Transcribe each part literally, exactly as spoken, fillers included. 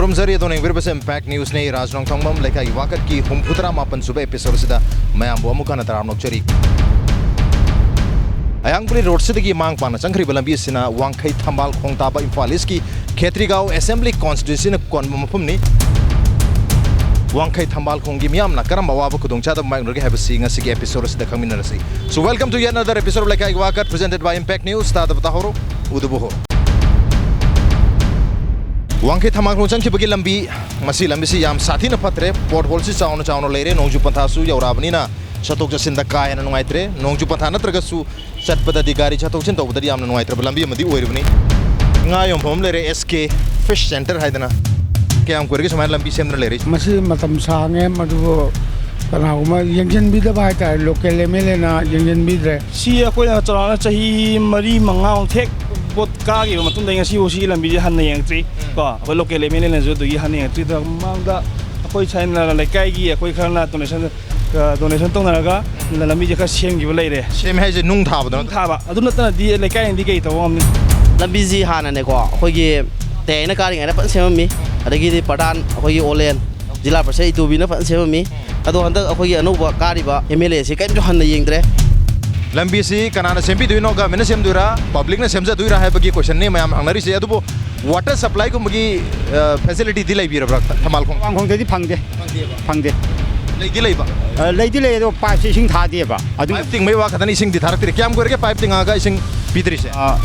ꯈꯨꯔꯨꯝꯖꯔꯤ꯫ ꯑꯗꯣꯝꯅ ꯌꯦꯡꯕꯤꯔꯤꯕꯁꯤ Impact Newsꯅꯤ꯫ ꯔꯥꯖ ꯅꯣꯡꯊꯣꯡꯕꯝ ꯂꯩꯀꯥꯏꯒꯤ ꯋꯥꯀꯠꯀꯤ ꯍꯨꯝꯐꯨ ꯇꯔꯥ ꯃꯥꯄꯟ ꯁꯨꯕ episodeꯁꯤꯗ ꯃꯌꯥꯝꯕꯨ ꯑꯃꯨꯛ ꯍꯟꯅ ꯇꯔꯥꯝꯅ ꯑꯣꯛꯆꯔꯤ꯫ ꯑꯌꯥꯡ ꯄꯨꯂꯤ ꯔꯣꯗꯁꯤꯗꯒꯤ ꯃꯥꯡ ꯄꯥꯛꯅ ꯆꯪꯈ꯭ꯔꯤꯕ ꯂꯝꯕꯤ ꯑꯁꯤꯅ ꯋꯥꯡꯈꯩ ꯊꯝꯕꯥꯜ ꯈꯣꯡ ꯇꯥꯕ ꯏꯝꯐꯥꯜ ꯏꯁꯀꯤ ꯈꯦꯇ꯭ꯔꯤꯒꯥꯎ ꯑꯦꯁꯦꯝꯕ꯭ꯂꯤ ꯀꯣꯟꯁꯇꯤꯇ꯭ꯌꯨꯟꯁꯤꯅ ꯀꯣꯟꯕ ꯃꯐꯝꯅꯤ꯫ ꯋꯥꯡꯈꯩ ꯊꯝꯕꯥꯜ ꯈꯣꯡꯒꯤ ꯃꯤꯌꯥꯝꯅ ꯀꯔꯝꯕ ꯑꯋꯥꯕ ꯈꯨꯗꯣꯡꯆꯥꯗꯕ ꯃꯥꯌꯣꯛꯅꯔꯒꯦ ꯍꯥꯏꯕꯁꯤ ꯉꯁꯤꯒꯤ episode ꯑꯁꯤꯗ ꯈꯪꯃꯤꯟꯅꯔꯁꯤ꯫ So, welcome to yet another episode of ꯂꯩꯀꯥꯏꯒꯤ ꯋꯥꯀꯠ, presented by Impact News꯫ ꯇꯥꯗꯕ ꯇꯥꯍꯧꯔꯣ, ꯎꯗꯕ ꯍꯧꯔꯣ꯫ ꯋꯥꯡꯈꯩ ꯊꯝꯕꯥꯜ ꯈꯣꯡ ꯆꯪꯈꯤꯕꯒꯤ ꯂꯝꯕꯤ, ꯃꯁꯤ ꯂꯝꯕꯤꯁꯤ ꯌꯥꯝ ꯁꯥꯊꯤꯅ ꯐꯠꯇ꯭ꯔꯦ꯫ Potholeꯁꯤ ꯆꯥꯎꯅ ꯆꯥꯎꯅ ꯂꯩꯔꯦ꯫ ꯅꯣꯡꯖꯨ ꯄꯟꯊꯥꯁꯨ ꯌꯧꯔꯛꯑꯕꯅꯤꯅ ꯆꯠꯊꯣꯛ ꯆꯠꯁꯤꯟꯗ ꯀꯥ ꯍꯦꯟꯅ ꯅꯨꯡꯉꯥꯏꯇ꯭ꯔꯦ꯫ ꯅꯣꯡꯖꯨ ꯄꯟꯊꯥ ꯅꯠꯇ꯭ꯔꯒꯁꯨ ꯆꯠꯄꯗꯗꯤ, ꯒꯥꯔꯤ ꯆꯠꯊꯣꯛ ꯆꯠꯁꯤꯟ ꯇꯧꯕꯗꯗꯤ ꯌꯥꯝꯅ ꯅꯨꯡꯉꯥꯏꯇ꯭ꯔꯕ ꯂꯝꯕꯤ ꯑꯃꯗꯤ ꯑꯣꯏꯔꯤꯕꯅꯤ꯫ ꯉꯥ ꯌꯣꯟꯐꯝ ꯑꯃ ꯂꯩꯔꯦ, S K Fish Center ꯍꯥꯏꯗꯅ꯫ ꯀꯌꯥꯝ ꯀꯨꯏꯔꯒꯦ ꯁꯨꯃꯥꯏꯅ ꯂꯝꯕꯤ ꯁꯦꯝꯗꯨꯅ ꯂꯩꯔꯛꯏꯁꯦ? ꯃꯁꯤ ꯃꯇꯝ ꯁꯥꯡꯉꯦ, ꯃꯗꯨꯕꯨ ꯀꯅꯥꯒꯨꯝꯕ ꯌꯦꯡꯁꯤꯟꯕꯤꯗꯕ ꯍꯥꯏꯇꯥꯔꯦ, local M L Aꯅ ꯌꯦꯡꯁꯤꯟꯕꯤꯗ꯭ꯔꯦ꯫ ꯁꯤ ꯑꯩꯈꯣꯏꯅ ꯆꯥꯎꯔꯥꯛꯅ ꯆꯍꯤ ꯃꯔꯤ ꯃꯉꯥꯃꯨꯛ ꯍꯦꯛ ꯚꯣꯠ ꯀꯥꯈꯤꯕ ꯃꯇꯨꯡꯗꯒꯤ ꯉꯁꯤꯐꯥꯎ ꯁꯤꯒꯤ ꯂꯝꯕꯤꯁꯦ ꯍꯟꯅ ꯌꯦꯡꯉꯛꯇ꯭ꯔꯤ꯫ ꯎꯝ꯫ ꯀꯣ, ꯑꯩꯈꯣꯏ local M L Aꯅꯁꯨ ꯑꯗꯨꯒꯤ ꯍꯟꯅ ꯌꯦꯡꯉꯛꯇ꯭ꯔꯤ꯫ ꯑꯗꯣ ꯃꯃꯥꯡꯗ ꯑꯩꯈꯣꯏ ꯁꯥꯏꯅ ꯂꯩꯀꯥꯏꯒꯤ ꯑꯩꯈꯣꯏ ꯈꯔꯅ donation, ꯑ, donation ꯇꯧꯅꯔꯒ ꯂꯝꯕꯤꯁꯦ ꯈꯔ ꯁꯦꯝꯈꯤꯕ ꯂꯩꯔꯦ꯫ ꯁꯦꯝꯃꯦ ꯍꯥꯏꯁꯦ ꯅꯨꯡ ꯊꯥꯕꯗꯣ ꯅꯨꯡ ꯅꯠꯇ꯭ꯔꯣ? ꯊꯥꯕ꯫ ꯑꯗꯨ ꯅꯠꯇꯅꯗꯤ ꯂꯩꯀꯥꯏꯅꯗꯤ ꯀꯩ ꯇꯧꯕ ꯉꯝꯅꯤ? ꯂꯝꯕꯤꯁꯤ ꯍꯥꯟꯅꯅꯦꯀꯣ, ꯑꯩꯈꯣꯏꯒꯤ ꯇꯌꯥꯏꯅ ꯀꯥꯔꯤꯉꯩꯗ ꯐꯖꯅ ꯁꯦꯝꯃꯝꯃꯤ꯫ ꯑꯗꯒꯤꯗꯤ ꯄ꯭ꯔꯙꯥꯟ ꯑꯩꯈꯣꯏꯒꯤ ꯑꯣꯂꯦꯟ, ꯖꯤꯂꯥ ꯄꯔꯤꯁꯗ ꯏꯇꯨꯕꯤꯅ ꯐꯖꯅ ꯁꯦꯝꯃꯝꯃꯤ꯫ ꯑꯗꯣ ꯍꯟꯗꯛ ꯑꯩꯈꯣꯏꯒꯤ ꯑꯅꯧꯕ ꯀꯥꯔꯤꯕ M L Aꯁꯤ ꯀꯔꯤꯝꯁꯨ ꯍꯟꯅ ꯌꯦꯡꯗ꯭ꯔꯦ꯫ ꯂꯝꯕꯤꯁꯤ ꯀꯅꯥꯅ ꯁꯦꯝꯕꯤꯗꯣꯏꯅꯣ? Governmentꯅ ꯁꯦꯝꯗꯣꯏꯔꯥ, publicꯅ ꯁꯦꯝꯖꯗꯣꯏꯔꯥ ꯍꯥꯏꯕꯒꯤ questionꯅꯤ ꯃꯌꯥꯝ ꯍꯪꯅꯔꯤꯁꯦ꯫ ꯑꯗꯨꯕꯨ water supplyꯒꯨꯝꯕꯒꯤ, ꯑ, facilityꯗꯤ ꯂꯩꯕꯤꯔꯕ꯭ꯔꯥ ꯊꯝꯕꯥꯜ ꯈꯣꯡ? ꯊꯝꯕꯥꯜ ꯈꯣꯡꯗꯗꯤ ꯐꯪꯗꯦ꯫ ꯐꯪꯗꯦꯕ? ꯐꯪꯗꯦ꯫ ꯂꯩꯗꯤ ꯂꯩꯕ? ꯑ, ꯂꯩꯗꯤ ꯂꯩ, ꯑꯗꯣ pipeꯁꯦ ꯏꯁꯤꯡ ꯊꯥꯗꯦꯕ꯫ ꯑꯗꯨ pipe ꯇꯤꯡꯕꯩ ꯋꯥ ꯈꯛꯇꯅꯤ, ꯏꯁꯤꯡꯗꯤ ꯊꯥꯔꯛꯇ꯭ꯔꯤ꯫ ꯀꯌꯥꯝ ꯀꯨꯏꯔꯒꯦ pipe ꯇꯤꯡꯉꯒ ꯏꯁꯤꯡ ꯄꯤꯗ꯭ꯔꯤꯁꯦ? ꯑ,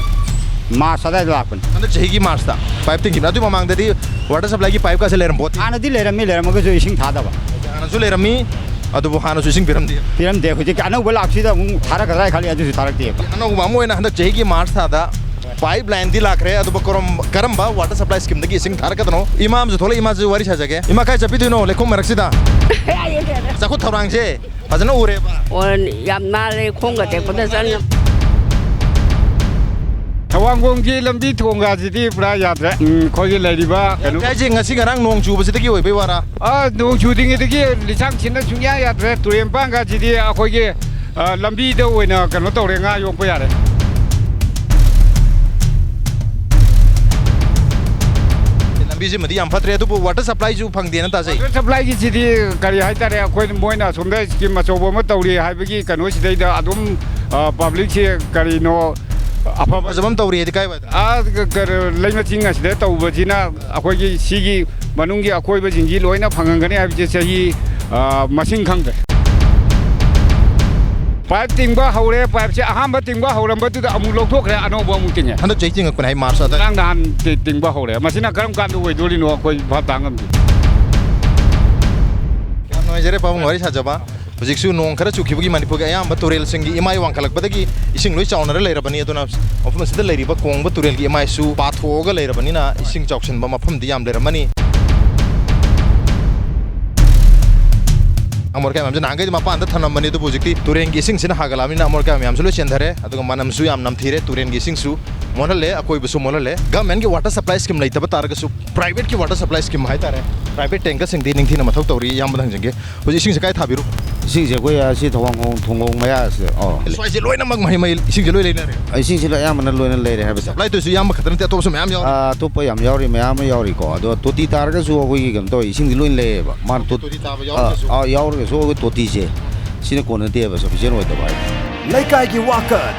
March ꯑꯗꯥꯏꯗ ꯂꯥꯛꯄꯅꯤ꯫ ꯍꯟꯗꯛ ꯆꯍꯤꯒꯤ Marchꯇ pipe ꯇꯤꯡꯈꯤꯕꯅꯤ꯫ ꯑꯗꯨꯏ ꯃꯃꯥꯡꯗꯗꯤ water supplyꯒꯤ pipe ꯀꯥꯁꯦ ꯂꯩꯔꯝꯄꯣꯠꯇꯦ꯫ ꯍꯥꯟꯅꯗꯤ ꯂꯩꯔꯝꯃꯤ, ꯂꯩꯔꯝꯃꯒꯁꯨ ꯏꯁꯤꯡ ꯊꯥꯗꯕ꯫ ꯍꯥꯟꯅꯁꯨ ꯂꯩꯔꯝꯃꯤ, ꯑꯗꯨꯕꯨ ꯍꯥꯟꯅꯁꯨ ꯏꯁꯤꯡ ꯄꯤꯔꯝꯗꯦ꯫ ꯄꯤꯔꯝꯗꯦ꯫ ꯍꯧꯖꯤꯛ ꯑꯅꯧꯕ ꯂꯥꯛꯁꯤꯗ ꯑꯃꯨꯛ ꯊꯥꯔꯛꯀꯗ꯭ꯔꯥ ꯈꯜꯂꯤ, ꯑꯗꯨꯁꯨ ꯊꯥꯔꯛꯇꯦꯕ꯫ ꯑꯅꯧꯕ ꯑꯃ ꯑꯣꯏꯅ ꯍꯟꯗꯛ ꯆꯍꯤꯒꯤ March ꯊꯥꯗ pipe lineꯗꯤ ꯂꯥꯛꯈ꯭ꯔꯦ, ꯑꯗꯨꯕꯨ ꯀꯔꯝ-, ꯀꯔꯝꯕ water supply schemeꯗꯒꯤ ꯏꯁꯤꯡ ꯊꯥꯔꯛꯀꯗꯅꯣ? ꯏꯃꯥ ꯑꯃꯁꯨ ꯊꯣꯛꯂꯛꯏ, ꯏꯃꯥꯁꯨ ꯋꯥꯔꯤ ꯁꯥꯖꯒꯦ꯫ ꯏꯃꯥ, ꯀꯥꯏ ꯆꯠꯄꯤꯗꯣꯏꯅꯣ ꯂꯩꯈꯣꯝ ꯃꯔꯛꯁꯤꯗ? ꯆꯥꯈꯨꯠ ꯊꯧꯔꯥꯡꯁꯦ ꯐꯖꯅ ꯎꯔꯦꯕ꯫ ꯑꯣ, ꯌꯥꯝ ꯅꯥꯜꯂꯦ, ꯈꯣꯡꯒ ꯇꯦꯛꯄꯗ ꯆꯪꯉꯝ-꯫ ꯊꯋꯥꯡꯈꯣꯡꯒꯤ ꯂꯝꯕꯤ ꯊꯣꯡꯒꯁꯤꯗꯤ ꯄꯨꯔꯥ ꯌꯥꯗ꯭ꯔꯦ꯫ ꯎꯝ, ꯑꯩꯈꯣꯏꯒꯤ ꯂꯩꯔꯤꯕ ꯀꯩꯅꯣ ꯌꯥꯗ꯭ꯔꯦ ꯍꯥꯏꯁꯦ ꯉꯁꯤ ꯉꯔꯥꯡ ꯅꯣꯡ ꯆꯨꯕꯁꯤꯗꯒꯤ ꯑꯣꯏꯕꯩ ꯋꯥꯔꯥ? ꯑꯥ, ꯅꯣꯡ ꯆꯨꯗ꯭ꯔꯤꯉꯩꯗꯒꯤ ꯂꯤꯁꯥꯡ ꯁꯤꯠꯅ ꯁꯨꯡꯌꯥ ꯌꯥꯗ꯭ꯔꯦ꯫ ꯇꯨꯔꯦꯟ ꯃꯄꯥꯟꯒꯁꯤꯗꯤ ꯑꯩꯈꯣꯏꯒꯤ, ꯑ, ꯂꯝꯕꯤꯗ ꯑꯣꯏꯅ ꯀꯩꯅꯣ ꯇꯧꯔꯦ, ꯉꯥ ꯌꯣꯛꯄ ꯌꯥꯔꯦ꯫ ꯂꯝꯕꯤꯁꯤꯃꯗꯤ ꯌꯥꯝ ꯐꯠꯇ꯭ꯔꯦ, ꯑꯗꯨꯕꯨ ꯋꯥꯇꯔ ꯁꯄ꯭ꯂꯥꯏꯁꯨ ꯐꯪꯗꯦꯅ ꯇꯥꯖꯩ꯫ ꯋꯥꯇꯔ ꯁꯄ꯭ꯂꯥꯏꯒꯤꯁꯤꯗꯤ ꯀꯔꯤ ꯍꯥꯏꯇꯥꯔꯦ, ꯑꯩꯈꯣꯏ ꯃꯣꯏꯅ ꯑꯁꯣꯝꯗ ꯁ꯭ꯀꯤꯝ ꯑꯆꯧꯕ ꯑꯃ ꯇꯧꯔꯤ ꯍꯥꯏꯕꯒꯤ ꯀꯩꯅꯣꯁꯤꯗꯩꯗ ꯑꯗꯨꯝ, ꯑ, ꯄꯕ꯭ꯂꯤꯛꯁꯦ ꯀꯔꯤꯅꯣ ꯑꯐꯕ ꯐꯖꯕ ꯑꯃ ꯇꯧꯔꯤ ꯍꯥꯏꯗꯤ ꯀꯥꯏ ꯋꯥꯏꯗ? ꯑꯥ, ꯀ-, ꯀ-, ꯂꯩꯃ ꯆꯤꯡ ꯑꯁꯤꯗ ꯇꯧꯕꯁꯤꯅ ꯑꯩꯈꯣꯏꯒꯤ ꯁꯤꯒꯤ ꯃꯅꯨꯡꯒꯤ ꯑꯀꯣꯏꯕꯁꯤꯡꯁꯤ ꯂꯣꯏꯅ ꯐꯪꯍꯟꯒꯅꯤ ꯍꯥꯏꯕꯁꯦ ꯆꯍꯤ, ꯑ, ꯃꯁꯤꯡ ꯈꯪꯗ꯭ꯔꯦ꯫ ꯄꯥꯏꯞ ꯇꯤꯡꯕ ꯍꯧꯔꯦ꯫ ꯄꯥꯏꯞꯁꯦ ꯑꯍꯥꯟꯕ ꯇꯤꯡꯕ ꯍꯧꯔꯝꯕꯗꯨꯗ ꯑꯃꯨꯛ ꯂꯧꯊꯣꯛꯈ꯭ꯔꯦ, ꯑꯅꯧꯕ ꯑꯃꯨꯛ ꯇꯤꯡꯉꯦ꯫ ꯍꯟꯗꯛ ꯆꯍꯤ ꯆꯤꯡꯉꯛꯄꯅꯦ ꯍꯥꯏ, ꯃꯥꯔꯆ ꯑꯗꯥꯏ꯫ ꯉꯔꯥꯡ ꯅꯍꯥꯟ ꯇꯤ-, ꯇꯤꯡꯕ ꯍꯧꯔꯦ꯫ ꯃꯁꯤꯅ ꯀꯔꯝ ꯀꯥꯟꯗ ꯑꯣꯏꯗꯣꯔꯤꯅꯣ ꯑꯩꯈꯣꯏ ꯚꯥꯞ ꯇꯥ ꯉꯝꯗꯦ꯫ ꯌꯥꯝ ꯅꯨꯡꯉꯥꯏꯖꯔꯦ ꯄꯥꯕꯨꯡ ꯋꯥꯔꯤ ꯁꯥꯖꯕ꯫ ꯍꯧꯖꯤꯛꯁꯨ ꯅꯣꯡ ꯈꯔ ꯆꯨꯈꯤꯕꯒꯤ ꯃꯅꯤꯄꯨꯔꯒꯤ ꯑꯌꯥꯝꯕ ꯇꯨꯔꯦꯜꯁꯤꯡꯒꯤ ꯏꯃꯥꯏ ꯋꯥꯡꯈꯠꯂꯛꯄꯗꯒꯤ ꯏꯁꯤꯡ ꯂꯣꯏ ꯆꯥꯎꯅꯔ ꯂꯩꯔꯕꯅꯤ꯫ ꯑꯗꯨꯅ ꯃꯐꯝ ꯑꯁꯤꯗ ꯂꯩꯔꯤꯕ ꯀꯣꯡꯕ ꯇꯨꯔꯦꯜꯒꯤ ꯏꯃꯥꯏꯁꯨ ꯄꯥꯊꯣꯛꯑꯒ ꯂꯩꯔꯕꯅꯤꯅ ꯏꯁꯤꯡ ꯆꯥꯎꯁꯤꯟꯕ ꯃꯐꯝꯗꯤ ꯌꯥꯝ ꯂꯩꯔꯝꯃꯅꯤ꯫ ꯑꯃꯣꯠ ꯑꯀꯥꯏ ꯃꯌꯥꯝꯁꯦ ꯅꯍꯥꯟꯈꯩꯗꯤ ꯃꯄꯥꯟꯗ ꯊꯝꯂꯝꯕꯅꯤ, ꯑꯗꯨꯕꯨ ꯍꯧꯖꯤꯛꯇꯤ ꯇꯨꯔꯦꯜꯒꯤ ꯏꯁꯤꯡꯁꯤꯅ ꯍꯥꯒꯠꯂꯛꯑꯕꯅꯤꯅ ꯑꯃꯣꯠ ꯑꯀꯥꯏ ꯃꯌꯥꯝꯁꯨ ꯂꯣꯏ ꯆꯦꯟꯊꯔꯦ, ꯑꯗꯨꯒ ꯃꯅꯝꯁꯨ ꯌꯥꯝ ꯅꯝꯊꯤꯔꯦ꯫ ꯇꯨꯔꯦꯜꯒꯤ ꯏꯁꯤꯡꯁꯨ ꯃꯣꯠꯍꯜꯂꯦ, ꯑꯀꯣꯏꯕꯁꯨ ꯃꯣꯠꯍꯜꯂꯦ꯫ ꯒꯚꯔꯟꯃꯦꯟꯠꯀꯤ ꯋꯥꯇꯔ ꯁꯄ꯭ꯂꯥꯏ ꯁ꯭ꯀꯤꯝ ꯂꯩꯇꯕ ꯇꯥꯔꯒꯁꯨ ꯄ꯭ꯔꯥꯏꯚꯦꯠꯀꯤ ꯋꯥꯇꯔ ꯁꯄ꯭ꯂꯥꯏ ꯁ꯭ꯀꯤꯝ ꯍꯥꯏꯇꯥꯔꯦ, ꯄ꯭ꯔꯥꯏꯚꯦꯠ ꯇꯦꯡꯀꯔꯁꯤꯡꯗꯤ ꯅꯤꯡꯊꯤꯅ ꯃꯊꯧ ꯇꯧꯔꯤ꯫ ꯏꯌꯥꯝꯕꯗ ꯍꯪꯖꯒꯦ, ꯍꯧꯖꯤꯛ ꯏꯁꯤꯡꯁꯦ ꯀꯥꯏ ꯊꯥꯕꯤꯔꯨ? ꯏꯁꯤꯡꯁꯦ ꯑꯩꯈꯣꯏ ꯑꯁꯤ ꯊꯧꯋꯥꯡꯈꯣꯡ ꯊꯣꯡꯒꯣꯡ ꯃꯌꯥꯁꯤꯗ, ꯑꯣ꯫ ꯁ꯭ꯋꯥꯏꯁꯦ ꯂꯣꯏꯅꯃꯛ ꯃꯍꯩ ꯃꯍꯩ ꯏꯁꯤꯡꯁꯦ ꯂꯣꯏ ꯂꯩꯅꯔꯦ꯫ ꯏꯁꯤꯡꯁꯦ ꯂꯣꯏ ꯑꯌꯥꯝꯕꯅ ꯂꯣꯏꯅ ꯂꯩꯔꯦ ꯍꯥꯏꯕ ꯇꯥꯏ꯫ ꯁꯄ꯭ꯂꯥꯏ ꯇꯧꯔꯤꯁꯨ ꯏꯌꯥꯝꯕ ꯈꯛꯇ ꯅꯠꯇꯦ, ꯑꯇꯣꯞꯄꯁꯨ ꯃꯌꯥꯝ ꯌꯥꯎꯔꯤ꯫ ꯑꯥ, ꯑꯇꯣꯞꯄ ꯌꯥꯝ ꯌꯥꯎꯔꯤ, ꯃꯌꯥꯝ ꯑꯃ ꯌꯥꯎꯔꯤꯀꯣ꯫ ꯑꯗꯣ ꯇꯣꯇꯤ ꯇꯥꯔꯒꯁꯨ ꯑꯩꯈꯣꯏꯒꯤ ꯀꯩꯅꯣ ꯇꯧꯋꯤ, ꯏꯁꯤꯡꯁꯦ ꯂꯣꯏ ꯂꯩꯌꯦꯕ꯫ ꯃꯥꯅ ꯇꯣ-, ꯇꯣꯇꯤ ꯇꯥꯕ ꯌꯥꯎꯔꯒꯁꯨ? ꯑꯥ, ꯑꯥ, ꯌꯥꯎꯔꯒꯁꯨ ꯑꯩꯈꯣꯏ ꯇꯣꯇꯤꯁꯦ ꯁꯤꯅ ꯀꯣꯟꯅꯗꯦꯕ, ꯁꯐꯤꯁꯦꯟ ꯑꯣꯏꯗꯕ ꯍꯥꯏꯗꯤ꯫ ꯂꯩꯀꯥꯏꯒꯤ ꯋꯥꯀꯠ꯫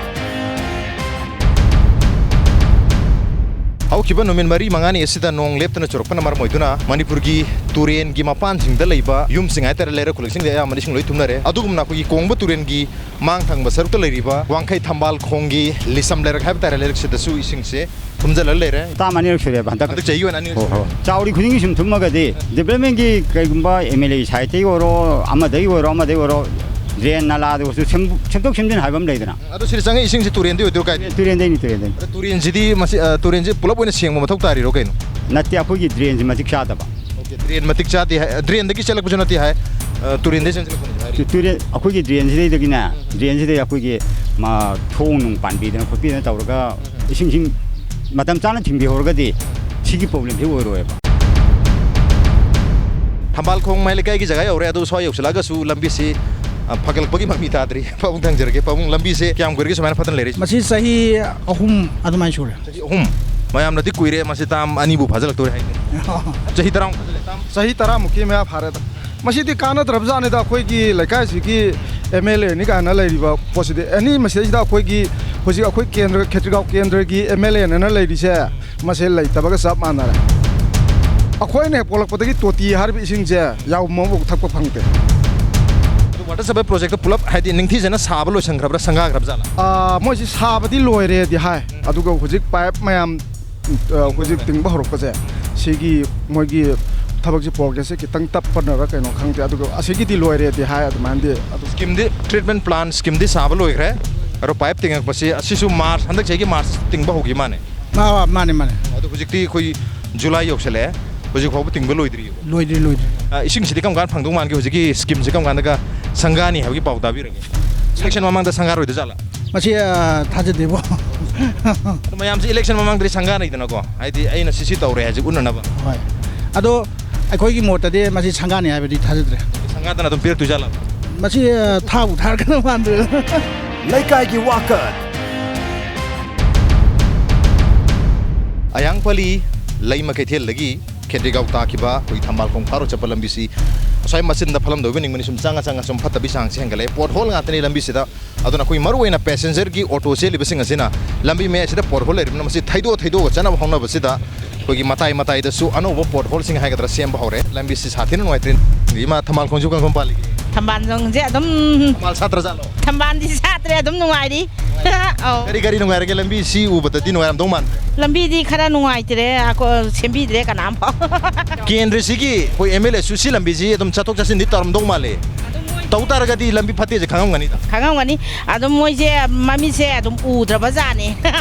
ꯍꯧꯈꯤꯕ ꯅꯨꯃꯤꯠ ꯃꯔꯤ ꯃꯉꯥꯅꯤ ꯑꯁꯤꯗ ꯅꯣꯡ ꯂꯦꯞꯇꯅ ꯆꯨꯔꯛꯄꯅ ꯃꯔꯝ ꯑꯣꯏꯗꯨꯅ ꯃꯅꯤꯄꯨꯔꯒꯤ ꯇꯨꯔꯦꯟꯒꯤ ꯃꯄꯥꯟꯁꯤꯡꯗ ꯂꯩꯕ ꯌꯨꯝꯁꯤꯡ ꯍꯥꯏꯇꯥꯔꯦ, ꯂꯩꯔꯛ ꯈꯨꯜꯂꯛꯁꯤꯡꯗ ꯑꯌꯥꯝꯕꯅ ꯏꯁꯤꯡ ꯂꯣꯏ ꯊꯨꯝꯅꯔꯦ꯫ ꯑꯗꯨꯒꯨꯝꯅ ꯑꯩꯈꯣꯏꯒꯤ ꯀꯣꯡꯕ ꯇꯨꯔꯦꯟꯒꯤ ꯃꯥꯡ ꯊꯪꯕ ꯁꯔꯨꯛꯇ ꯂꯩꯔꯤꯕ ꯋꯥꯡꯈꯩ ꯊꯝꯕꯥꯜ ꯈꯣꯡꯒꯤ ꯂꯤꯁꯝ ꯂꯩꯔꯛ ꯍꯥꯏꯕ ꯇꯥꯔꯦ, ꯂꯩꯔꯛꯁꯤꯗꯁꯨ ꯏꯁꯤꯡꯁꯦ ꯊꯨꯝꯖꯤꯜꯂꯒ ꯂꯩꯔꯦ꯫ ꯇꯥꯝ ꯑꯅꯤꯔꯛ ꯁꯨꯔꯦꯕ ꯍꯟꯗꯛ꯫ ꯍꯟꯗꯛ ꯆꯍꯤꯒꯤ ꯑꯣꯏꯅ ꯑꯅꯤꯔꯛ ꯍꯣꯏ, ꯁꯨꯔꯦ꯫ ꯍꯣꯏ꯫ ꯆꯥꯎꯔꯤ ꯈꯨꯗꯤꯡꯒꯤ ꯁꯨꯝ ꯊꯨꯝꯃꯒꯗꯤ ꯗꯤꯕ꯭ꯂꯞꯃꯦꯟꯒꯤ ꯀꯩꯒꯨꯝꯕ ꯑꯦꯝ ꯑꯦꯜ ꯑꯦ ꯁꯥꯏꯠꯇꯒꯤ ꯑꯣꯏꯔꯣ, ꯑꯃꯗꯒꯤ ꯑꯣꯏꯔꯣ, ꯑꯃꯗꯒꯤ ꯑꯣꯏꯔꯣ, ꯗ꯭ꯔꯦꯟ ꯅꯂꯥꯗ ꯑꯣꯏꯔꯁꯨ ꯁꯦꯝ-, ꯁꯦꯝꯗꯣꯛ ꯁꯦꯝꯖꯤꯟ ꯍꯥꯏꯕ ꯑꯃ ꯂꯩꯗꯅ꯫ ꯑꯗꯣ ꯁꯤꯗ ꯆꯪꯉꯛꯏ ꯏꯁꯤꯡꯁꯤ ꯇꯨꯔꯦꯟꯗꯩ ꯑꯣꯏꯗꯣꯏꯔꯣ, ꯀꯥꯏꯗꯩ? ꯇꯨꯔꯦꯟꯗꯩꯅꯤ, ꯇꯨꯔꯦꯟꯗꯩꯅꯤ꯫ ꯑꯗꯣ ꯇꯨꯔꯦꯟꯁꯤꯗꯤ ꯃꯁꯤ, ꯑ, ꯇꯨꯔꯦꯟꯁꯤ ꯄꯨꯂꯞ ꯑꯣꯏꯅ ꯁꯦꯡꯕ ꯃꯊꯧ ꯇꯥꯔꯤꯔꯣ ꯀꯩꯅꯣ? ꯅꯠꯇꯦ, ꯑꯩꯈꯣꯏꯒꯤ ꯗ꯭ꯔꯦꯟꯁꯦ ꯃꯇꯤꯛ ꯆꯥꯗꯕ꯫ ꯑꯣꯀꯦ, ꯗ꯭ꯔꯦꯟ ꯃꯇꯤꯛ ꯆꯥꯗꯦ ꯍꯥꯏ, ꯗ꯭ꯔꯦꯟꯗꯒꯤ ꯆꯦꯜꯂꯛꯄꯁꯨ ꯅꯠꯇꯦ ꯍꯥꯏ, ꯑ, ꯇꯨꯔꯦꯟꯗꯩ ꯆꯦꯟꯁꯤꯜꯂꯛꯄꯅꯦꯁꯨ ꯍꯥꯏꯔꯤ꯫ ꯇꯨ-, ꯇꯨꯔꯦꯟ, ꯑꯩꯈꯣꯏꯒꯤ ꯗ꯭ꯔꯦꯟꯁꯤꯗꯩꯗꯒꯤꯅꯦ, ꯗ꯭ꯔꯦꯟꯁꯤꯗꯩ ꯑꯩꯈꯣꯏꯒꯤ ꯃꯥ ꯊꯣꯡ ꯅꯨꯡ ꯄꯥꯟꯕꯤꯗꯅ ꯈꯣꯠꯄꯤꯗꯅ ꯇꯧꯔꯒ ꯏꯁꯤꯡꯁꯤ ꯃꯇꯝ ꯆꯥꯅ ꯊꯤꯡꯕꯤꯍꯧꯔꯒꯗꯤ ꯁꯤꯒꯤ ꯄ꯭ꯔꯣꯕ꯭ꯂꯦꯝꯁꯤ ꯑꯣꯏꯔꯣꯏꯕ꯫ ꯊꯝꯕꯥꯜ ꯈꯣꯡ ꯃꯌꯥꯏ ꯂꯩꯀꯥꯏꯒꯤ ꯖꯒꯥ ꯌꯧꯔꯦ, ꯑꯗꯨ ꯁ꯭ꯋꯥꯏ ꯌꯧꯁꯤꯜꯂꯛꯑꯒꯁꯨ ꯂꯝꯕꯤꯁꯤ, ꯑ, ꯐꯒꯠꯂꯛꯄꯒꯤ ꯃꯃꯤ ꯇꯥꯗ꯭ꯔꯤ꯫ ꯄꯥꯕꯨꯡ ꯊꯪꯖꯔꯒꯦ꯫ ꯄꯥꯕꯨꯡ, ꯂꯝꯕꯤꯁꯦ ꯀꯌꯥꯝ ꯀꯨꯏꯔꯒꯦ ꯁꯨꯃꯥꯏꯅ ꯐꯠꯇꯅ ꯂꯩꯔꯤꯁꯦ? ꯃꯁꯤ ꯆꯍꯤ ꯑꯍꯨꯝ ꯑꯗꯨꯃꯥꯏꯅ ꯁꯨꯔꯦ꯫ ꯆꯍꯤ ꯑꯍꯨꯝ꯫ ꯃꯌꯥꯝꯅꯗꯤ ꯀꯨꯏꯔꯦ, ꯃꯁꯤ ꯇꯥꯝ ꯑꯅꯤꯕꯨ ꯐꯥꯖꯤꯜꯂꯛꯇꯣꯔꯦ ꯍꯥꯏꯅꯦ꯫ ꯆꯍꯤ ꯇꯔꯥꯃꯨꯛ ꯐꯥꯖꯤꯜꯂꯦ꯫ ꯆꯍꯤ ꯇꯔꯥꯃꯨꯛꯀꯤ ꯃꯌꯥ ꯐꯥꯔꯦꯗ꯫ ꯃꯁꯤꯗꯤ ꯀꯥꯟꯅꯗ꯭ꯔꯕꯖꯥꯠꯅꯤꯗ꯫ ꯑꯩꯈꯣꯏꯒꯤ ꯂꯩꯀꯥꯏꯁꯤꯒꯤ ꯑꯦꯝ ꯑꯦꯜ ꯑꯦꯅꯤ ꯀꯥꯏꯅ ꯂꯩꯔꯤꯕ ꯄꯣꯠꯁꯤꯗꯤ ꯑꯦꯅꯤ ꯃꯁꯤꯗꯩꯁꯤꯗ ꯑꯩꯈꯣꯏꯒꯤ ꯍꯧꯖꯤꯛ ꯑꯩꯈꯣꯏ ꯀꯦꯟꯗ꯭ꯔ, ꯈꯦꯇ꯭ꯔꯤꯒꯥꯎ ꯀꯦꯟꯗ꯭ꯔꯒꯤ ꯑꯦꯝ ꯑꯦꯜ ꯑꯦꯅ ꯂꯩꯔꯤꯁꯦ ꯃꯁꯦ ꯂꯩꯇꯕꯒ ꯆꯞ ꯃꯥꯟꯅꯔꯦ꯫ ꯑꯩꯈꯣꯏꯅ ꯍꯦꯛ ꯄꯣꯛꯂꯛꯄꯗꯒꯤ ꯇꯣꯇꯤ ꯍꯥꯏꯔꯤꯕ ꯏꯁꯤꯡꯁꯦ ꯌꯥꯎꯕ ꯑꯃꯐꯥꯎ ꯊꯛꯄ ꯐꯪꯗꯦ꯫ ꯑꯗꯨ ꯋꯥꯇꯔ ꯁꯄ꯭ꯂꯥꯏ ꯄ꯭ꯔꯣꯖꯦꯛꯇ ꯄꯨꯂꯞ ꯍꯥꯏꯗꯤ ꯅꯤꯡꯊꯤꯖꯅ ꯁꯥꯕ ꯂꯣꯏꯁꯟꯈ꯭ꯔꯕ꯭ꯔꯥ, ꯁꯪꯒꯥꯈ꯭ꯔꯕ ꯖꯥꯠꯂꯥ? ꯑꯥ, ꯃꯣꯏꯁꯤ ꯁꯥꯕꯗꯤ ꯂꯣꯏꯔꯦꯗꯤ ꯍꯥꯏ, ꯑꯗꯨꯒ ꯍꯧꯖꯤꯛ ꯄꯥꯏꯞ ꯃꯌꯥꯝ, ꯑ, ꯍꯧꯖꯤꯛ ꯇꯤꯡꯕ ꯍꯧꯔꯛꯄꯁꯦ ꯁꯤꯒꯤ ꯃꯣꯏꯒꯤ ꯊꯕꯛꯁꯤ ꯄ꯭ꯔꯣꯒ꯭ꯔꯦꯁꯁꯦ ꯈꯤꯇꯪ ꯇꯞꯄꯅꯔ ꯀꯩꯅꯣ ꯈꯪꯗꯦ, ꯑꯗꯨꯒ ꯑꯁꯤꯒꯤꯗꯤ ꯂꯣꯏꯔꯦꯗꯤ ꯍꯥꯏ꯫ ꯑꯗꯨꯃꯥꯏꯅꯗꯤ ꯑꯗꯨ ꯁ꯭ꯀꯤꯝꯗꯤ, ꯇ꯭ꯔꯤꯠꯃꯦꯟ ꯄ꯭ꯂꯥꯟ ꯁ꯭ꯀꯤꯝꯗꯤ ꯁꯥꯕ ꯂꯣꯏꯈ꯭ꯔꯦ, ꯑꯗꯣ ꯄꯥꯏꯞ ꯇꯤꯡꯉꯛꯄꯁꯤ ꯑꯁꯤꯁꯨ ꯃꯥꯔꯆ, ꯍꯟꯗꯛ ꯆꯍꯤꯒꯤ ꯃꯥꯔꯆ ꯇꯤꯡꯕ ꯍꯧꯈꯤ ꯃꯥꯅꯦ꯫ ꯑꯥ, ꯃꯥꯅꯦ, ꯃꯥꯅꯦ꯫ ꯑꯗꯣ ꯍꯧꯖꯤꯛꯇꯤ ꯑꯩꯈꯣꯏ ꯖꯨꯂꯥꯏ ꯌꯧꯁꯜꯂꯛꯑꯦ, ꯍꯧꯖꯤꯛ ꯐꯥꯎꯕ ꯇꯤꯡꯕ ꯂꯣꯏꯗ꯭ꯔꯤꯕ꯫ ꯂꯣꯏꯗ꯭ꯔꯤ, ꯂꯣꯏꯗ꯭ꯔꯤ꯫ ꯑ, ꯏꯁꯤꯡꯁꯤꯗꯤ ꯀꯔꯝ ꯀꯥꯟꯗ ꯐꯪꯗꯧ ꯃꯥꯟꯒꯦ? ꯍꯧꯖꯤꯛꯀꯤ ꯁ꯭ꯀꯤꯝꯁꯤ ꯀꯔꯝ ꯀꯥꯟꯗꯒ ꯁꯪꯒꯥꯅꯤ ꯍꯥꯏꯕꯒꯤ ꯄꯥꯎ ꯇꯥꯕꯤꯔꯒꯦ? ꯏꯂꯦꯛꯁꯟ ꯃꯃꯥꯡꯗ ꯁꯪꯒꯥꯔꯣꯏꯗꯣꯏ ꯖꯥꯠꯂꯥ? ꯃꯁꯤ, ꯑ, ꯊꯥꯖꯗꯦꯕꯣ꯫ ꯑꯗꯣ ꯃꯌꯥꯝꯁꯤ ꯏꯂꯦꯛꯁꯟ ꯃꯃꯥꯡꯗꯗꯤ ꯁꯪꯒꯥꯅꯩꯗꯅꯀꯣ, ꯍꯥꯏꯗꯤ ꯑꯩꯅ ꯁꯤ ꯁꯤ ꯇꯧꯔꯦ ꯍꯥꯏꯁꯦ ꯎꯠꯅꯅꯕ꯫ ꯍꯣꯏ꯫ ꯑꯗꯣ ꯑꯩꯈꯣꯏꯒꯤ ꯃꯣꯠꯇꯗꯤ ꯃꯁꯤ ꯁꯪꯒꯥꯅꯤ ꯍꯥꯏꯕꯗꯤ ꯊꯥꯖꯗ꯭ꯔꯦ꯫ ꯁꯪꯒꯥꯗꯅ ꯑꯗꯨꯝ ꯄꯤꯔꯛꯇꯣꯏ ꯖꯥꯠꯂꯥ? ꯃꯁꯤ, ꯑ, ꯊꯥꯕꯨ ꯊꯥꯔꯛꯀꯗꯧ ꯃꯥꯟꯗ꯭ꯔꯦꯗ꯫ ꯂꯩꯀꯥꯏꯒꯤ ꯋꯥꯀꯠ꯫ ꯑꯌꯥꯡꯄꯜꯂꯤ ꯂꯩꯃ ꯀꯩꯊꯦꯜꯗꯒꯤ ꯈꯦꯇ꯭ꯔꯤꯒꯥꯎ ꯇꯥꯈꯤꯕ ꯑꯩꯈꯣꯏ ꯊꯝꯕꯥꯜꯈꯣꯡ ꯐꯥꯎꯔ ꯆꯠꯄ ꯂꯝꯕꯤꯁꯤ ꯉꯁꯥꯏ ꯃꯆꯤꯟꯗ ꯐꯠꯂꯝꯗꯣꯏꯕ ꯅꯤꯡꯕꯅꯤ, ꯁꯨꯝ ꯆꯪꯉ ꯆꯪꯉ ꯁꯨꯝ ꯐꯠꯇꯕꯤ ꯆꯥꯡꯁꯤ ꯍꯦꯟꯒꯠꯂꯛꯑꯦ꯫ ꯄꯣꯠ ꯍꯣꯜ ꯉꯥꯛꯇꯅꯤ ꯂꯝꯕꯤꯁꯤꯗ꯫ ꯑꯗꯨꯅ ꯑꯩꯈꯣꯏ ꯃꯔꯨꯑꯣꯏꯅ ꯄꯦꯁꯦꯟꯖꯔꯒꯤ ꯑꯣꯇꯣ ꯆꯦꯜꯂꯤꯕꯁꯤꯡ ꯑꯁꯤꯅ ꯂꯝꯕꯤ ꯃꯌꯥꯏꯁꯤꯗ ꯄꯣꯠ ꯍꯣꯜ ꯂꯩꯔꯤꯕꯅ ꯃꯁꯤ ꯊꯩꯗꯣꯛ ꯊꯩꯗꯣꯛꯑꯒ ꯆꯠꯅꯕ ꯍꯣꯠꯅꯕꯁꯤꯗ ꯑꯩꯈꯣꯏꯒꯤ ꯃꯇꯥꯏ ꯃꯇꯥꯏꯗꯁꯨ ꯑꯅꯧꯕ ꯄꯣꯠ ꯍꯣꯜꯁꯤꯡ ꯍꯥꯏꯒꯗ꯭ꯔꯥ ꯁꯦꯝꯕ ꯍꯧꯔꯦ꯫ ꯂꯝꯕꯤꯁꯤ ꯁꯥꯊꯤꯅ ꯅꯨꯡꯉꯥꯏꯇ꯭ꯔꯦ꯫ ꯏꯃꯥ, ꯊꯝꯕꯥꯜ ꯈꯣꯡꯁꯨ ꯀꯔꯝ ꯄꯥꯜꯂꯤꯒꯦ? ꯊꯝꯕꯥꯜ ꯈꯣꯡꯁꯦ ꯑꯗꯨꯝ ꯊꯝꯕꯥꯜ ꯁꯥꯠꯇ꯭ꯔꯖꯥꯠꯂꯣ? ꯊꯝꯕꯥꯜꯗꯤ ꯁꯥꯠꯇ꯭ꯔꯦ, ꯑꯗꯨꯝ ꯅꯨꯡꯉꯥꯏꯔꯤ꯫ ꯑꯧ꯫ ꯀꯔꯤ ꯀꯔꯤ ꯅꯨꯡꯉꯥꯏꯔꯒꯦ? ꯂꯝꯕꯤꯁꯤ ꯎꯕꯗꯗꯤ ꯅꯨꯡꯉꯥꯏꯔꯝꯗꯧ ꯃꯥꯟꯗ꯭ꯔꯦ꯫ ꯂꯝꯕꯤꯗꯤ ꯈꯔ ꯅꯨꯡꯉꯥꯏꯇ꯭ꯔꯦ, ꯑꯀꯣ-, ꯁꯦꯝꯕꯤꯗ꯭ꯔꯦ ꯀꯅꯥꯝꯐꯥꯎ꯫ ꯀꯦꯟꯗ꯭ꯔꯁꯤꯒꯤ ꯑꯩꯈꯣꯏ ꯑꯦꯝ ꯑꯦꯜ ꯑꯦꯁꯨ ꯁꯤ ꯂꯝꯕꯤꯁꯤ ꯑꯗꯨꯝ ꯆꯠꯊꯣꯛ ꯆꯠꯁꯤꯟꯗꯤ ꯇꯧꯔꯝꯗꯧ ꯃꯥꯜꯂꯦ꯫ ꯑꯗꯨꯝ ꯃꯣꯏ ꯇꯧ ꯇꯥꯔꯒꯗꯤ ꯂꯝꯕꯤ ꯐꯠꯇꯦꯁꯦ ꯈꯪꯉꯝꯒꯅꯤꯗ꯫ ꯈꯪꯉꯝꯒꯅꯤ꯫ ꯑꯗꯨꯝ ꯃꯣꯏꯁꯦ ꯃꯃꯤꯠꯁꯦ ꯑꯗꯨꯝ ꯎꯗ꯭ꯔꯕ ꯖꯥꯠꯅꯤ꯫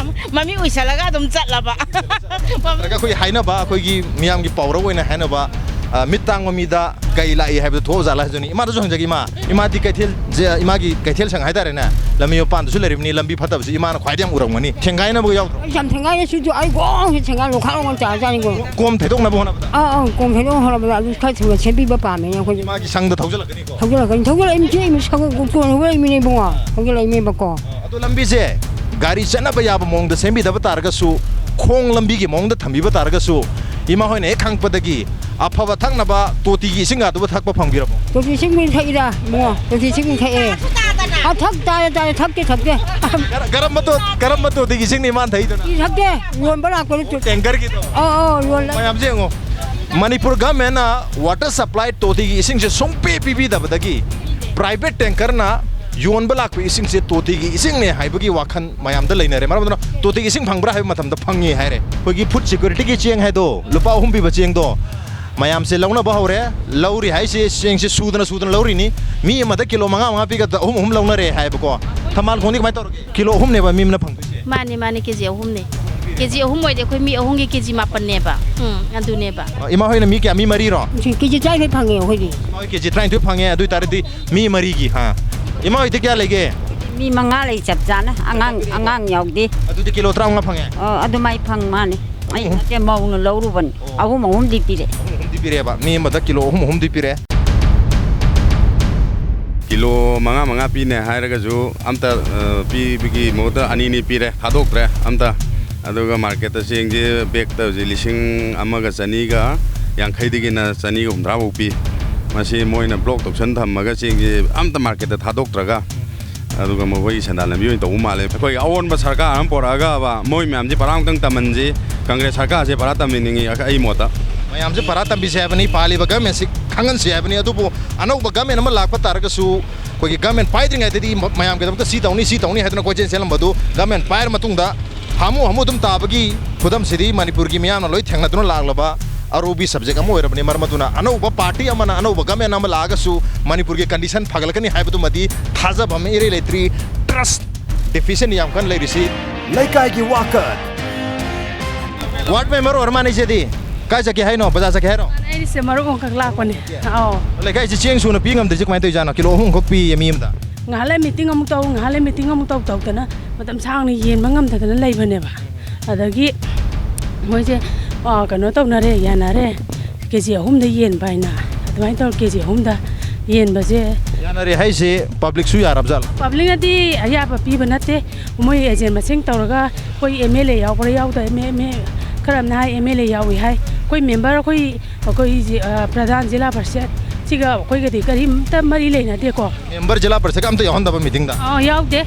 ꯃꯃꯤꯠ ꯎꯏꯁꯜꯂꯒ ꯑꯗꯨꯝ ꯆꯠꯂꯕ꯫ ꯅꯠꯇ꯭ꯔꯒ ꯑꯩꯈꯣꯏ ꯍꯥꯏꯅꯕ, ꯑꯩꯈꯣꯏꯒꯤ ꯃꯤꯌꯥꯝꯒꯤ ꯄꯥꯎꯔꯧ ꯑꯣꯏꯅ ꯍꯥꯏꯅꯕ, ꯑ, ꯃꯤꯠ ꯇꯥꯡꯕ ꯃꯤꯗ ꯀꯩ ꯂꯥꯛꯏ ꯍꯥꯏꯕꯗꯨ ꯊꯣꯛꯑ ꯖꯥꯠꯂꯥ ꯍꯥꯏꯗꯨꯅꯤ꯫ ꯏꯃꯥꯗꯁꯨ ꯍꯪꯖꯒꯦ, ꯏꯃꯥ, ꯏꯃꯥꯗꯤ ꯀꯩꯊꯦꯜꯁꯦ, ꯏꯃꯥꯒꯤ ꯀꯩꯊꯦꯜ ꯁꯪ ꯍꯥꯏꯇꯥꯔꯦꯅꯦ, ꯂꯝꯕꯤ ꯃꯄꯥꯟꯗꯁꯨ ꯂꯩꯔꯤꯕꯅꯤ, ꯂꯝꯕꯤ ꯐꯠꯇꯕꯁꯤ ꯏꯃꯥꯅ ꯈ꯭ꯋꯥꯏꯗꯒꯤ ꯌꯥꯝ ꯎꯔꯝꯒꯅꯤ꯫ ꯊꯦꯡꯒꯥꯏꯅꯕꯒ ꯌꯥꯎꯗ꯭ꯔꯣ? ꯑꯩ ꯌꯥꯝ ꯊꯦꯡꯒꯥꯏꯅ ꯁꯤꯁꯨ ꯑꯩ ꯒꯣꯡꯁꯦ ꯊꯦꯡꯒꯥꯏ ꯂꯣꯡꯈꯥꯛ ꯂꯣꯡꯈꯥꯛ ꯆꯥꯖꯥꯠꯅꯤꯀꯣ꯫ ꯀꯣꯝ ꯊꯩꯗꯣꯛꯅꯕ ꯍꯣꯠꯅꯕꯗ? ꯑꯥ, ꯑꯥ, ꯀꯣꯝ ꯊꯩꯗꯣꯛꯅꯕ ꯍꯣꯠꯅꯕꯗ ꯑꯗꯨ ꯈꯔ ꯊꯨꯅ ꯁꯦꯝꯕꯤꯕ ꯄꯥꯝꯃꯦꯅꯦ ꯑꯩꯈꯣꯏꯁꯨ꯫ ꯏꯃꯥꯒꯤ ꯁꯪꯗ ꯊꯧꯖꯤꯜꯂꯛꯀꯅꯤꯀꯣ? ꯊꯧꯖꯤꯜꯂꯛꯀꯅꯤ, ꯊꯧꯖꯤꯜꯂꯛꯏꯃꯤ, ꯆꯦ ꯏꯃꯤ ꯁꯒ ꯀꯣꯟ ꯍꯧꯒꯠꯂꯛꯏꯃꯤꯅꯦ ꯏꯕꯨꯡꯉꯣ, ꯊꯧꯖꯤꯜꯂꯛꯏꯃꯦꯕꯀꯣ꯫ ꯑꯗꯣ ꯂꯝꯕꯤꯁꯦ ꯒꯥꯔꯤ ꯆꯠꯅꯕ ꯌꯥꯕ ꯃꯑꯣꯡꯗ ꯁꯦꯝꯕꯤꯗꯕ ꯇꯥꯔꯒꯁꯨ, ꯈꯣꯡ ꯂꯝꯕꯤꯒꯤ ꯃꯑꯣꯡꯗ ꯊꯝꯕꯤꯕ ꯇꯥꯔꯒꯁꯨ, ꯏꯃꯥ ꯍꯣꯏꯅ ꯍꯦꯛ ꯈꯪꯉꯛꯄꯗꯒꯤ ꯑꯐꯕ ꯊꯛꯅꯕ ꯇꯣꯇꯤꯒꯤ ꯏꯁꯤꯡꯒꯗꯨꯕꯨ ꯊꯛꯄ ꯐꯪꯕꯤꯔꯕꯣ? ꯇꯣꯇꯤ ꯏꯁꯤꯡ ꯊꯛꯏꯗ, ꯏꯕꯨꯡꯉꯣ꯫ ꯇꯣꯇꯤ ꯏꯁꯤꯡ ꯊꯛꯑꯦ꯫ ꯑ, ꯊꯛ ꯇꯥꯔꯦ, ꯇꯥꯔꯦ, ꯊꯛꯇꯦ, ꯊꯛꯇꯦ꯫ ꯀꯔ-, ꯀꯔꯝꯕ ꯇꯣ-, ꯀꯔꯝꯕ ꯇꯣꯇꯤꯒꯤ ꯏꯁꯤꯡꯅꯤ ꯏꯃꯥꯅ ꯊꯛꯏꯗꯨꯅ? ꯇꯤ ꯊꯛꯇꯦ, ꯌꯣꯟꯕ ꯂꯥꯛꯄꯗ ꯇꯣ-, ꯇꯦꯡꯀꯔꯒꯤꯗꯣ? ꯑꯧ, ꯑꯧ, ꯌꯣꯜꯂꯦ꯫ ꯃꯌꯥꯝꯁꯦ ꯌꯦꯡꯉꯣ, ꯃꯅꯤꯄꯨꯔ ꯒꯚꯔꯟꯃꯦꯟꯅ ꯋꯥꯇꯔ ꯁꯄ꯭ꯂꯥꯏ ꯇꯣꯇꯤꯒꯤ ꯏꯁꯤꯡꯁꯦ ꯁꯨꯡꯄꯤ ꯄꯤꯕꯤꯗꯕꯗꯒꯤ ꯄ꯭ꯔꯥꯏꯚꯦꯠ ꯇꯦꯡꯀꯔꯅ ꯌꯣꯟꯕ ꯂꯥꯛꯄ ꯏꯁꯤꯡꯁꯦ ꯇꯣꯇꯤꯒꯤ ꯏꯁꯤꯡꯅꯦ ꯍꯥꯏꯕꯒꯤ ꯋꯥꯈꯜ ꯃꯌꯥꯝꯗ ꯂꯩꯅꯔꯦ꯫ ꯃꯔꯝ ꯑꯗꯨꯅ ꯇꯣꯇꯤꯒꯤ ꯏꯁꯤꯡ ꯐꯪꯕ꯭ꯔꯥ ꯍꯥꯏꯕ ꯃꯇꯝꯗ ꯐꯪꯉꯤ ꯍꯥꯏꯔꯦ꯫ ꯑꯩꯈꯣꯏꯒꯤ ꯐꯨꯗ ꯁꯦꯀ꯭ꯌꯨꯔꯤꯇꯤꯒꯤ ꯆꯦꯡ ꯍꯥꯏꯗꯣ, ꯂꯨꯄꯥ ꯑꯍꯨꯝ ꯄꯤꯕ ꯆꯦꯡꯗꯣ, ꯃꯌꯥꯝꯁꯦ ꯂꯧꯅꯕ ꯍꯧꯔꯦ꯫ ꯂꯧꯔꯤ ꯍꯥꯏꯁꯦ ꯆꯦꯡꯁꯦ ꯁꯨꯗꯅ ꯁꯨꯗꯅ ꯂꯧꯔꯤꯅꯤ꯫ ꯃꯤ ꯑꯃꯗ ꯀꯤꯂꯣ ꯃꯉꯥ ꯃꯉꯥ ꯄꯤꯒꯗ ꯑꯍꯨꯝ ꯑꯍꯨꯝ ꯂꯧꯅꯔꯦ ꯍꯥꯏꯕꯀꯣ꯫ ꯊꯝꯕꯥꯜ ꯈꯣꯡꯗꯤ ꯀꯃꯥꯏꯅ ꯇꯧꯔꯒꯦ? ꯀꯤꯂꯣ ꯑꯍꯨꯝꯅꯦꯕ ꯃꯤ ꯑꯃꯅ ꯐꯪꯗꯣꯏꯁꯦ꯫ ꯃꯥꯅꯦ, ꯃꯥꯅꯦ, ꯀꯦꯖꯤ ꯑꯍꯨꯝꯅꯦ꯫ ꯀꯦꯖꯤ ꯑꯍꯨꯝ ꯑꯣꯏꯗꯤ ꯑꯩꯈꯣꯏ ꯃꯤ ꯑꯍꯨꯝꯒꯤ ꯀꯦꯖꯤ ꯃꯥꯄꯟꯅꯦꯕ꯫ ꯎꯝ, ꯑꯗꯨꯅꯦꯕ꯫ ꯑ, ꯏꯃꯥ ꯍꯣꯏꯅ ꯃꯤ ꯀꯌꯥ? ꯃꯤ ꯃꯔꯤꯔꯣ? ꯁꯤ ꯀꯦꯖꯤ ꯇꯔꯥꯅꯤꯊꯣꯏ ꯐꯪꯉꯦ ꯑꯩꯈꯣꯏꯗꯤ꯫ ꯏꯃꯥ ꯍꯣꯏ ꯀꯦꯖꯤ ꯇꯔꯥꯅꯤꯊꯣꯏ ꯐꯪꯉꯦ꯫ ꯑꯗꯨ ꯑꯣꯏꯇꯥꯔꯗꯤ ꯃꯤ ꯃꯔꯤꯒꯤ, ꯍꯥ? ꯏꯃꯥ ꯍꯣꯏꯗꯤ ꯀꯌꯥ ꯂꯩꯒꯦ? ꯃꯤ ꯃꯉꯥ ꯂꯩ ꯆꯞ ꯆꯥꯅ, ꯑꯉꯥꯡ, ꯑꯉꯥꯡ ꯌꯥꯎꯗꯦ꯫ ꯑꯗꯨꯗꯤ ꯀꯤꯂꯣ ꯇꯔꯥꯃꯉꯥ ꯐꯪꯉꯦ? ꯑꯣ, ꯑꯗꯨꯃꯥꯏ ꯐꯪ ꯃꯥꯅꯤ꯫ ꯑꯩ ꯎꯝ꯫ ꯅꯠꯇꯦ, ꯃꯧꯅ ꯂꯧꯔꯨꯕꯅꯤ꯫ ꯑꯣ꯫ ꯑꯍꯨꯝ ꯑꯍꯨꯝꯗꯤ ꯄꯤꯔꯛꯑꯦ꯫ ꯑꯍꯨꯝ ꯑꯍꯨꯝꯗꯤ ꯄꯤꯔꯛꯑꯦꯕ꯫ ꯃꯤ ꯑꯃꯗ ꯀꯤꯂꯣ ꯑꯍꯨꯝ ꯑꯍꯨꯝꯗꯤ ꯄꯤꯔꯛꯑꯦ꯫ ꯀꯤꯂꯣ ꯃꯉꯥ ꯃꯉꯥ ꯄꯤꯅꯦ ꯍꯥꯏꯔꯒꯁꯨ ꯑꯝꯇ, ꯑ, ꯄꯤꯕꯒꯤ ꯃꯍꯨꯠꯇ ꯑꯅꯤꯅꯤ ꯄꯤꯔꯦ, ꯊꯥꯗꯣꯛꯇ꯭ꯔꯦ ꯑꯝꯇ꯫ ꯑꯗꯨꯒ ꯃꯥꯔꯀꯦꯠꯇ ꯆꯦꯡꯁꯦ ꯕꯦꯛꯇ ꯍꯧꯖꯤꯛ ꯂꯤꯁꯤꯡ ꯑꯃꯒ ꯆꯅꯤꯒ ꯌꯥꯡꯈꯩꯗꯒꯤꯅ ꯆꯅꯤꯒ ꯍꯨꯝꯗ꯭ꯔꯥ ꯐꯥꯎ ꯄꯤ꯫ ꯃꯁꯤ ꯃꯣꯏꯅ ꯕ꯭ꯂꯣꯛ ꯇꯧꯁꯟ ꯊꯝꯃꯒ ꯆꯦꯡꯁꯦ ꯑꯝꯇ ꯃꯥꯔꯀꯦꯠꯇ ꯊꯥꯗꯣꯛꯇ꯭ꯔꯒ, ꯑꯗꯨꯒ ꯃꯈꯣꯏꯒꯤ ꯁꯦꯟꯗꯥꯟ ꯂꯝꯕꯤ ꯑꯣꯏꯅ ꯇꯧꯕ ꯃꯥꯜꯂꯦ꯫ ꯑꯩꯈꯣꯏꯒꯤ ꯑꯑꯣꯟꯕ ꯁꯔꯀꯥꯔ ꯑꯃ ꯄꯨꯔꯛꯑꯒꯕ ꯃꯣꯏ ꯃꯌꯥꯝꯁꯦ ꯄꯔꯥ ꯑꯃꯨꯛꯇꯪ ꯇꯝꯍꯟꯁꯤ꯫ ꯀꯪꯒ꯭ꯔꯦꯁ ꯁꯔꯀꯥꯔꯁꯦ ꯄꯔꯥ ꯇꯝꯍꯟꯅꯤꯡꯉꯤ ꯑꯩ ꯃꯣꯠꯇ꯫ ꯃꯌꯥꯝꯁꯦ ꯄꯔꯥ ꯇꯝꯕꯤꯁꯦ ꯍꯥꯏꯕꯅꯤ, ꯄꯥꯜꯂꯤꯕ ꯒꯃꯦꯟꯁꯤ ꯈꯪꯍꯟꯁꯦ ꯍꯥꯏꯕꯅꯤ꯫ ꯑꯗꯨꯕꯨ ꯑꯅꯧꯕ ꯒꯃꯦꯟ ꯑꯃ ꯂꯥꯛꯄ ꯇꯥꯔꯒꯁꯨ ꯑꯩꯈꯣꯏꯒꯤ ꯒꯃꯦꯟ ꯄꯥꯏꯗ꯭ꯔꯤꯉꯩꯗꯗꯤ ꯃ-, ꯃꯌꯥꯝꯒꯤꯗꯃꯛꯇ ꯁꯤ ꯇꯧꯅꯤ, ꯁꯤ ꯇꯧꯅꯤ ꯍꯥꯏꯗꯅ ꯀꯣꯏꯆꯦꯟ ꯆꯦꯜꯂꯝꯕꯗꯨ ꯒꯃꯦꯟ ꯄꯥꯏꯔ ꯃꯇꯨꯡꯗ ꯍꯥꯃꯨ ꯍꯥꯃꯨ ꯑꯗꯨꯝ ꯇꯥꯕꯒꯤ ꯈꯨꯗꯝꯁꯤꯗꯤ ꯃꯅꯤꯄꯨꯔꯒꯤ ꯃꯤꯌꯥꯝꯅ ꯂꯣꯏ ꯊꯦꯡꯅꯗꯨꯅ ꯂꯥꯛꯂꯕ ꯑꯔꯨꯕꯤ ꯁꯕꯖꯦꯛ ꯑꯃ ꯑꯣꯏꯔꯕꯅꯤ꯫ ꯃꯔꯝ ꯑꯗꯨꯅ ꯑꯅꯧꯕ ꯄꯥꯔꯇꯤ ꯑꯃꯅ, ꯑꯅꯧꯕ ꯒꯃꯦꯟ ꯑꯃ ꯂꯥꯛꯑꯒꯁꯨ ꯃꯅꯤꯄꯨꯔꯒꯤ ꯀꯟꯗꯤꯁꯟ ꯐꯒꯠꯂꯛꯀꯅꯤ ꯍꯥꯏꯕꯗꯨꯃꯗꯤ ꯊꯥꯖꯕ ꯑꯃ ꯏꯔꯩ ꯂꯩꯇ꯭ꯔꯤ꯫ ꯇ꯭ꯔꯁ ꯗꯦꯐꯤꯁꯤꯠꯅꯤ ꯌꯥꯝ ꯀꯟꯅ ꯂꯩꯔꯤꯁꯤ꯫ ꯂꯩꯀꯥꯏꯒꯤ ꯋꯥꯀꯠ꯫ ꯋꯥꯔꯗ ꯃꯦꯝꯕꯔ ꯑꯣꯏꯔ ꯃꯥꯅꯦ ꯏꯆꯦꯗꯤ꯫ ꯀꯥꯏ ꯆꯠꯀꯦ ꯍꯥꯏꯅꯣ? ꯕꯖꯥꯔ ꯆꯠꯀꯦ ꯍꯥꯏꯔꯣ? ꯑꯩꯁꯦ ꯃꯔꯨꯞ ꯑꯃꯈꯛ ꯂꯥꯛꯄꯅꯦ꯫ ꯑꯧ꯫ ꯂꯩꯀꯥꯏꯁꯦ ꯆꯦꯡ ꯁꯨꯅ ꯄꯤ ꯉꯝꯗ꯭ꯔꯤꯁꯦ ꯀꯃꯥꯏꯅ ꯇꯧꯔꯤꯖꯥꯠꯅꯣ? ꯀꯤꯂꯣ ꯑꯍꯨꯝꯈꯛ ꯄꯤꯌꯦ ꯃꯤ ꯑꯃꯗ꯫ ꯉꯥꯏꯍꯥꯛ ꯂꯩ ꯃꯤꯇꯤꯡ ꯑꯃꯨꯛ ꯇꯧ, ꯉꯥꯏꯍꯥꯛ ꯂꯩ ꯃꯤꯇꯤꯡ ꯑꯃꯨꯛ ꯇꯧ ꯇꯧꯗꯅ ꯃꯇꯝ ꯁꯥꯡꯅ ꯌꯦꯟꯕ ꯉꯝꯗꯗꯅ ꯂꯩꯕꯅꯦꯕ꯫ ꯑꯗꯒꯤ ꯃꯣꯏꯁꯦ, ꯑ, ꯀꯩꯅꯣ ꯇꯧꯅꯔꯦ, ꯌꯥꯅꯔꯦ꯫ ꯀꯦ ꯖꯤ ꯑꯍꯨꯝꯗ ꯌꯦꯟꯕ ꯍꯥꯏꯅ ꯑꯗꯨꯃꯥꯏꯅ ꯇꯧꯔ ꯀꯦ ꯖꯤ ꯑꯍꯨꯝꯗ ꯌꯦꯟꯕꯁꯦ꯫ ꯌꯥꯅꯔꯦ ꯍꯥꯏꯁꯦ ꯄꯕ꯭ꯂꯤꯛꯁꯨ ꯌꯥꯔꯕ ꯖꯥꯠꯂꯣ? ꯄꯕ꯭ꯂꯤꯛꯅꯗꯤ ꯑꯌꯥꯕ ꯄꯤꯕ ꯅꯠꯇꯦ꯫ ꯃꯣꯏ ꯑꯦꯖꯦꯟ ꯃꯁꯤꯡ ꯇꯧꯔꯒ ꯑꯩꯈꯣꯏ ꯑꯦꯝ ꯑꯦꯜ ꯑꯦ ꯌꯥꯎꯕ꯭ꯔꯥ ꯌꯥꯎꯗ, ꯑꯦꯝ ꯑꯦ, ꯑꯦꯝ ꯑꯦ ꯈꯔ ꯑꯃꯅ ꯍꯥꯏ ꯑꯦꯝ ꯑꯦꯜ ꯑꯦ ꯌꯥꯎꯏ ꯍꯥꯏ, ꯑꯩꯈꯣꯏ ꯃꯦꯝꯕꯔ, ꯑꯩꯈꯣꯏ, ꯑꯩꯈꯣꯏ ꯖꯤ-, ꯑ, ꯄ꯭ꯔꯙꯥꯟ ꯖꯤꯂꯥ ꯄꯔꯤꯁꯠꯁꯤꯒ ꯑꯩꯈꯣꯏꯒꯗꯤ ꯀꯔꯤꯝꯇ ꯃꯔꯤ ꯂꯩꯅꯗꯦꯀꯣ꯫ ꯃꯦꯝꯕꯔ ꯖꯤꯂꯥ ꯄꯔꯤꯁꯠꯀ ꯑꯝꯇ ꯌꯥꯎꯍꯟꯗꯕ ꯃꯤꯇꯤꯡꯗ? ꯑꯥ, ꯌꯥꯎꯗꯦ꯫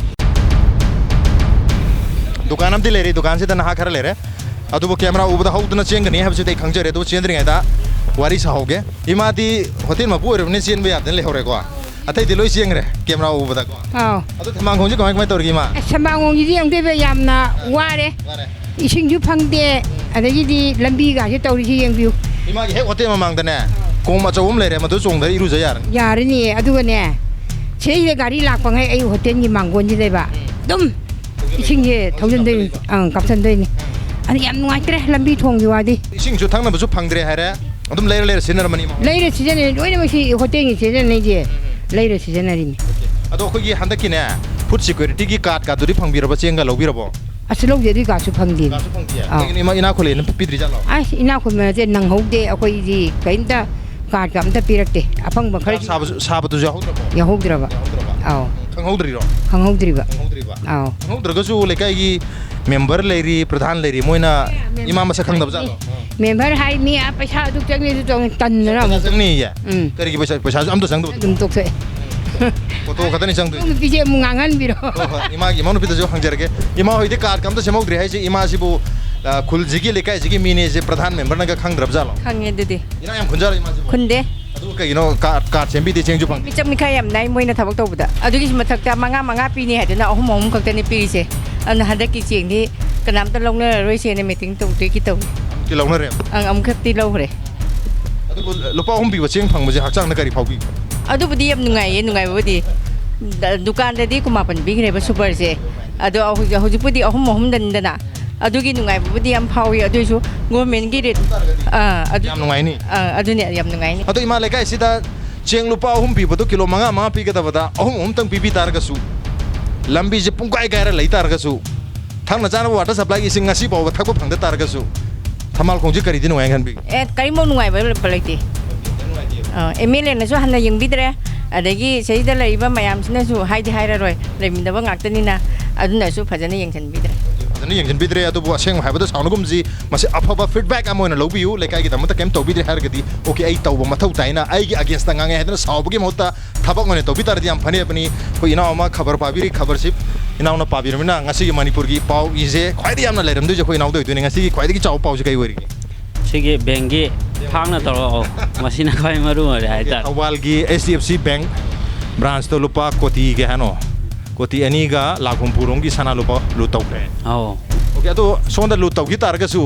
ꯗꯨꯀꯥꯟ ꯑꯃꯗꯤ ꯂꯩꯔꯦ, ꯗꯨꯀꯥꯟꯁꯤꯗ ꯅꯍꯥ ꯈꯔ ꯂꯩꯔꯦ꯫ ꯑꯗꯨꯕꯨ ꯀꯦꯃꯦꯔꯥ ꯎꯕꯗ ꯍꯧꯗꯨꯅ ꯆꯦꯟꯒꯅꯤ ꯍꯥꯏꯕꯁꯤꯗꯤ ꯑꯩ ꯈꯪꯖꯔꯦ꯫ ꯑꯗꯨꯕꯨ ꯆꯦꯟꯗ꯭ꯔꯤꯉꯩꯗ ꯋꯥꯔꯤ ꯁꯥꯍꯧꯒꯦ꯫ ꯏꯃꯥꯗꯤ ꯍꯣꯇꯦꯜ ꯃꯄꯨ ꯑꯣꯏꯔꯕꯅꯤꯅ ꯆꯦꯟꯕ ꯌꯥꯗꯅ ꯂꯩꯍꯧꯔꯦꯀꯣ꯫ ꯑꯇꯩꯗꯤ ꯂꯣꯏ ꯆꯦꯟꯈ꯭ꯔꯦ ꯀꯦꯃꯦꯔꯥ ꯎꯕꯗꯀꯣ꯫ ꯑꯥꯎ꯫ ꯑꯗꯣ ꯊꯝꯕꯥꯜꯈꯣꯡꯁꯦ ꯀꯃꯥꯏ, ꯀꯃꯥꯏ ꯇꯧꯔꯤꯒꯦ, ꯏꯃꯥ? ꯑꯁ, ꯊꯝꯕꯥꯜꯈꯣꯡꯁꯤꯗꯤ ꯌꯦꯡꯗꯣꯏꯕ ꯌꯥꯝꯅ ꯋꯥꯔꯦ꯫ ꯋꯥꯔꯦ꯫ ꯏꯁꯤꯡꯁꯨ ꯐꯪꯗꯦ, ꯑꯗꯒꯤꯗꯤ ꯂꯝꯕꯤꯒꯁꯦ ꯇꯧꯔꯤꯁꯤ ꯌꯦꯡꯕꯤꯌꯨ꯫ ꯏꯃꯥꯒꯤ ꯍꯦꯛ ꯍꯣꯇꯦꯜ ꯃꯃꯥꯡꯗꯅꯦ, ꯀꯣꯝ ꯑꯆꯧꯕ ꯑꯃ ꯂꯩꯔꯦ, ꯃꯗꯨ ꯆꯣꯡꯗꯅ ꯏꯔꯨꯖ ꯌꯥꯔꯅꯤ꯫ ꯌꯥꯔꯅꯤꯌꯦ꯫ ꯑꯗꯨꯒꯅꯦ, ꯁꯤꯗꯩꯁꯤꯗ ꯒꯥꯔꯤ ꯂꯥꯛꯄꯉꯩ ꯑꯩ ꯍꯣꯇꯦꯜꯒꯤ ꯃꯥꯡꯒꯣꯟꯁꯤꯗ ꯂꯩꯕ ꯑꯗꯨꯝ ꯏꯁꯤꯡꯁꯦ ꯊꯧꯖꯤꯟꯗꯣꯏꯅꯤ꯫ ꯑꯪ, ꯀꯥꯞꯁꯤꯟꯗꯣꯏꯅꯤ꯫ ꯑꯗꯨ ꯌꯥꯝ ꯅꯨꯡꯉꯥꯏꯇ꯭ꯔꯦ ꯂꯝꯕꯤ ꯊꯣꯡꯒꯤ ꯋꯥꯗꯤ꯫ ꯏꯁꯤꯡꯁꯨ ꯊꯛꯅꯕꯁꯨ ꯐꯪꯗ꯭ꯔꯦ ꯍꯥꯏꯔꯦ, ꯑꯗꯨꯝ ꯂꯩꯔ ꯂꯩꯔ ꯁꯤꯖꯤꯟꯅꯔꯝꯃꯅꯤ, ꯏꯃꯥ? ꯂꯩꯔ ꯁꯤꯖꯤꯟꯅꯩ, ꯂꯣꯏꯅꯃꯛ ꯁꯤ ꯍꯣꯇꯦꯜꯒꯤ ꯁꯤꯖꯤꯟꯅꯩꯁꯦ꯫ ꯂꯩꯔ ꯁꯤꯖꯤꯟꯅꯔꯤꯅꯤ꯫ ꯑꯗꯣ ꯑꯩꯈꯣꯏꯒꯤ ꯍꯟꯗꯛꯀꯤꯅꯦ, ꯐꯨꯗ ꯁꯦꯀ꯭ꯌꯨꯔꯤꯇꯤꯒꯤ ꯀꯥꯔꯗꯀꯥꯗꯨꯗꯤ ꯐꯪꯕꯤꯔꯕ, ꯆꯦꯡꯒ ꯂꯧꯕꯤꯔꯕꯣ? ꯑꯁ, ꯂꯧꯗꯦ, ꯑꯗꯨꯒꯤ ꯀꯥꯔꯗꯁꯨ ꯐꯪꯗꯦ꯫ ꯀꯥꯔꯗꯁꯨ ꯐꯪꯗꯦ? ꯑꯥꯎ꯫ ꯀꯩꯒꯤꯅꯣ, ꯏꯃꯥ ꯏꯅꯥꯛ ꯈꯨꯜꯂꯦꯅ ꯄꯤꯗ꯭ꯔꯤꯖꯥꯠꯂꯣ? ꯑꯁ, ꯏꯅꯥꯛ ꯈꯨꯟꯕ ꯅꯠꯇꯦ, ꯅꯪꯍꯧꯗꯦ, ꯑꯩꯈꯣꯏꯗꯤ ꯀꯔꯤꯝꯇ ꯀꯥꯔꯗꯀ ꯑꯝꯇ ꯄꯤꯔꯛꯇꯦ꯫ ꯑꯐꯪꯕ ꯈꯔ ꯆꯥꯛ ꯁꯥꯕꯁꯨ, ꯁꯥꯕꯗꯨꯁꯨ ꯌꯥꯎꯍꯧꯗ꯭ꯔꯕꯣ? ꯌꯥꯎꯍꯧꯗ꯭ꯔꯕ꯫ ꯌꯥꯎꯍꯧꯗ꯭ꯔꯕ? ꯑꯥꯎ꯫ ꯎꯝ, ꯈꯪꯍꯧꯗ꯭ꯔꯤꯔꯣ? ꯈꯪꯍꯧꯗ꯭ꯔꯤꯕ꯫ ꯈꯪꯍꯧꯗ꯭ꯔꯤꯕ꯫ ꯑꯥꯎ꯫ ꯈꯪꯍꯧꯗ꯭ꯔꯒꯁꯨ ꯂꯩꯀꯥꯏꯒꯤ ꯃꯦꯝꯕꯔ ꯂꯩꯔꯤ, ꯄ꯭ꯔꯙꯥꯟ ꯂꯩꯔꯤ, ꯃꯣꯏꯅ ꯃꯦꯝꯕꯔ ꯏꯃꯥ ꯃꯁꯛ ꯈꯪꯗꯕ ꯖꯥꯠꯂꯣ? ꯃꯦꯝꯕꯔ ꯍꯥꯏ ꯃꯤ, ꯑꯥ, ꯄꯩꯁꯥ ꯑꯗꯨ ꯆꯪꯅꯤ, ꯑꯗꯨ ꯆꯪꯅꯤ, ꯇꯟꯗꯅ ꯄꯩꯁꯥ ꯑꯃꯨꯛ꯫ ꯆꯪꯅꯤꯌꯦ? ꯎꯝ꯫ ꯀꯔꯤꯒꯤ ꯄꯩꯁꯥ, ꯄꯩꯁꯥꯁꯨ ꯑꯝꯇ ꯆꯪꯗꯕ? ꯑꯗꯨꯝ ꯇꯣꯛꯊꯣꯛꯑꯦ꯫ ꯐꯣꯇꯣ ꯈꯛꯇꯅꯤ ꯆꯪꯗꯣꯏꯁꯦ? ꯅꯨꯄꯤꯁꯦ ꯑꯃꯨꯛ ꯉꯥꯡꯍꯟꯕꯤꯔꯣ꯫ ꯍꯣꯏ, ꯍꯣꯏ, ꯏꯃꯥꯒꯤ, ꯏꯃꯧ ꯅꯨꯄꯤꯗꯁꯨ ꯍꯪꯖꯔꯒꯦ꯫ ꯏꯃꯥ ꯍꯣꯏꯗꯤ ꯀꯥꯔꯗꯀ ꯑꯝꯇ ꯁꯦꯝꯍꯧꯗ꯭ꯔꯤ ꯍꯥꯏꯁꯦ, ꯏꯃꯥꯁꯤꯕꯨ, ꯑ, ꯈꯨꯜꯁꯤꯒꯤ, ꯂꯩꯀꯥꯏꯁꯤꯒꯤ ꯃꯤꯅꯦꯁꯦ ꯄ꯭ꯔꯙꯥꯟ ꯃꯦꯝꯕꯔꯅꯒ ꯈꯪꯗ꯭ꯔꯕ ꯖꯥꯠꯂꯣ? ꯈꯪꯉꯦ ꯑꯗꯨꯗꯤ꯫ ꯏꯅꯥꯛ ꯌꯥꯝ ꯈꯨꯟꯖꯥꯠꯂꯣ ꯏꯃꯥꯁꯤꯕꯨ? ꯈꯨꯟꯗꯦ꯫ ꯑꯗꯨꯒ ꯀꯩꯒꯤꯅꯣ ꯀꯥꯔꯗ, ꯀꯥꯔꯗ ꯁꯦꯝꯕꯤꯗꯦ, ꯆꯦꯡꯁꯨ ꯐꯪꯗꯦ? ꯃꯤꯆꯪ ꯃꯤꯈꯥꯏ ꯌꯥꯝ ꯅꯥꯏ ꯃꯣꯏꯅ ꯊꯕꯛ ꯇꯧꯕꯗ꯫ ꯑꯗꯨꯒꯤ ꯃꯊꯛꯇ ꯃꯉꯥ ꯃꯉꯥ ꯄꯤꯅꯤ ꯍꯥꯏꯗꯅ ꯑꯍꯨꯝ ꯑꯍꯨꯝ ꯈꯛꯇꯅꯤ ꯄꯤꯔꯤꯁꯦ꯫ ꯑꯗꯨꯅ ꯍꯟꯗꯛꯀꯤ ꯆꯦꯡꯗꯤ ꯀꯅꯥꯝꯇ ꯂꯧꯅꯔꯔꯣꯏꯁꯦꯅ ꯃꯤꯇꯤꯡ ꯇꯧꯗꯣꯏꯒꯤ ꯇꯧꯏ꯫ ꯑꯃꯨꯛꯇꯤ ꯂꯧꯅꯔꯦꯕ? ꯑꯪ, ꯑꯃꯨꯛꯈꯛꯇꯤ ꯂꯧꯈ꯭ꯔꯦ꯫ ꯑꯗꯨꯕꯨ ꯂꯨꯄꯥ ꯑꯍꯨꯝ ꯄꯤꯕ ꯆꯦꯡ ꯐꯪꯕꯁꯦ ꯍꯛꯆꯥꯡꯗ ꯀꯔꯤ ꯐꯥꯎꯕꯤ? ꯑꯗꯨꯕꯨꯗꯤ ꯌꯥꯝ ꯅꯨꯡꯉꯥꯏꯌꯦ, ꯅꯨꯡꯉꯥꯏꯕꯕꯨꯗꯤ꯫ ꯗ-, ꯗꯨꯀꯥꯟꯗꯗꯤ ꯀꯨꯟ ꯃꯥꯄꯟ ꯄꯤꯈ꯭ꯔꯦꯕ ꯁꯨꯄꯔꯁꯦ꯫ ꯑꯗꯣ ꯍꯧꯖꯤꯛ, ꯍꯧꯖꯤꯛꯄꯨꯗꯤ ꯑꯍꯨꯝ ꯑꯍꯨꯝꯗꯅꯤꯗꯅ꯫ ꯑꯗꯨꯒꯤ ꯅꯨꯡꯉꯥꯏꯕꯕꯨꯗꯤ ꯌꯥꯝ ꯐꯥꯎꯏ꯫ ꯑꯗꯨꯏꯁꯨ ꯒꯣꯔꯃꯦꯟꯒꯤ ꯔꯦꯠ, ꯑꯥ, ꯑꯗꯨ, ꯌꯥꯝ ꯅꯨꯡꯉꯥꯏꯅꯤ꯫ ꯑꯥ, ꯑꯗꯨꯅꯦ ꯌꯥꯝ ꯅꯨꯡꯉꯥꯏꯅꯤ꯫ ꯑꯗꯣ ꯏꯃꯥ, ꯂꯩꯀꯥꯏꯁꯤꯗ ꯆꯦꯡ ꯂꯨꯄꯥ ꯑꯍꯨꯝ ꯄꯤꯕꯗꯣ ꯀꯤꯂꯣ ꯃꯉꯥ ꯃꯉꯥ ꯄꯤꯒꯗꯕꯗ ꯑꯍꯨꯝ ꯑꯍꯨꯝꯇꯪ ꯄꯤꯕꯤ ꯇꯥꯔꯒꯁꯨ, ꯂꯝꯕꯤꯁꯦ ꯄꯨꯡꯀꯥꯏ ꯀꯥꯏꯔ ꯂꯩ ꯇꯥꯔꯒꯁꯨ, ꯊꯛꯅ ꯆꯥꯅꯕ ꯋꯥꯇꯔ ꯁꯄ꯭ꯂꯥꯏꯒꯤ ꯏꯁꯤꯡ ꯉꯁꯤ ꯐꯥꯎꯕ ꯊꯛꯄ ꯐꯪꯗ ꯇꯥꯔꯒꯁꯨ, ꯊꯝꯕꯥꯜ ꯈꯣꯡꯁꯦ ꯀꯔꯤꯗꯤ ꯅꯨꯡꯉꯥꯏ ꯈꯟꯕꯤꯒꯦ? ꯑꯦ, ꯀꯔꯤꯃꯧ ꯅꯨꯡꯉꯥꯏꯕ ꯂꯩꯇꯦ꯫ ꯑ, ꯑꯦꯝ ꯑꯦꯜ ꯑꯦꯅꯁꯨ ꯍꯟꯅ ꯌꯦꯡꯕꯤꯗ꯭ꯔꯦ, ꯑꯗꯒꯤ ꯁꯤꯗ ꯂꯩꯔꯤꯕ ꯃꯌꯥꯝꯁꯤꯅꯁꯨ ꯍꯥꯏꯗꯤ ꯍꯥꯏꯔꯔꯣꯏ, ꯂꯩꯃꯤꯟꯅꯕ ꯉꯥꯛꯇꯅꯤꯅ, ꯑꯗꯨꯅꯁꯨ ꯐꯖꯅ ꯌꯦꯡꯁꯤꯟꯕꯤꯗ꯭ꯔꯦ꯫ ꯐꯖꯅ ꯌꯦꯡꯁꯤꯟꯕꯤꯗ꯭ꯔꯦ, ꯑꯗꯨꯕꯨ ꯑꯁꯦꯡꯕ ꯍꯥꯏꯕꯗ ꯁꯥꯎꯅꯒꯨꯝꯁꯤ, ꯃꯁꯤ ꯑꯐꯕ feedback ꯑꯃ ꯑꯣꯏꯅ ꯂꯧꯕꯤꯌꯨ꯫ ꯂꯩꯀꯥꯏꯒꯤꯗꯃꯛꯇ ꯀꯩꯝ ꯇꯧꯕꯤꯗ꯭ꯔꯦ ꯍꯥꯏꯔꯒꯗꯤ, "ꯑꯣꯀꯦ, ꯑꯩ ꯇꯧꯕ ꯃꯊꯧ ꯇꯥꯏꯅ ꯑꯩꯒꯤ against ꯉꯥꯡꯉꯦ" ꯍꯥꯏꯗꯅ ꯁꯥꯎꯕꯒꯤ ꯃꯍꯨꯠꯇ ꯊꯕꯛ ꯑꯣꯏꯅ ꯇꯧꯕꯤ ꯇꯥꯔꯗꯤ ꯌꯥꯝ ꯐꯅꯤ ꯍꯥꯏꯕꯅꯤ꯫ ꯑꯩꯈꯣꯏ ꯏꯅꯥꯎ ꯑꯃ ꯈꯕꯔ ꯄꯥꯕꯤꯔꯤ, ꯈꯕꯔꯁꯤ ꯏꯅꯥꯎꯅ ꯄꯥꯕꯤꯔꯕꯅꯤꯅ ꯉꯁꯤꯒꯤ ꯃꯅꯤꯄꯨꯔꯒꯤ ꯄꯥꯎ ꯏꯁꯦ ꯈ꯭ꯋꯥꯏꯗꯒꯤ ꯌꯥꯝꯅ ꯂꯩꯔꯝꯗꯣꯏꯁꯦ ꯑꯩꯈꯣꯏ ꯏꯅꯥꯎꯗ ꯑꯣꯏꯗꯣꯏꯅꯤ꯫ ꯉꯁꯤꯒꯤ ꯈ꯭ꯋꯥꯏꯗꯒꯤ ꯆꯥꯎꯕ ꯄꯥꯎꯁꯦ ꯀꯩ ꯑꯣꯏꯔꯤꯒꯦ? ꯁꯤꯒꯤ ꯕꯦꯡꯒꯤ ꯊꯥꯡꯅ ꯇꯧꯔꯛꯑꯣ, ꯃꯁꯤꯅ ꯈ꯭ꯋꯥꯏ ꯃꯔꯨ ꯑꯣꯏꯔꯦ ꯍꯥꯏꯇꯥꯔꯦ꯫ ꯊꯧꯕꯥꯜꯒꯤ H D F C Bank branchꯇꯣ ꯂꯨꯄꯥ ꯀꯣꯇꯤ ꯀꯌꯥꯅꯣ, ꯀꯣꯇꯤ ꯑꯅꯤꯒ ꯂꯥꯛ ꯍꯨꯝꯐꯨ ꯔꯣꯝꯒꯤ ꯁꯅꯥ ꯂꯨꯄꯥ ꯂꯨꯠ ꯇꯧꯈ꯭ꯔꯦ꯫ ꯑꯧ꯫ ꯑꯣꯀꯦ, ꯑꯗꯣ ꯁꯣꯝꯗ ꯂꯨꯠ ꯇꯧꯈꯤ ꯇꯥꯔꯒꯁꯨ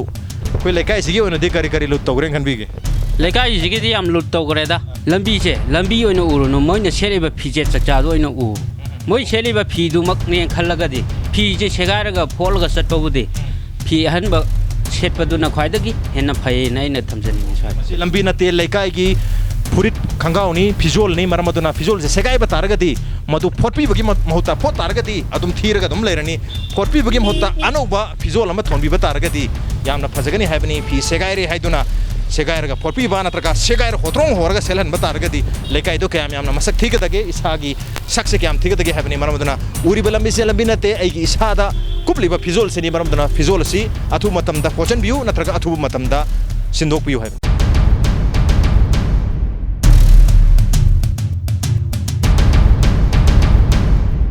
ꯑꯩꯈꯣꯏ ꯂꯩꯀꯥꯏꯁꯤꯒꯤ ꯑꯣꯏꯅꯗꯤ ꯀꯔꯤ ꯀꯔꯤ ꯂꯨꯠ ꯇꯧꯈ꯭ꯔꯦꯅ ꯈꯟꯕꯤꯒꯦ? ꯂꯩꯀꯥꯏꯁꯤꯒꯤꯗꯤ ꯌꯥꯝ ꯂꯨꯠ ꯇꯧꯈ꯭ꯔꯦꯗ꯫ ꯂꯝꯕꯤꯁꯦ ꯂꯝꯕꯤ ꯑꯣꯏꯅ ꯎꯔꯨꯅꯨ, ꯃꯣꯏꯅ ꯁꯦꯠꯂꯤꯕ ꯐꯤꯖꯦꯠ ꯆꯥꯛꯆꯥꯗꯣ ꯑꯣꯏꯅ ꯎ꯫ ꯃꯣꯏ ꯁꯦꯠꯂꯤꯕ ꯐꯤꯗꯨꯃꯛꯅꯦ ꯈꯜꯂꯒꯗꯤ, ꯐꯤꯁꯦ ꯁꯦꯒꯥꯏꯔꯒ ꯐꯣꯠꯂꯒ ꯆꯠꯄꯕꯨꯗꯤ ꯐꯤ ꯑꯍꯟꯕ ꯁꯦꯠꯄꯗꯨꯅ ꯈ꯭ꯋꯥꯏꯗꯒꯤ ꯍꯦꯟꯅ ꯐꯩꯌꯦꯅ ꯑꯩꯅ ꯊꯝꯖꯅꯤꯡꯉꯤ ꯁ꯭ꯋꯥꯏꯗ꯫ ꯃꯁꯤ ꯂꯝꯕꯤ ꯅꯠꯇꯦ, ꯂꯩꯀꯥꯏꯒꯤ ꯐꯨꯔꯤꯠ ꯈꯣꯡꯒ꯭ꯔꯥꯎꯅꯤ, ꯐꯤꯖꯣꯜꯅꯤ, ꯃꯔꯝ ꯑꯗꯨꯅ ꯐꯤꯖꯣꯜꯁꯦ ꯁꯦꯒꯥꯏꯕ ꯇꯥꯔꯒꯗꯤ, ꯃꯗꯨ ꯐꯣꯠꯄꯤꯕꯒꯤ ꯃ-, ꯃꯍꯨꯠꯇ, ꯐꯣꯠ ꯇꯥꯔꯒꯗꯤ ꯑꯗꯨꯝ ꯊꯤꯔꯒ ꯑꯗꯨꯝ ꯂꯩꯔꯅꯤ꯫ ꯐꯣꯠꯄꯤꯕꯒꯤ ꯃꯍꯨꯠꯇ ꯑꯅꯧꯕ ꯐꯤꯖꯣꯜ ꯑꯃ ꯊꯣꯟꯕꯤꯕ ꯇꯥꯔꯒꯗꯤ ꯌꯥꯝꯅ ꯐꯖꯒꯅꯤ ꯍꯥꯏꯕꯅꯤ꯫ ꯐꯤ ꯁꯦꯒꯥꯏꯔꯦ ꯍꯥꯏꯗꯨꯅ ꯁꯦꯒꯥꯏꯔꯒ ꯐꯣꯠꯄꯤꯕ ꯅꯠꯇ꯭ꯔꯒ ꯁꯦꯒꯥꯏꯔ ꯍꯣꯇ꯭ꯔꯣꯡ ꯍꯣꯔꯒ ꯁꯦꯠꯍꯟꯕ ꯇꯥꯔꯒꯗꯤ ꯂꯩꯀꯥꯏꯗꯣ ꯀꯌꯥꯝ ꯌꯥꯝꯅ ꯃꯁꯛ ꯊꯤꯒꯗꯒꯦ, ꯏꯁꯥꯒꯤ ꯁꯛꯁꯦ ꯀꯌꯥꯝ ꯊꯤꯒꯗꯒꯦ ꯍꯥꯏꯕꯅꯤ꯫ ꯃꯔꯝ ꯑꯗꯨꯅ ꯎꯔꯤꯕ ꯂꯝꯕꯤꯁꯦ ꯂꯝꯕꯤ ꯅꯠꯇꯦ, ꯑꯩꯒꯤ ꯏꯁꯥꯗ ꯀꯨꯞꯂꯤꯕ ꯐꯤꯖꯣꯜꯁꯤꯅꯤ꯫ ꯃꯔꯝ ꯑꯗꯨꯅ ꯐꯤꯖꯣꯜ ꯑꯁꯤ ꯑꯊꯨꯕ ꯃꯇꯝꯗ ꯐꯣꯠꯆꯟꯕꯤꯌꯨ ꯅꯠꯇ꯭ꯔꯒ ꯑꯊꯨꯕ ꯃꯇꯝꯗ ꯁꯤꯟꯗꯣꯛꯄꯤꯌꯨ ꯍꯥꯏꯕꯅꯤ꯫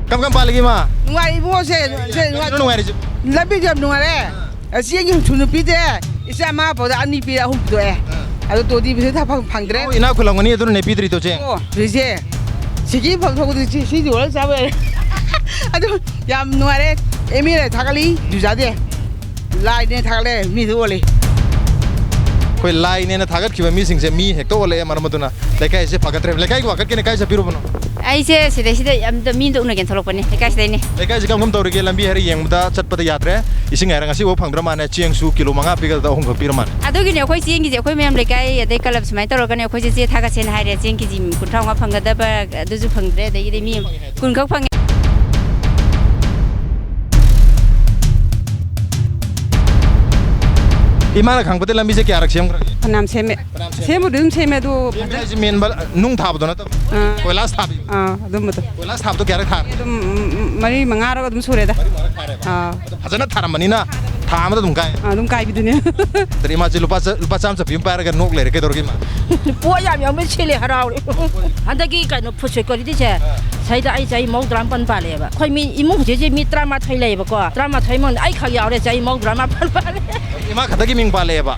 ꯀꯝ ꯀꯝ ꯄꯥꯜꯂꯤꯒꯦ, ꯏꯃꯥ? ꯅꯨꯡꯉꯥꯏꯔꯤ ꯏꯕꯨꯡꯉꯣ, ꯁꯦ, ꯁꯦ, ꯀꯩꯅꯣ ꯅꯨꯡꯉꯥꯏꯔꯤꯁꯦ? ꯂꯝꯕꯤꯗꯤ ꯌꯥꯝ ꯅꯨꯡꯉꯥꯏꯔꯦ꯫ ꯑꯥ꯫ ꯆꯦꯡꯒꯤ ꯁꯨꯅ ꯄꯤꯗꯦ꯫ ꯏꯆꯥ ꯃꯥ ꯐꯥꯎꯗ ꯑꯅꯤ ꯄꯤꯔꯦ, ꯑꯍꯨꯝ ꯄꯤꯊꯣꯛꯑꯦ꯫ ꯑꯥ꯫ ꯑꯗꯨ ꯇꯣꯇꯤ ꯄꯩꯁꯥ ꯊꯥ ꯐꯪ-, ꯐꯪꯗ꯭ꯔꯦ꯫ ꯑꯣ, ꯏꯅꯥꯛ ꯈꯨꯜꯂꯝꯒꯅꯤ, ꯑꯗꯨꯅꯅꯦ ꯄꯤꯗ꯭ꯔꯤꯗꯣ, ꯆꯦꯡ꯫ ꯑꯣ, ꯍꯧꯖꯤꯛꯁꯦ ꯁꯤꯒꯤ ꯐꯪ ꯊꯣꯛꯄꯗꯤ ꯁꯤ, ꯁꯤꯗꯤ ꯑꯣꯜꯂ ꯆꯥꯕ ꯌꯥꯔꯦ꯫ ꯑꯗꯨ ꯌꯥꯝ ꯅꯨꯡꯉꯥꯏꯔꯦ꯫ ꯑꯦꯝ ꯑꯦꯜ ꯑꯦ ꯊꯥꯒꯠꯂꯤ, ꯖꯨꯖꯥꯗꯦ꯫ ꯂꯥꯏꯅꯦ ꯊꯥꯒꯠꯂꯦ, ꯃꯤꯗꯨ ꯑꯣꯜꯂꯤ꯫ ꯑꯩꯈꯣꯏ ꯂꯥꯏꯅꯦꯅ ꯊꯥꯒꯠꯈꯤꯕ ꯃꯤꯁꯤꯡꯁꯦ ꯃꯤ ꯍꯦꯛꯇ ꯑꯣꯜꯂꯛꯑꯦ, ꯃꯔꯝ ꯑꯗꯨꯅ ꯂꯩꯀꯥꯏꯁꯦ ꯐꯒꯠꯇ꯭ꯔꯦ꯫ ꯂꯩꯀꯥꯏꯒꯤ ꯋꯥꯀꯠꯀꯦꯅ ꯀꯥꯏ ꯆꯠꯄꯤꯔꯨꯕꯅꯣ? ꯑꯩꯁꯦ ꯁꯤꯗꯩꯁꯤꯗ ꯑꯝꯇ ꯃꯤ ꯑꯝꯇ ꯎꯅꯒꯦꯅ ꯊꯣꯛꯂꯛꯄꯅꯦ, ꯂꯩꯀꯥꯏꯁꯤꯗꯩꯅꯦ꯫ ꯂꯩꯀꯥꯏꯁꯦ ꯀꯔꯝ ꯀꯔꯝ ꯇꯧꯔꯤꯒꯦ? ꯂꯝꯕꯤ ꯍꯥꯏꯔ ꯌꯦꯡꯕꯗ ꯆꯠꯄꯗ ꯌꯥꯗ꯭ꯔꯦ꯫ ꯏꯁꯤꯡ ꯍꯥꯏꯔ ꯉꯁꯤꯐꯥꯎ ꯐꯪꯗ꯭ꯔ ꯃꯥꯜꯂꯦ꯫ ꯆꯦꯡꯁꯨ ꯀꯤꯂꯣ ꯃꯉꯥ ꯄꯤꯒꯗꯕꯗ ꯑꯍꯨꯝꯈꯛ ꯄꯤꯔ ꯃꯥꯜꯂꯦ꯫ ꯑꯗꯨꯒꯤꯅꯦ ꯑꯩꯈꯣꯏ ꯆꯦꯡꯒꯤꯁꯦ ꯑꯩꯈꯣꯏ ꯃꯌꯥꯝ ꯂꯩꯀꯥꯏ ꯑꯗꯩ ꯀꯂꯕ ꯁꯨꯃꯥꯏꯅ ꯇꯧꯔꯒꯅꯦ ꯑꯩꯈꯣꯏꯁꯦ ꯆꯦ ꯊꯥꯒꯠꯁꯦꯅ ꯍꯥꯏꯔꯦ꯫ ꯆꯦꯡ ꯀꯦꯖꯤ ꯀꯨꯟꯊ꯭ꯔꯥ ꯃꯉꯥ ꯐꯪꯒꯗꯕ ꯑꯗꯨꯁꯨ ꯐꯪꯗ꯭ꯔꯦ, ꯑꯗꯒꯤꯗꯤ ꯃꯤ ꯀꯨꯟꯈꯛ ꯐꯪꯉꯦ꯫ ꯏꯃꯥꯅ ꯈꯪꯕꯗ ꯂꯝꯕꯤꯁꯦ ꯀꯌꯥꯔꯛ ꯁꯦꯝꯈ꯭ꯔꯒꯦ? ꯐꯅꯌꯥꯝ ꯁꯦꯝꯃꯦ꯫ ꯐꯅꯌꯥꯝ ꯁꯦꯝꯃꯦ꯫ ꯁꯦꯝꯕꯨꯗꯤ ꯑꯗꯨꯝ ꯁꯦꯝꯃꯦ, ꯑꯗꯨ ꯁꯦꯝꯃꯦ ꯐꯖ- ꯍꯥꯏꯁꯦ ꯃꯦꯟꯕ ꯅꯨꯡ ꯊꯥꯕꯗꯣ ꯅꯠꯇꯕ? ꯑꯥ꯫ ꯀꯣꯏꯂꯥꯁ ꯊꯥꯕꯤ? ꯑꯥ, ꯑꯗꯨꯝꯕꯗꯣ꯫ ꯀꯣꯏꯂꯥꯁ ꯊꯥꯕꯗꯣ ꯀꯌꯥꯔꯛ ꯊꯥꯔꯦ? ꯑꯗꯨꯝ, ꯎꯝ, ꯎꯝ, ꯃꯔꯤ ꯃꯉꯥꯔꯛ ꯑꯗꯨꯝ ꯁꯨꯔꯦꯗ꯫ ꯃꯔꯤ ꯃꯉꯥꯔꯛ ꯊꯥꯔꯦꯕ? ꯑꯥ꯫ ꯑꯗꯣ ꯐꯖꯅ ꯊꯥꯔꯝꯕꯅꯤꯅ ꯊꯥ ꯑꯃꯗ ꯑꯗꯨꯝ ꯀꯥꯏ꯫ ꯑꯥ, ꯑꯗꯨꯝ ꯀꯥꯏꯕꯤꯗꯨꯅꯦ꯫ ꯑꯗꯨꯗꯤ ꯏꯃꯥꯁꯦ ꯂꯨꯄꯥ ꯆ-, ꯂꯨꯄꯥ ꯆꯥꯝꯃ ꯆꯠꯄꯤ ꯑꯃ ꯄꯥꯏꯔꯒ ꯅꯣꯛ ꯂꯩꯔꯦ, ꯀꯩꯗꯧꯔꯒꯦ ꯏꯃꯥ? ꯄꯣꯠ ꯌꯥꯝ ꯌꯥꯎꯕꯩ ꯁꯤꯠꯂꯦ, ꯍꯔꯥꯎꯔꯦ꯫ ꯍꯟꯗꯛꯀꯤ ꯀꯩꯅꯣ food security ꯁꯦ, ꯑꯥ꯫ ꯁꯤꯗ ꯑꯩ ꯆꯍꯤ ꯃꯧꯗ꯭ꯔꯥ ꯃꯥꯄꯟ ꯄꯥꯜꯂꯦꯕ꯫ ꯑꯩꯈꯣꯏ ꯃꯤ ꯏꯃꯨꯡ ꯍꯧꯖꯤꯛ ꯍꯧꯖꯤꯛ ꯃꯤ ꯇꯔꯥꯃꯥꯊꯣꯏ ꯂꯩꯌꯦꯕꯀꯣ꯫ ꯇꯔꯥꯃꯥꯊꯣꯏ ꯃꯅꯨꯡꯗ ꯑꯩ ꯈꯛ ꯌꯥꯎꯔꯦ, ꯆꯍꯤ ꯃꯧꯗ꯭ꯔꯥ ꯃꯥꯄꯟ ꯄꯥꯜꯂꯦ꯫ ꯏꯃꯥ ꯈꯛꯇꯒꯤ ꯃꯤꯡ ꯄꯥꯜꯂꯛꯑꯦꯕ꯫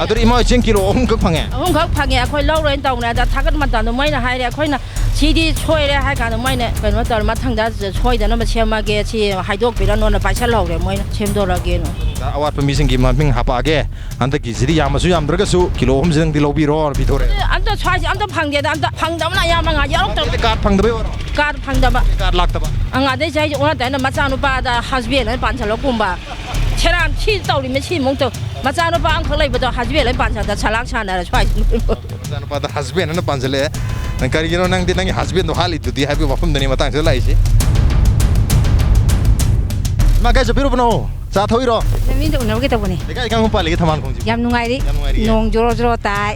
ꯑꯗꯨꯗꯤ ꯏꯃꯥ ꯍꯣꯏ ꯆꯦꯡ ꯀꯤꯂꯣ ꯑꯍꯨꯝ ꯈꯛ ꯐꯪꯉꯦ? ꯑꯍꯨꯝ ꯈꯛ ꯐꯪꯉꯦ꯫ ꯑꯩꯈꯣꯏ ꯂꯧꯔꯣꯏꯅ ꯇꯧꯕꯅꯦ꯫ ꯑꯗ ꯊꯥꯒꯠ ꯃꯇꯝꯗ ꯃꯣꯏꯅ ꯍꯥꯏꯔꯦ, ꯑꯩꯈꯣꯏꯅ ꯁꯤꯗꯤ ꯁꯣꯏꯔꯦ ꯍꯥꯏ ꯀꯥꯟꯗ ꯃꯣꯏꯅ ꯀꯩꯅꯣ ꯇꯧꯔꯦ, ꯃꯊꯪꯗ ꯁꯣꯏꯗꯅꯕ ꯁꯦꯝꯃꯒꯦ, ꯁꯤ ꯍꯥꯏꯗꯣꯛꯄꯤꯔꯅꯣꯅ ꯄꯥꯏꯁꯜꯍꯧꯔꯦ, ꯃꯣꯏꯅ ꯁꯦꯝꯗꯣꯔꯛꯑꯒꯦꯅ꯫ ꯑꯋꯥꯠꯄ ꯃꯤꯁꯤꯡꯒꯤ ꯃꯃꯤꯡ ꯍꯥꯄꯛꯑꯒꯦ, ꯍꯟꯗꯛꯀꯤꯁꯤꯗꯤ ꯌꯥꯝꯃꯁꯨ ꯌꯥꯝꯗ꯭ꯔꯒꯁꯨ ꯀꯤꯂꯣ ꯑꯍꯨꯝꯁꯤꯗꯪꯗꯤ ꯂꯧꯕꯤꯔꯣꯅ ꯄꯤꯊꯣꯔꯛꯑꯦ꯫ ꯑꯝꯇ ꯁ꯭ꯋꯥꯏꯁꯦ ꯑꯝꯇ ꯐꯪꯗꯦꯗ, ꯑꯝꯇ ꯐꯪꯗꯕꯅ ꯑꯌꯥꯝꯕ ꯉꯥ ꯌꯥꯎꯔꯛꯇꯕ꯫ ꯀꯥꯔꯗ ꯐꯪꯗꯕꯩ ꯑꯣꯏꯔꯣ? ꯀꯥꯔꯗ ꯐꯪꯗꯕ꯫ ꯀꯥꯔꯗ ꯂꯥꯛꯇꯕ꯫ ꯑꯉꯥꯡꯗꯩ ꯆꯍꯤꯁꯦ ꯑꯣꯟꯅ ꯇꯩꯅ ꯃꯆꯥꯅꯨꯄꯥꯗ ꯍꯁꯕꯦꯟ ꯑꯣꯏꯅ ꯄꯥꯟꯁꯤꯜꯂꯣ ꯀꯨꯝꯕ꯫ ꯁꯦꯔꯥꯟ ꯁꯤ ꯇꯧꯔꯤꯃꯦ, ꯁꯤ ꯃꯑꯣꯡ ꯇꯧ꯫ ꯃꯆꯥꯅꯨꯄꯥ ꯑꯃꯈꯛ ꯂꯩꯕꯗꯣ ꯍꯁꯕꯦꯟ ꯑꯣꯏꯅ ꯄꯥꯟꯁꯤꯜꯂꯗ ꯁꯂꯥꯛ ꯁꯥꯟꯅꯔ ꯁ꯭ꯋꯥꯏꯁꯦ꯫ ꯃꯆꯥꯅꯨꯄꯥꯗ ꯍꯁꯕꯦꯟ ꯑꯅ ꯄꯥꯟꯁꯤꯜꯂꯛꯑꯦ꯫ ꯅꯪ ꯀꯔꯤꯒꯤꯅꯣ ꯅꯪꯗꯤ ꯅꯪꯒꯤ ꯍꯁꯕꯦꯟꯗꯣ ꯍꯥꯠꯂꯤꯗꯨꯗꯤ ꯍꯥꯏꯕꯒꯤ ꯋꯥꯐꯝꯗꯅꯤ ꯃꯇꯥꯡꯁꯤꯗ ꯂꯥꯛꯏꯁꯤ꯫ ꯏꯃꯥ, ꯀꯥꯏ ꯆꯠꯄꯤꯔꯨꯕꯅꯣ? ꯆꯥ ꯊꯛꯏꯔꯣ? ꯂꯝꯕꯤꯗ ꯎꯅꯕꯒꯤ ꯇꯧꯕꯅꯦ꯫ ꯂꯩꯀꯥꯏ ꯀꯔꯝꯕ ꯄꯥꯜꯂꯤꯒꯦ ꯊꯝꯕꯥꯜ ꯈꯣꯡꯁꯤ? ꯌꯥꯝ ꯅꯨꯡꯉꯥꯏꯔꯤ꯫ ꯌꯥꯝ ꯅꯨꯡꯉꯥꯏꯔꯤꯌꯦ? ꯅꯣꯡ ꯖꯣꯔꯣ ꯖꯣꯔꯣ ꯇꯥꯏ꯫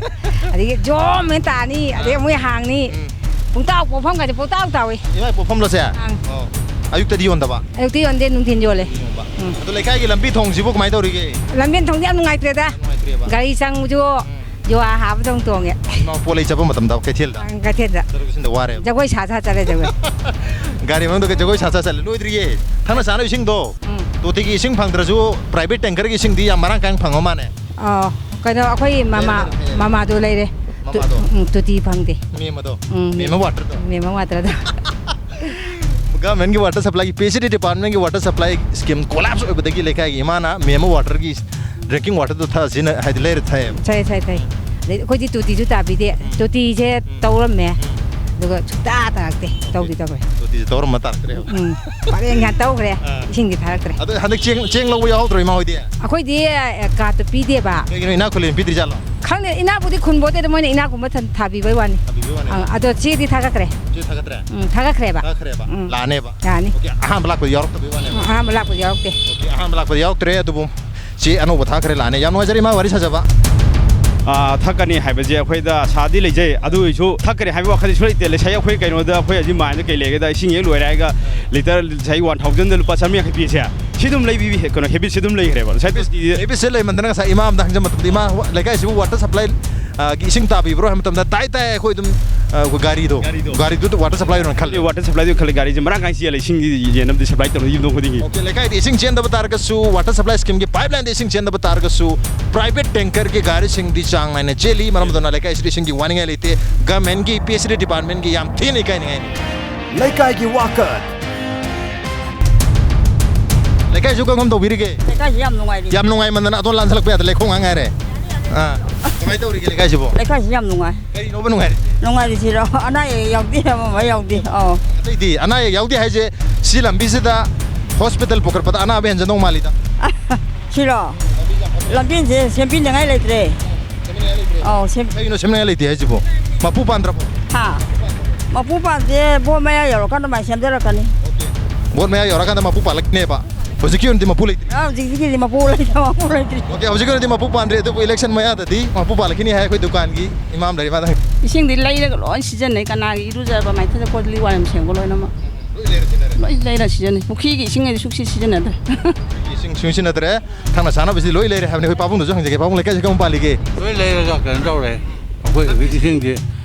ꯑꯗꯒꯤ ꯖꯣꯝ ꯍꯦꯟ ꯇꯥꯅꯤ꯫ ꯑꯗꯩ ꯑꯥ꯫ ꯑꯃꯨꯛ ꯍꯥꯡꯅꯤ꯫ ꯎꯝ꯫ ꯄꯨꯡꯇꯥꯎ ꯄꯣꯛꯐꯝꯒꯁꯦ ꯄꯨꯡꯇꯥꯎ ꯇꯥꯎꯏ꯫ ꯏꯃꯥꯏ ꯄꯣꯛꯐꯝꯂꯣꯁꯦ? ꯑꯪ꯫ ꯑꯣ꯫ ꯑꯌꯨꯛꯇꯗꯤ ꯌꯣꯟꯗꯕ? ꯑꯌꯨꯛꯇꯤ ꯌꯣꯟꯗꯦ, ꯅꯨꯡꯊꯤꯟ ꯌꯣꯜꯂꯦ꯫ ꯌꯣꯟꯕ꯫ ꯎꯝ꯫ ꯑꯗꯣ ꯂꯩꯀꯥꯏꯒꯤ ꯂꯝꯕꯤ ꯊꯣꯡꯁꯤꯕꯨ ꯀꯃꯥꯏꯅ ꯇꯧꯔꯤꯒꯦ? ꯂꯝꯕꯦꯟ ꯊꯣꯡꯗꯤ ꯌꯥꯝ ꯅꯨꯡꯉꯥꯏꯇ꯭ꯔꯦꯗ꯫ ꯌꯥꯝ ꯅꯨꯡꯉꯥꯏꯇ꯭ꯔꯦꯕ? ꯒꯥꯔꯤ ꯆꯪꯕꯁꯨ ꯎꯝ꯫ ꯖꯨꯋꯥ ꯍꯥꯕꯗꯧ ꯇꯣꯡꯉꯦ꯫ ꯏꯃꯥ ꯄꯣꯠ ꯂꯩ ꯆꯠꯄ ꯃꯇꯝꯗ ꯀꯩꯊꯦꯜꯗ? ꯑꯪ, ꯀꯩꯊꯦꯜꯗ꯫ ꯆꯠꯊꯣꯛ ꯆꯠꯁꯤꯟꯗ ꯋꯥꯔꯦꯕ? ꯖꯒꯣꯏ ꯁꯥ ꯁꯥ ꯆꯠꯂꯦ, ꯖꯒꯣꯏ꯫ ꯒꯥꯔꯤ ꯃꯅꯨꯡꯗ ꯖꯒꯣꯏ ꯁꯥ ꯁꯥ ꯆꯠꯂꯦ꯫ ꯂꯣꯏꯗ꯭ꯔꯤꯌꯦ꯫ ꯊꯛꯅ ꯆꯥꯅꯕ ꯏꯁꯤꯡꯗꯣ, ꯎꯝ꯫ ꯇꯣꯇꯤꯒꯤ ꯏꯁꯤꯡ ꯐꯪꯗ꯭ꯔꯁꯨ private tankerꯒꯤ ꯏꯁꯤꯡꯗꯤ ꯌꯥꯝ ꯃꯔꯥꯡ ꯀꯥꯏꯅ ꯐꯪꯕ ꯃꯥꯜꯂꯦ꯫ ꯑꯥ, ꯀꯩꯅꯣ, ꯑꯩꯈꯣꯏ ꯃꯃꯥ, ꯂꯩꯔꯦ, ꯂꯩꯔꯦ꯫ ꯃꯃꯥꯗꯣ ꯂꯩꯔꯦ꯫ ꯇꯨ-, ꯃꯃꯥꯗꯣ? ꯎꯝ, ꯇꯣꯇꯤ ꯐꯪꯗꯦ꯫ ꯃꯦꯝꯃꯗꯣ? ꯎꯝ, ꯃꯦꯝꯃ waterꯗꯣ? ꯃꯦꯝꯃ waterꯗꯣ꯫ Governmentꯀꯤ water supplyꯒꯤ, PHED departmentꯀꯤ water supply scheme collapse ꯑꯣꯏꯕꯗꯒꯤ ꯂꯩꯀꯥꯏꯒꯤ ꯏꯃꯥꯅ ꯃꯦꯝꯃ waterꯒꯤ drinking waterꯗꯣ ꯊꯛꯑꯁꯤꯅ ꯍꯥꯏꯗꯤ ꯂꯩꯔ ꯊꯛꯑꯦꯕ꯫ ꯊꯛꯑꯦ, ꯊꯛꯑꯦ, ꯊꯛꯑꯦ꯫ ꯑꯗꯩ ꯑꯩꯈꯣꯏꯗꯤ ꯇꯣꯇꯤꯁꯨ ꯇꯥꯕꯤꯗꯦ꯫ ꯎꯝ꯫ ꯇꯣꯇꯤꯁꯦ ꯎꯝ꯫ ꯇꯧꯔꯝꯃꯦ꯫ ꯎꯝ꯫ ꯑꯗꯨꯒ ꯁꯨꯡꯇꯥ ꯇꯥꯔꯛꯇꯦ꯫ ꯇꯧꯗꯤ ꯇꯧꯔꯦ꯫ ꯇꯣꯇꯤꯁꯦ ꯇꯧꯔꯝꯃ ꯇꯥꯔꯛꯇ꯭ꯔꯦꯕ꯫ ꯎꯝ꯫ ꯄꯔꯦꯡ ꯌꯥꯝ ꯇꯧꯈ꯭ꯔꯦ꯫ ꯑꯥ꯫ ꯏꯁꯤꯡꯗꯤ ꯊꯥꯔꯛꯇ꯭ꯔꯦ꯫ ꯑꯗꯣ ꯍꯟꯗꯛ ꯆꯦꯡ, ꯆꯦꯡ ꯂꯧꯕ ꯌꯥꯎꯍꯧꯗ꯭ꯔꯣ ꯏꯃꯥ ꯍꯣꯏꯗꯤ? ꯑꯩꯈꯣꯏꯗꯤ, ꯑꯦ, ꯀꯥꯔꯠꯇꯣ ꯄꯤꯗꯦꯕ꯫ ꯀꯩꯒꯤꯅꯣ ꯏꯅꯥꯛ ꯈꯨꯜꯂꯦꯅ ꯄꯤꯗ꯭ꯔꯤꯖꯥꯠꯂꯣ? ꯈꯪꯗꯦ, ꯏꯅꯥꯛꯄꯨꯗꯤ ꯈꯨꯟꯕꯣꯠꯇꯦꯗ, ꯃꯣꯏꯅ ꯏꯅꯥꯛ ꯈꯨꯟꯕ ꯊ-, ꯊꯥꯕꯤꯕꯩ ꯋꯥꯅꯤ꯫ ꯊꯥꯕꯤꯕꯩ ꯋꯥꯅꯦꯕ꯫ ꯑꯪ, ꯑꯗꯣ ꯆꯦꯗꯤ ꯊꯥꯒꯠꯈ꯭ꯔꯦ꯫ ꯆꯦ ꯊꯥꯒꯠꯈ꯭ꯔꯦ? ꯎꯝ, ꯊꯥꯒꯠꯈ꯭ꯔꯦꯕ꯫ ꯊꯥꯒꯠꯈ꯭ꯔꯦꯕ? ꯎꯝ꯫ ꯂꯥꯛꯑꯅꯦꯕ? ꯂꯥꯛꯑꯅꯤ꯫ ꯑꯣꯀꯦ, ꯑꯍꯥꯟꯕ ꯂꯥꯛꯄꯗꯤ ꯌꯥꯎꯔꯛꯇꯕꯩ ꯋꯥꯅꯦꯕ? ꯎꯝ, ꯑꯍꯥꯟꯕ ꯂꯥꯛꯄꯗꯤ ꯌꯥꯎꯔꯛꯇꯦ꯫ ꯑꯣꯀꯦ, ꯑꯍꯥꯟꯕ ꯂꯥꯛꯄꯗꯤ ꯌꯥꯎꯔꯛꯇ꯭ꯔꯦ, ꯑꯗꯨꯕꯨ ꯆꯦ ꯑꯅꯧꯕ ꯊꯥꯈ꯭ꯔꯦ, ꯂꯥꯛꯑꯅꯤ꯫ ꯌꯥꯝ ꯅꯨꯡꯉꯥꯏꯖꯔꯦ ꯏꯃꯥ, ꯋꯥꯔꯤ ꯁꯥꯖꯕ꯫ ꯑꯥ, ꯊꯛꯀꯅꯤ ꯍꯥꯏꯕꯁꯦ ꯑꯩꯈꯣꯏꯗ ꯑꯁꯥꯗꯤ ꯂꯩꯖꯩ꯫ ꯑꯗꯨ ꯑꯣꯏꯔꯁꯨ ꯊꯛꯀꯅꯤ ꯍꯥꯏꯕ ꯋꯥꯈꯜꯗꯤ ꯁꯨꯡꯂꯩꯇꯦ꯫ ꯉꯁꯥꯏ ꯑꯩꯈꯣꯏ ꯀꯩꯅꯣꯗ, ꯑꯩꯈꯣꯏ ꯍꯧꯖꯤꯛ ꯃꯥꯏꯟꯗ ꯀꯩ ꯂꯩꯒꯦꯗ, ꯏꯁꯤꯡ ꯍꯦꯛ ꯂꯣꯏꯔꯦ ꯍꯥꯏꯔꯒ ꯂꯤꯇꯔ ꯉꯁꯥꯏ ꯋꯥꯟ ꯊꯥꯎꯖꯟꯗ ꯂꯨꯄꯥ ꯆꯥꯝꯃꯔꯤ ꯌꯥꯡꯈꯩ ꯄꯤꯁꯦ, ꯁꯤ ꯑꯗꯨꯝ ꯂꯩꯕꯤ, ꯀꯩꯅꯣ, ꯍꯦꯕꯤꯠꯁꯦ ꯑꯗꯨꯝ ꯂꯩꯈ꯭ꯔꯦꯕ꯫ ꯉꯁꯥꯏ ꯍꯦꯕꯤꯠꯁꯦ ꯂꯩꯃꯟꯗꯅ ꯉꯁꯥꯏ ꯏꯃꯥ ꯑꯝꯗ ꯍꯪꯖ ꯃꯇꯝꯗ, "ꯏꯃꯥ, ꯂꯩꯀꯥꯏꯁꯤꯕꯨ ꯋꯥꯇꯔ ꯁꯄ꯭ꯂꯥꯏ, ꯑ, ꯒꯤ ꯏꯁꯤꯡ ꯇꯥꯕꯤꯕ꯭ꯔꯣ?" ꯍꯥꯏꯕ ꯃꯇꯝꯗ, "ꯇꯥꯏ, ꯇꯥꯏ, ꯑꯩꯈꯣꯏ ꯑꯗꯨꯝ, ꯑ, ꯑꯩꯈꯣꯏ ꯒꯥꯔꯤꯗꯣ, ꯒꯥꯔꯤꯗꯣ꯫ ꯒꯥꯔꯤꯗꯨꯗ ꯋꯥꯇꯔ ꯁꯄ꯭ꯂꯥꯏ ꯑꯣꯏꯅ ꯈꯜꯂꯦ꯫ ꯋꯥꯇꯔ ꯁꯄ꯭ꯂꯥꯏꯗꯨ ꯈꯜꯂꯦ, ꯒꯥꯔꯤꯁꯦ ꯃꯔꯥꯡ ꯀꯥꯏꯅ ꯆꯦꯜꯂꯦ, ꯏꯁꯤꯡꯗꯤ ꯌꯦꯟ ꯑꯃꯗꯤ ꯁꯄ꯭ꯂꯥꯏ ꯇꯧꯅ ꯌꯨꯝꯊꯣꯡ ꯈꯨꯗꯤꯡꯒꯤ"꯫ ꯑꯣꯀꯦ, ꯂꯩꯀꯥꯏꯗ ꯏꯁꯤꯡ ꯆꯦꯟꯗꯕ ꯇꯥꯔꯒꯁꯨ, ꯋꯥꯇꯔ ꯁꯄ꯭ꯂꯥꯏ ꯁ꯭ꯀꯤꯝꯒꯤ ꯄꯥꯏꯞ ꯂꯥꯏꯟꯗ ꯏꯁꯤꯡ ꯆꯦꯟꯗꯕ ꯇꯥꯔꯒꯁꯨ, ꯄ꯭ꯔꯥꯏꯚꯦꯠ ꯇꯦꯡꯀꯔꯒꯤ ꯒꯥꯔꯤꯁꯤꯡꯗꯤ ꯆꯥꯡ ꯅꯥꯏꯅ ꯆꯦꯜꯂꯤ꯫ ꯃꯔꯝ ꯑꯗꯨꯅ ꯂꯩꯀꯥꯏꯁꯤꯗ ꯏꯁꯤꯡꯒꯤ ꯋꯥꯅꯤꯡꯉꯥꯏ ꯂꯩꯇꯦ꯫ ꯒꯃꯦꯟꯒꯤ ꯄꯤ ꯑꯩꯆ ꯏ ꯗꯤꯄꯥꯔꯠꯃꯦꯟꯒꯤ ꯌꯥꯝ ꯊꯤꯅ ꯏꯀꯥꯏꯅꯤꯡꯉꯥꯏꯅꯤ꯫ ꯂꯩꯀꯥꯏꯒꯤ ꯋꯥꯀꯠ꯫ ꯂꯩꯀꯥꯏꯁꯤꯕꯨ ꯀꯔꯝ ꯀꯔꯝ ꯇꯧꯕꯤꯔꯤꯒꯦ? ꯂꯩꯀꯥꯏꯁꯤ ꯌꯥꯝ ꯅꯨꯡꯉꯥꯏꯔꯤ꯫ ꯌꯥꯝ ꯅꯨꯡꯉꯥꯏꯃꯟꯗꯅ ꯑꯗꯣꯝ ꯂꯥꯟꯁꯤꯜꯂꯛꯄ ꯌꯥꯗ, ꯂꯩꯈꯣꯡ ꯉꯥꯛ ꯉꯥꯏꯔꯦ꯫ ꯑꯥ, ꯀꯃꯥꯏꯅ ꯇꯧꯔꯤꯒꯦ ꯂꯩꯀꯥꯏꯁꯤꯕꯨ? ꯂꯩꯀꯥꯏꯁꯤ ꯌꯥꯝ ꯅꯨꯡꯉꯥꯏ꯫ ꯀꯔꯤꯅꯣꯕ ꯅꯨꯡꯉꯥꯏꯔꯤꯁꯦ? ꯅꯨꯡꯉꯥꯏꯔꯤꯁꯤꯔꯣ? ꯑꯅꯥ ꯑꯌꯦꯛ ꯌꯥꯎꯗꯦ, ꯑꯃ ꯑꯃ ꯌꯥꯎꯗꯦ꯫ ꯑꯧ꯫ ꯑꯇꯩꯗꯤ ꯑꯅꯥ ꯑꯌꯦꯛ ꯌꯥꯎꯗꯦ ꯍꯥꯏꯁꯦ, ꯁꯤ ꯂꯝꯕꯤꯁꯤꯗ ꯍꯣꯁꯄꯤꯇꯥꯜ ꯄꯨꯈꯠꯄꯗ ꯑꯅꯥꯕ ꯍꯦꯟꯖꯗꯧ ꯃꯥꯜꯂꯤꯗ꯫ ꯁꯤꯔꯣ? ꯂꯝꯕꯤꯁꯦ ꯁꯦꯝꯕꯤꯅꯉꯥꯏ ꯂꯩꯇ꯭ꯔꯦ꯫ ꯑꯧ, ꯁꯦꯝ- ꯀꯩꯒꯤꯅꯣ ꯁꯦꯝꯅꯤꯡꯉꯥꯏ ꯂꯩꯇꯦ ꯍꯥꯏꯁꯤꯕꯣ? ꯃꯄꯨ ꯄꯥꯟꯗ꯭ꯔꯕꯣ? ꯍꯥ? ꯃꯄꯨ ꯄꯥꯟꯗꯦ, ꯚꯣꯠ ꯃꯌꯥ ꯌꯧꯔꯀꯥꯟꯗ ꯃꯥꯏ ꯁꯦꯝꯖꯔꯛꯀꯅꯤ꯫ ꯚꯣꯠ ꯃꯌꯥ ꯌꯧꯔꯀꯥꯟꯗ ꯃꯄꯨ ꯄꯥꯜꯂꯛꯅꯦꯕ꯫ ꯍꯧꯖꯤꯛꯀꯤ ꯑꯣꯏꯅꯗꯤ ꯃꯄꯨ ꯂꯩꯇ꯭ꯔꯤ꯫ ꯑꯥ, ꯍꯧꯖꯤꯛꯀꯤꯗꯤ ꯃꯄꯨ ꯂꯩꯇꯦ, ꯃꯄꯨ ꯂꯩꯇ꯭ꯔꯤ꯫ ꯑꯣꯀꯦ, ꯍꯧꯖꯤꯛꯀꯤ ꯑꯣꯏꯅꯗꯤ ꯃꯄꯨ ꯄꯥꯟꯗ꯭ꯔꯤ, ꯑꯗꯨꯕꯨ ꯏꯂꯦꯛꯁꯟ ꯃꯌꯥꯗꯗꯤ ꯃꯄꯨ ꯄꯥꯜꯂꯛꯈꯤꯅꯤ ꯍꯥꯏ ꯑꯩꯈꯣꯏ ꯗꯨꯀꯥꯟꯒꯤ ꯏꯃꯥ ꯑꯃ ꯂꯩꯔꯤ, ꯃꯥꯗ ꯍꯪꯒꯦ꯫ ꯏꯁꯤꯡꯗꯤ ꯂꯩꯔꯒ ꯂꯣꯏ ꯁꯤꯖꯤꯟꯅꯩ, ꯀꯅꯥꯒꯤ ꯏꯔꯨꯖꯕ ꯃꯥꯏꯊꯖ ꯀꯣꯜ ꯂꯤꯛ ꯋꯥꯏꯔꯝ ꯁꯦꯡꯕ ꯂꯣꯏꯅꯃꯛ꯫ ꯂꯣꯏ ꯂꯩꯔ ꯁꯤꯖꯤꯟꯅꯔꯦ? ꯂꯣꯏ ꯂꯩꯔ ꯁꯤꯖꯤꯟꯅꯩ, ꯄꯨꯈ꯭ꯔꯤꯒꯤ ꯏꯁꯤꯡ ꯑꯩꯗꯤ ꯁꯨꯡꯁꯤ ꯁꯤꯖꯤꯟꯅꯗ꯭ꯔꯦ꯫ ꯏꯁꯤꯡ ꯁꯨꯡꯁꯤ ꯁꯤꯖꯤꯟꯅꯗ꯭ꯔꯦ꯫ ꯊꯛꯅ ꯆꯥꯅꯕꯁꯤꯗꯤ ꯂꯣꯏ ꯂꯩꯔꯦ ꯍꯥꯏꯕꯅꯤ꯫ ꯑꯩꯈꯣꯏ ꯄꯥꯕꯨꯡꯗꯁꯨ ꯍꯪꯖꯒꯦ꯫ ꯄꯥꯕꯨꯡ, ꯂꯩꯀꯥꯏꯁꯤ ꯀꯔꯝ ꯄꯥꯜꯂꯤꯒꯦ? ꯂꯣꯏ ꯂꯩꯔꯒ ꯀꯩꯅꯣ ꯇꯧꯔꯦ꯫ ꯑꯩꯈꯣꯏ ꯍꯧꯖꯤꯛ ꯏꯁꯤꯡꯁꯦ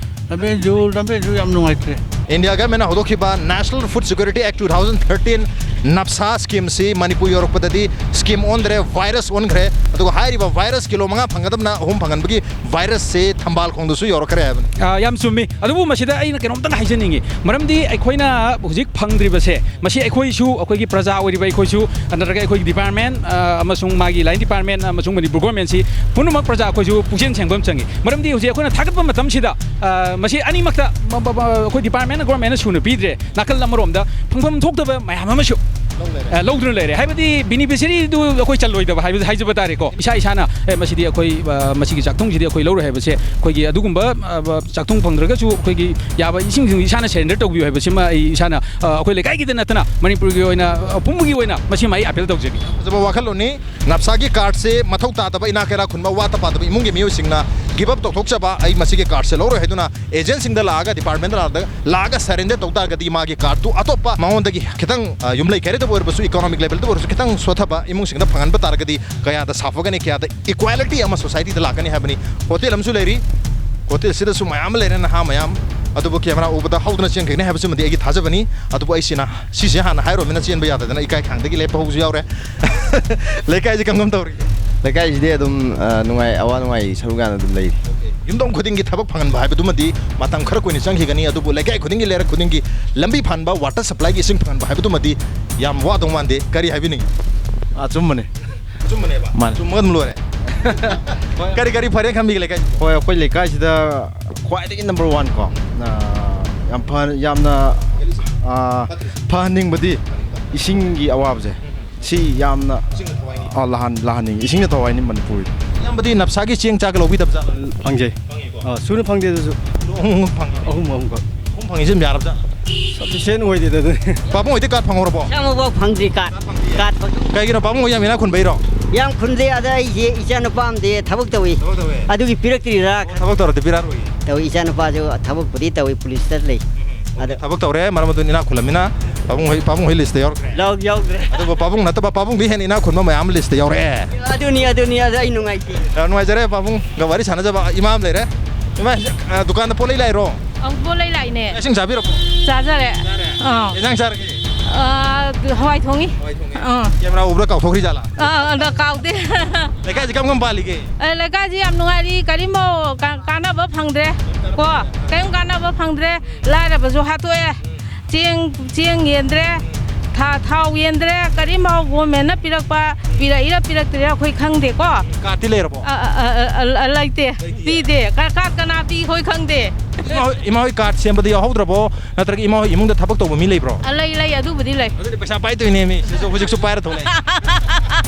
ꯂꯝꯕꯦꯟꯁꯨ, ꯂꯝꯕꯦꯟꯁꯨ ꯌꯥꯝ ꯅꯨꯡꯉꯥꯏꯇ꯭ꯔꯦ꯫ ꯏꯟꯗꯤꯌꯥ ꯒꯚꯔꯟꯃꯦꯟꯠꯅ ꯍꯧꯗꯣꯛꯈꯤꯕ National Food Security Act two thousand thirteen, ꯅꯞꯁꯥ ꯁ꯭ꯀꯤꯝꯁꯤ ꯃꯅꯤꯄꯨꯔ ꯌꯧꯔꯛꯄꯗꯗꯤ ꯁ꯭ꯀꯤꯝ ꯑꯣꯟꯗ꯭ꯔꯦ, ꯚꯥꯏꯔꯁ ꯑꯣꯟꯈ꯭ꯔꯦ꯫ ꯑꯗꯨꯒ ꯍꯥꯏꯔꯤꯕ ꯚꯥꯏꯔꯁ ꯀꯤꯂꯣ ꯃꯉꯥ ꯐꯪꯒꯗꯕꯅ ꯑꯍꯨꯝ ꯐꯪꯍꯟꯕꯒꯤ ꯚꯥꯏꯔꯁꯁꯦ ꯊꯝꯕꯥꯜ ꯈꯣꯡꯗꯁꯨ ꯌꯧꯔꯛꯈ꯭ꯔꯦ ꯍꯥꯏꯕꯅꯤ꯫ ꯑ, ꯌꯥꯝ ꯆꯨꯝꯃꯤ꯫ ꯑꯗꯨꯕꯨ ꯃꯁꯤꯗ ꯑꯩꯅ ꯀꯩꯅꯣꯝꯇꯪ ꯍꯥꯏꯖꯅꯤꯡꯉꯤ꯫ ꯃꯔꯝꯗꯤ ꯑꯩꯈꯣꯏꯅ ꯍꯧꯖꯤꯛ ꯐꯪꯗ꯭ꯔꯤꯕꯁꯦ, ꯃꯁꯤ ꯑꯩꯈꯣꯏꯁꯨ, ꯑꯩꯈꯣꯏꯒꯤ ꯄ꯭ꯔꯖꯥ ꯑꯣꯏꯔꯤꯕ ꯑꯩꯈꯣꯏꯁꯨ, ꯅꯠꯇ꯭ꯔꯒ ꯑꯩꯈꯣꯏꯒꯤ ꯗꯤꯄꯥꯔꯠꯃꯦꯟ, ꯑ, ꯑꯃꯁꯨꯡ ꯃꯥꯒꯤ ꯂꯥꯏꯟ ꯗꯤꯄꯥꯔꯠꯃꯦꯟ ꯑꯃꯁꯨꯡ ꯃꯅꯤꯄꯨꯔ ꯒꯣꯔꯃꯦꯟꯁꯤ ꯄꯨꯝꯅꯃꯛ ꯄ꯭ꯔꯖꯥ ꯑꯩꯈꯣꯏꯁꯨ ꯄꯨꯛꯆꯦꯜ ꯁꯦꯡꯕ ꯑꯃ ꯆꯪꯉꯤ꯫ ꯃꯔꯝꯗꯤ ꯍꯧꯖꯤꯛ ꯑꯩꯈꯣꯏꯅ ꯊꯥꯒꯠꯄ ꯃꯇꯝꯁꯤꯗ, ꯑ, ꯃꯁꯤ ꯑꯅꯤꯃꯛꯇ ꯃ-, ꯃ-, ꯃ-, ꯑꯩꯈꯣꯏ ꯗꯤꯄꯥꯔꯠꯃꯦꯟꯅ ꯒꯣꯔꯃꯦꯟꯅ ꯁꯨꯅ ꯄꯤꯗ꯭ꯔꯦ, ꯅꯥꯀꯜ ꯑꯃꯔꯣꯝꯗ ꯐꯪꯐꯝ ꯊꯣꯛꯇꯕ ꯃꯌꯥꯝ ꯑꯃꯁꯨ, ꯑ, ꯂꯧꯗꯨꯅ ꯂꯩꯔꯦ꯫ ꯍꯥꯏꯕꯗꯤ ꯕꯤꯅꯤꯐꯤꯁꯔꯤꯗꯨ ꯑꯩꯈꯣꯏ ꯆꯜꯂꯣꯏꯗꯕ ꯍꯥꯏꯕ, ꯍꯥꯏꯖꯕ ꯇꯥꯔꯦꯀꯣ꯫ ꯏꯁꯥ ꯏꯁꯥꯅ, "ꯑꯦ, ꯃꯁꯤꯗꯤ ꯑꯩꯈꯣꯏ, ꯑ, ꯃꯁꯤꯒꯤ ꯆꯥꯛꯊꯨꯡꯁꯤꯗꯤ ꯑꯩꯈꯣꯏ ꯂꯧꯔꯣꯏ" ꯍꯥꯏꯕꯁꯦ, ꯑꯩꯈꯣꯏꯒꯤ ꯑꯗꯨꯒꯨꯝꯕ, ꯑ, ꯆꯥꯛꯊꯨꯡ ꯐꯪꯗ꯭ꯔꯒꯁꯨ ꯑꯩꯈꯣꯏꯒꯤ ꯌꯥꯕ ꯏꯁꯤꯡꯁꯤꯡ ꯏꯁꯥꯅ ꯁꯔꯦꯟꯗꯔ ꯇꯧꯕꯤꯌꯨ ꯍꯥꯏꯕꯁꯤꯃ ꯑꯩ ꯏꯁꯥꯅ, ꯑ, ꯑꯩꯈꯣꯏ ꯂꯩꯀꯥꯏꯒꯤꯗ ꯅꯠꯇꯅ ꯃꯅꯤꯄꯨꯔꯒꯤ ꯑꯣꯏꯅ, ꯑ, ꯄꯨꯝꯕꯒꯤ ꯑꯣꯏꯅ ꯃꯁꯤꯃ ꯑꯩ ꯑꯄꯤꯜ ꯇꯧꯖꯒꯦ꯫ ꯐꯖꯕ ꯋꯥꯈꯜꯂꯣꯟꯅꯤ꯫ ꯅꯞꯁꯥꯒꯤ ꯀꯥꯔꯗꯁꯦ ꯃꯊꯧ ꯇꯥꯗꯕ, ꯏꯅꯥꯛ ꯀꯩꯔꯥꯛ ꯈꯨꯟꯕ, ꯑꯋꯥꯠ ꯑꯄꯥꯗꯕ ꯏꯃꯨꯡꯒꯤ ꯃꯤꯑꯣꯏꯁꯤꯡꯅ ꯒꯤꯞ ꯑꯞ ꯇꯧꯊꯣꯛꯆꯕ, "ꯑꯩ ꯃꯁꯤꯒꯤ ꯀꯥꯔꯗꯁꯦ ꯂꯧꯔꯣꯏ" ꯍꯥꯏꯗꯨꯅ ꯑꯦꯖꯦꯟꯁꯤꯡꯗ ꯂꯥꯛꯑꯒ, ꯗꯤꯄꯥꯔꯠꯃꯦꯟꯗ ꯂꯥꯛꯑꯒ, ꯂꯥꯛꯑꯒ ꯁꯔꯦꯟꯗꯔ ꯇꯧ ꯇꯥꯔꯒꯗꯤ ꯃꯥꯒꯤ ꯀꯥꯔꯗꯇꯨ ꯑꯇꯣꯞꯄ ꯃꯉꯣꯟꯗꯒꯤ ꯈꯤꯇꯪ, ꯑ, ꯌꯨꯝꯂꯩ ꯀꯩꯔꯩꯗꯕꯨ ꯑꯣꯏꯔꯕꯁꯨ, ꯏꯀꯣꯅꯣꯃꯤꯛ ꯂꯦꯚꯦꯜꯗꯕꯨ ꯑꯣꯏꯔꯁꯨ ꯈꯤꯇꯪ ꯁꯣꯠꯊꯕ ꯏꯃꯨꯡꯁꯤꯡꯗ ꯐꯪꯍꯟꯕ ꯇꯥꯔꯒꯗꯤ ꯀꯌꯥꯗ ꯁꯥꯐꯒꯅꯤ, ꯀꯌꯥꯗ ꯏꯀ꯭ꯋꯦꯂꯤꯇꯤ ꯑꯃ ꯁꯣꯁꯥꯏꯇꯤꯗ ꯂꯥꯛꯀꯅꯤ ꯍꯥꯏꯕꯅꯤ꯫ ꯍꯣꯇꯦꯜ ꯑꯃꯁꯨ ꯂꯩꯔꯤ, ꯍꯣꯇꯦꯜꯁꯤꯗꯁꯨ ꯃꯌꯥꯝ ꯑꯃ ꯂꯩꯔꯦ, ꯅꯍꯥ ꯃꯌꯥꯝ꯫ ꯑꯗꯨꯕꯨ ꯀꯦꯃꯦꯔꯥ ꯎꯕꯗ ꯍꯧꯗꯨꯅ ꯆꯦꯟꯈꯤꯒꯅꯤ ꯍꯥꯏꯕꯁꯤꯃꯗꯤ ꯑꯩꯒꯤ ꯊꯥꯖꯕꯅꯤ꯫ ꯑꯗꯨꯕꯨ ꯑꯩꯁꯤꯅ ꯁꯤꯁꯦ ꯍꯥꯟꯅ ꯍꯥꯏꯔꯨꯔꯃꯤꯅ ꯆꯦꯟꯕ ꯌꯥꯗꯗꯅ ꯏꯀꯥꯏ ꯈꯥꯡꯗꯒꯤ ꯂꯦꯞꯄ ꯍꯧꯕꯁꯨ ꯌꯥꯎꯔꯦ꯫ ꯂꯩꯀꯥꯏꯁꯤ ꯀꯝ ꯀꯝ ꯇꯧꯔꯤꯒꯦ? ꯂꯩꯀꯥꯏꯁꯤꯗꯤ ꯑꯗꯨꯝ, ꯑ, ꯅꯨꯡꯉꯥꯏ, ꯑꯋꯥ ꯅꯨꯡꯉꯥꯏ ꯁꯔꯨꯛ ꯌꯥꯅ ꯑꯗꯨꯝ ꯂꯩꯔꯤ꯫ ꯌꯨꯝꯊꯣꯡ ꯈꯨꯗꯤꯡꯒꯤ ꯊꯕꯛ ꯐꯪꯍꯟꯕ ꯍꯥꯏꯕꯗꯨꯃꯗꯤ ꯃꯇꯝ ꯈꯔ ꯀꯨꯏꯅ ꯆꯪꯈꯤꯒꯅꯤ, ꯑꯗꯨꯕꯨ ꯂꯩꯀꯥꯏ ꯈꯨꯗꯤꯡꯒꯤ, ꯂꯩꯔꯛ ꯈꯨꯗꯤꯡꯒꯤ ꯂꯝꯕꯤ ꯐꯥꯟꯕ, ꯋꯥꯇꯔ ꯁꯄ꯭ꯂꯥꯏꯒꯤ ꯏꯁꯤꯡ ꯐꯪꯍꯟꯕ ꯍꯥꯏꯕꯗꯨꯃꯗꯤ ꯌꯥꯝ ꯋꯥꯗꯧ ꯃꯥꯟꯗꯦ꯫ ꯀꯔꯤ ꯍꯥꯏꯕꯤꯅꯤꯡꯉꯤ? ꯑꯆꯨꯝꯕꯅꯦ꯫ ꯑꯆꯨꯝꯕꯅꯦꯕ? ꯃꯥꯅꯦ꯫ ꯆꯨꯝꯃꯒ ꯑꯗꯨꯝ ꯂꯣꯏꯔꯦ꯫ ꯀꯔꯤ ꯀꯔꯤ ꯐꯔꯦ ꯈꯟꯕꯤꯒꯦ ꯂꯩꯀꯥꯏ? ꯍꯣꯏ, ꯑꯩꯈꯣꯏ ꯂꯩꯀꯥꯏꯁꯤꯗ ꯈ꯭ꯋꯥꯏꯗꯒꯤ ꯅꯝꯕꯔ ꯋꯥꯟ ꯀꯣ, ꯑ, ꯌꯥꯝ ꯐ-, ꯌꯥꯝꯅ, ꯑ, ꯐꯍꯟꯅꯤꯡꯕꯗꯤ ꯏꯁꯤꯡꯒꯤ ꯑꯋꯥꯕꯁꯦ꯫ ꯁꯤ ꯌꯥꯝꯅ, ꯑ, ꯂꯥꯛꯍꯟ-, ꯂꯥꯛꯍꯟꯅꯤꯡꯉꯤ꯫ ꯏꯁꯤꯡꯅ ꯊꯋꯥꯏꯅꯤ ꯃꯅꯤꯄꯨꯔꯒꯤ꯫ ꯏꯌꯥꯝꯕꯗꯤ ꯅꯞꯁꯥꯒꯤ ꯆꯦꯡ ꯆꯥꯛꯀ ꯂꯧꯕꯤꯗꯕꯖꯥꯠꯂꯣ? ꯐꯪꯖꯩ꯫ ꯐꯪꯉꯤꯀꯣ? ꯑ, ꯁꯨꯅ ꯐꯪꯗꯦ ꯑꯗꯨꯁꯨ꯫ ꯑꯍꯨꯝ ꯑꯍꯨꯝ ꯐꯪꯉꯤ꯫ ꯑꯍꯨꯝ ꯑꯍꯨꯝꯈꯛ꯫ ꯑꯍꯨꯝ ꯐꯪꯉꯤꯁꯦ ꯑꯗꯨꯝ ꯌꯥꯔꯕꯖꯥꯠꯂꯣ? Sufficient ꯑꯣꯏꯗꯦꯗ ꯑꯗꯨꯗꯤ꯫ ꯄꯥꯕꯨꯡ ꯍꯣꯏꯗꯤ ꯀꯥꯔꯗ ꯐꯪꯍꯧꯔꯕꯣ? ꯁꯥꯃꯨꯕꯣꯛ ꯐꯪꯗ꯭ꯔꯤ ꯀꯥꯔꯗ꯫ ꯀꯥꯔꯗ ꯐꯪ- ꯀꯩꯒꯤꯅꯣ ꯄꯥꯕꯨꯡ ꯍꯣꯏ ꯌꯥꯝ ꯏꯅꯥꯛ ꯈꯨꯟꯕꯩꯔꯣ? ꯌꯥꯝ ꯈꯨꯟꯗꯦ꯫ ꯑꯗ ꯑꯩꯁꯦ ꯏꯆꯥ ꯅꯨꯄꯥ ꯑꯃꯗꯤ ꯊꯕꯛ ꯇꯧꯏ꯫ ꯊꯕꯛ ꯇꯧꯋꯦ? ꯑꯗꯨꯒꯤ ꯄꯤꯔꯛꯇ꯭ꯔꯤꯔꯥ? ꯑꯣ, ꯊꯕꯛ ꯇꯧꯔꯗꯤ ꯄꯤꯔꯛꯑꯔꯣꯏꯌꯦ꯫ ꯇꯧꯏ, ꯏꯆꯥ ꯅꯨꯄꯥꯁꯨ ꯊꯕꯛꯄꯨꯗꯤ ꯇꯧꯏ, ꯄꯨꯂꯤꯁꯇ ꯂꯩ꯫ ꯑꯗ ꯊꯕꯛ ꯇꯧꯔꯦ, ꯃꯔꯝ ꯑꯗꯨꯅ ꯏꯅꯥꯛ ꯈꯨꯜꯂꯝꯃꯤꯅ ꯄꯥꯕꯨꯡ ꯍꯣꯏ, ꯄꯥꯕꯨꯡ ꯍꯣꯏ ꯂꯤꯁꯇ ꯌꯥꯎꯔꯛꯇ꯭ꯔꯦ꯫ ꯂꯧ-, ꯌꯥꯎꯗ꯭ꯔꯦ꯫ ꯑꯗꯨꯕꯨ ꯄꯥꯕꯨꯡ ꯅꯠꯇꯕ ꯄꯥꯕꯨꯡꯗꯤ ꯍꯦꯟꯅ ꯏꯅꯥꯛ ꯈꯨꯟꯕ ꯃꯌꯥꯝ ꯑꯃ ꯂꯤꯁꯇ ꯌꯥꯎꯔꯛꯑꯦ꯫ ꯑꯗꯨꯅꯤ, ꯑꯗꯨꯅꯤ, ꯑꯗ ꯑꯩ ꯅꯨꯡꯉꯥꯏꯇꯦ꯫ ꯌꯥꯝ ꯅꯨꯡꯉꯥꯏꯖꯔꯦ, ꯄꯥꯕꯨꯡꯒ ꯋꯥꯔꯤ ꯁꯥꯟꯅꯖꯕ ꯏꯃꯥ ꯑꯃ ꯂꯩꯔꯦ꯫ ꯏꯃꯥ, ꯑ, ꯗꯨꯀꯥꯟꯗ ꯄꯣꯠ ꯂꯩ ꯂꯥꯛꯏꯔꯣ? ꯑꯪ, ꯄꯣꯠ ꯂꯩ ꯂꯥꯛꯏꯅꯦ꯫ ꯆꯥꯛ ꯏꯁꯤꯡ ꯆꯥꯕꯤꯔꯕꯣ? ꯆꯥꯖꯔꯦ꯫ ꯆꯥꯔꯦ? ꯑꯥ꯫ ꯀꯩ ꯏꯟꯖꯥꯡ ꯆꯥꯔꯒꯦ? ꯑꯥ, ꯍꯋꯥꯏ ꯊꯣꯡꯉꯤ꯫ ꯍꯋꯥꯏ ꯊꯣꯡꯉꯦ꯫ ꯑꯥ꯫ ꯀꯦꯃꯦꯔꯥ ꯎꯕ꯭ꯔꯥ ꯀꯥꯎꯊꯣꯛꯈ꯭ꯔꯤꯖꯥꯠꯂꯥ? ꯑꯥ, ꯑꯗ ꯀꯥꯎꯗꯦ꯫ ꯂꯩꯀꯥꯏꯁꯤ ꯀꯔꯝ ꯀꯔꯝ ꯄꯥꯜꯂꯤꯒꯦ? ꯑ, ꯂꯩꯀꯥꯏꯁꯤ ꯌꯥꯝ ꯅꯨꯡꯉꯥꯏꯔꯤ, ꯀꯔꯤꯝꯐꯥꯎ ꯀꯥ-, ꯀꯥꯟꯅꯕ ꯐꯪꯗ꯭ꯔꯦ꯫ ꯀꯣ? ꯀꯔꯤꯝ ꯀꯥꯟꯅꯕ ꯐꯪꯗ꯭ꯔꯦ꯫ ꯂꯥꯏꯔꯕꯁꯨ ꯍꯥꯠꯇꯣꯛꯑꯦ꯫ ꯆꯦꯡ, ꯆꯦꯡ ꯌꯦꯟꯗ꯭ꯔꯦ, ꯊꯥ-, ꯊꯥꯎ ꯌꯦꯟꯗ꯭ꯔꯦ, ꯀꯔꯤꯝꯐꯥꯎ ꯒꯣꯔꯃꯦꯟꯅ ꯄꯤꯔꯛꯄ, ꯄꯤꯔꯛꯏꯔ ꯄꯤꯔꯛꯇ꯭ꯔꯤꯔ ꯑꯩꯈꯣꯏ ꯈꯪꯗꯦꯀꯣ꯫ ꯀꯥꯔꯗꯇꯤ ꯂꯩꯔꯕꯣ? ꯑ, ꯑ, ꯑ, ꯑ, ꯑ, ꯂꯩꯇꯦ꯫ ꯂꯩꯇꯤꯌꯦ? ꯄꯤꯗꯦ꯫ ꯀꯥꯔꯗ, ꯀꯥꯔꯗ ꯀꯅꯥ ꯄꯤ ꯑꯩꯈꯣꯏ ꯈꯪꯗꯦ꯫ ꯏꯃꯥ ꯍꯣꯏ, ꯏꯃꯥ ꯍꯣꯏ ꯀꯥꯔꯗ ꯁꯦꯝꯕꯗ ꯌꯥꯎꯍꯧꯗ꯭ꯔꯕꯣ? ꯅꯠꯇ꯭ꯔꯒ ꯏꯃꯥ ꯍꯣꯏ ꯏꯃꯨꯡꯗ ꯊꯕꯛ ꯇꯧꯕ ꯃꯤ ꯂꯩꯕ꯭ꯔꯣ? ꯑ, ꯂꯩ, ꯂꯩ, ꯑꯗꯨꯕꯨꯗꯤ ꯂꯩ꯫ ꯑꯗꯨꯗꯤ ꯄꯩꯁꯥ ꯄꯥꯏꯗꯣꯏꯅꯦꯃꯤ꯫ ꯁꯤꯁꯨ ꯍꯧꯖꯤꯛꯁꯨ ꯄꯥꯏꯔ ꯊꯣꯛꯂꯛꯑꯦ꯫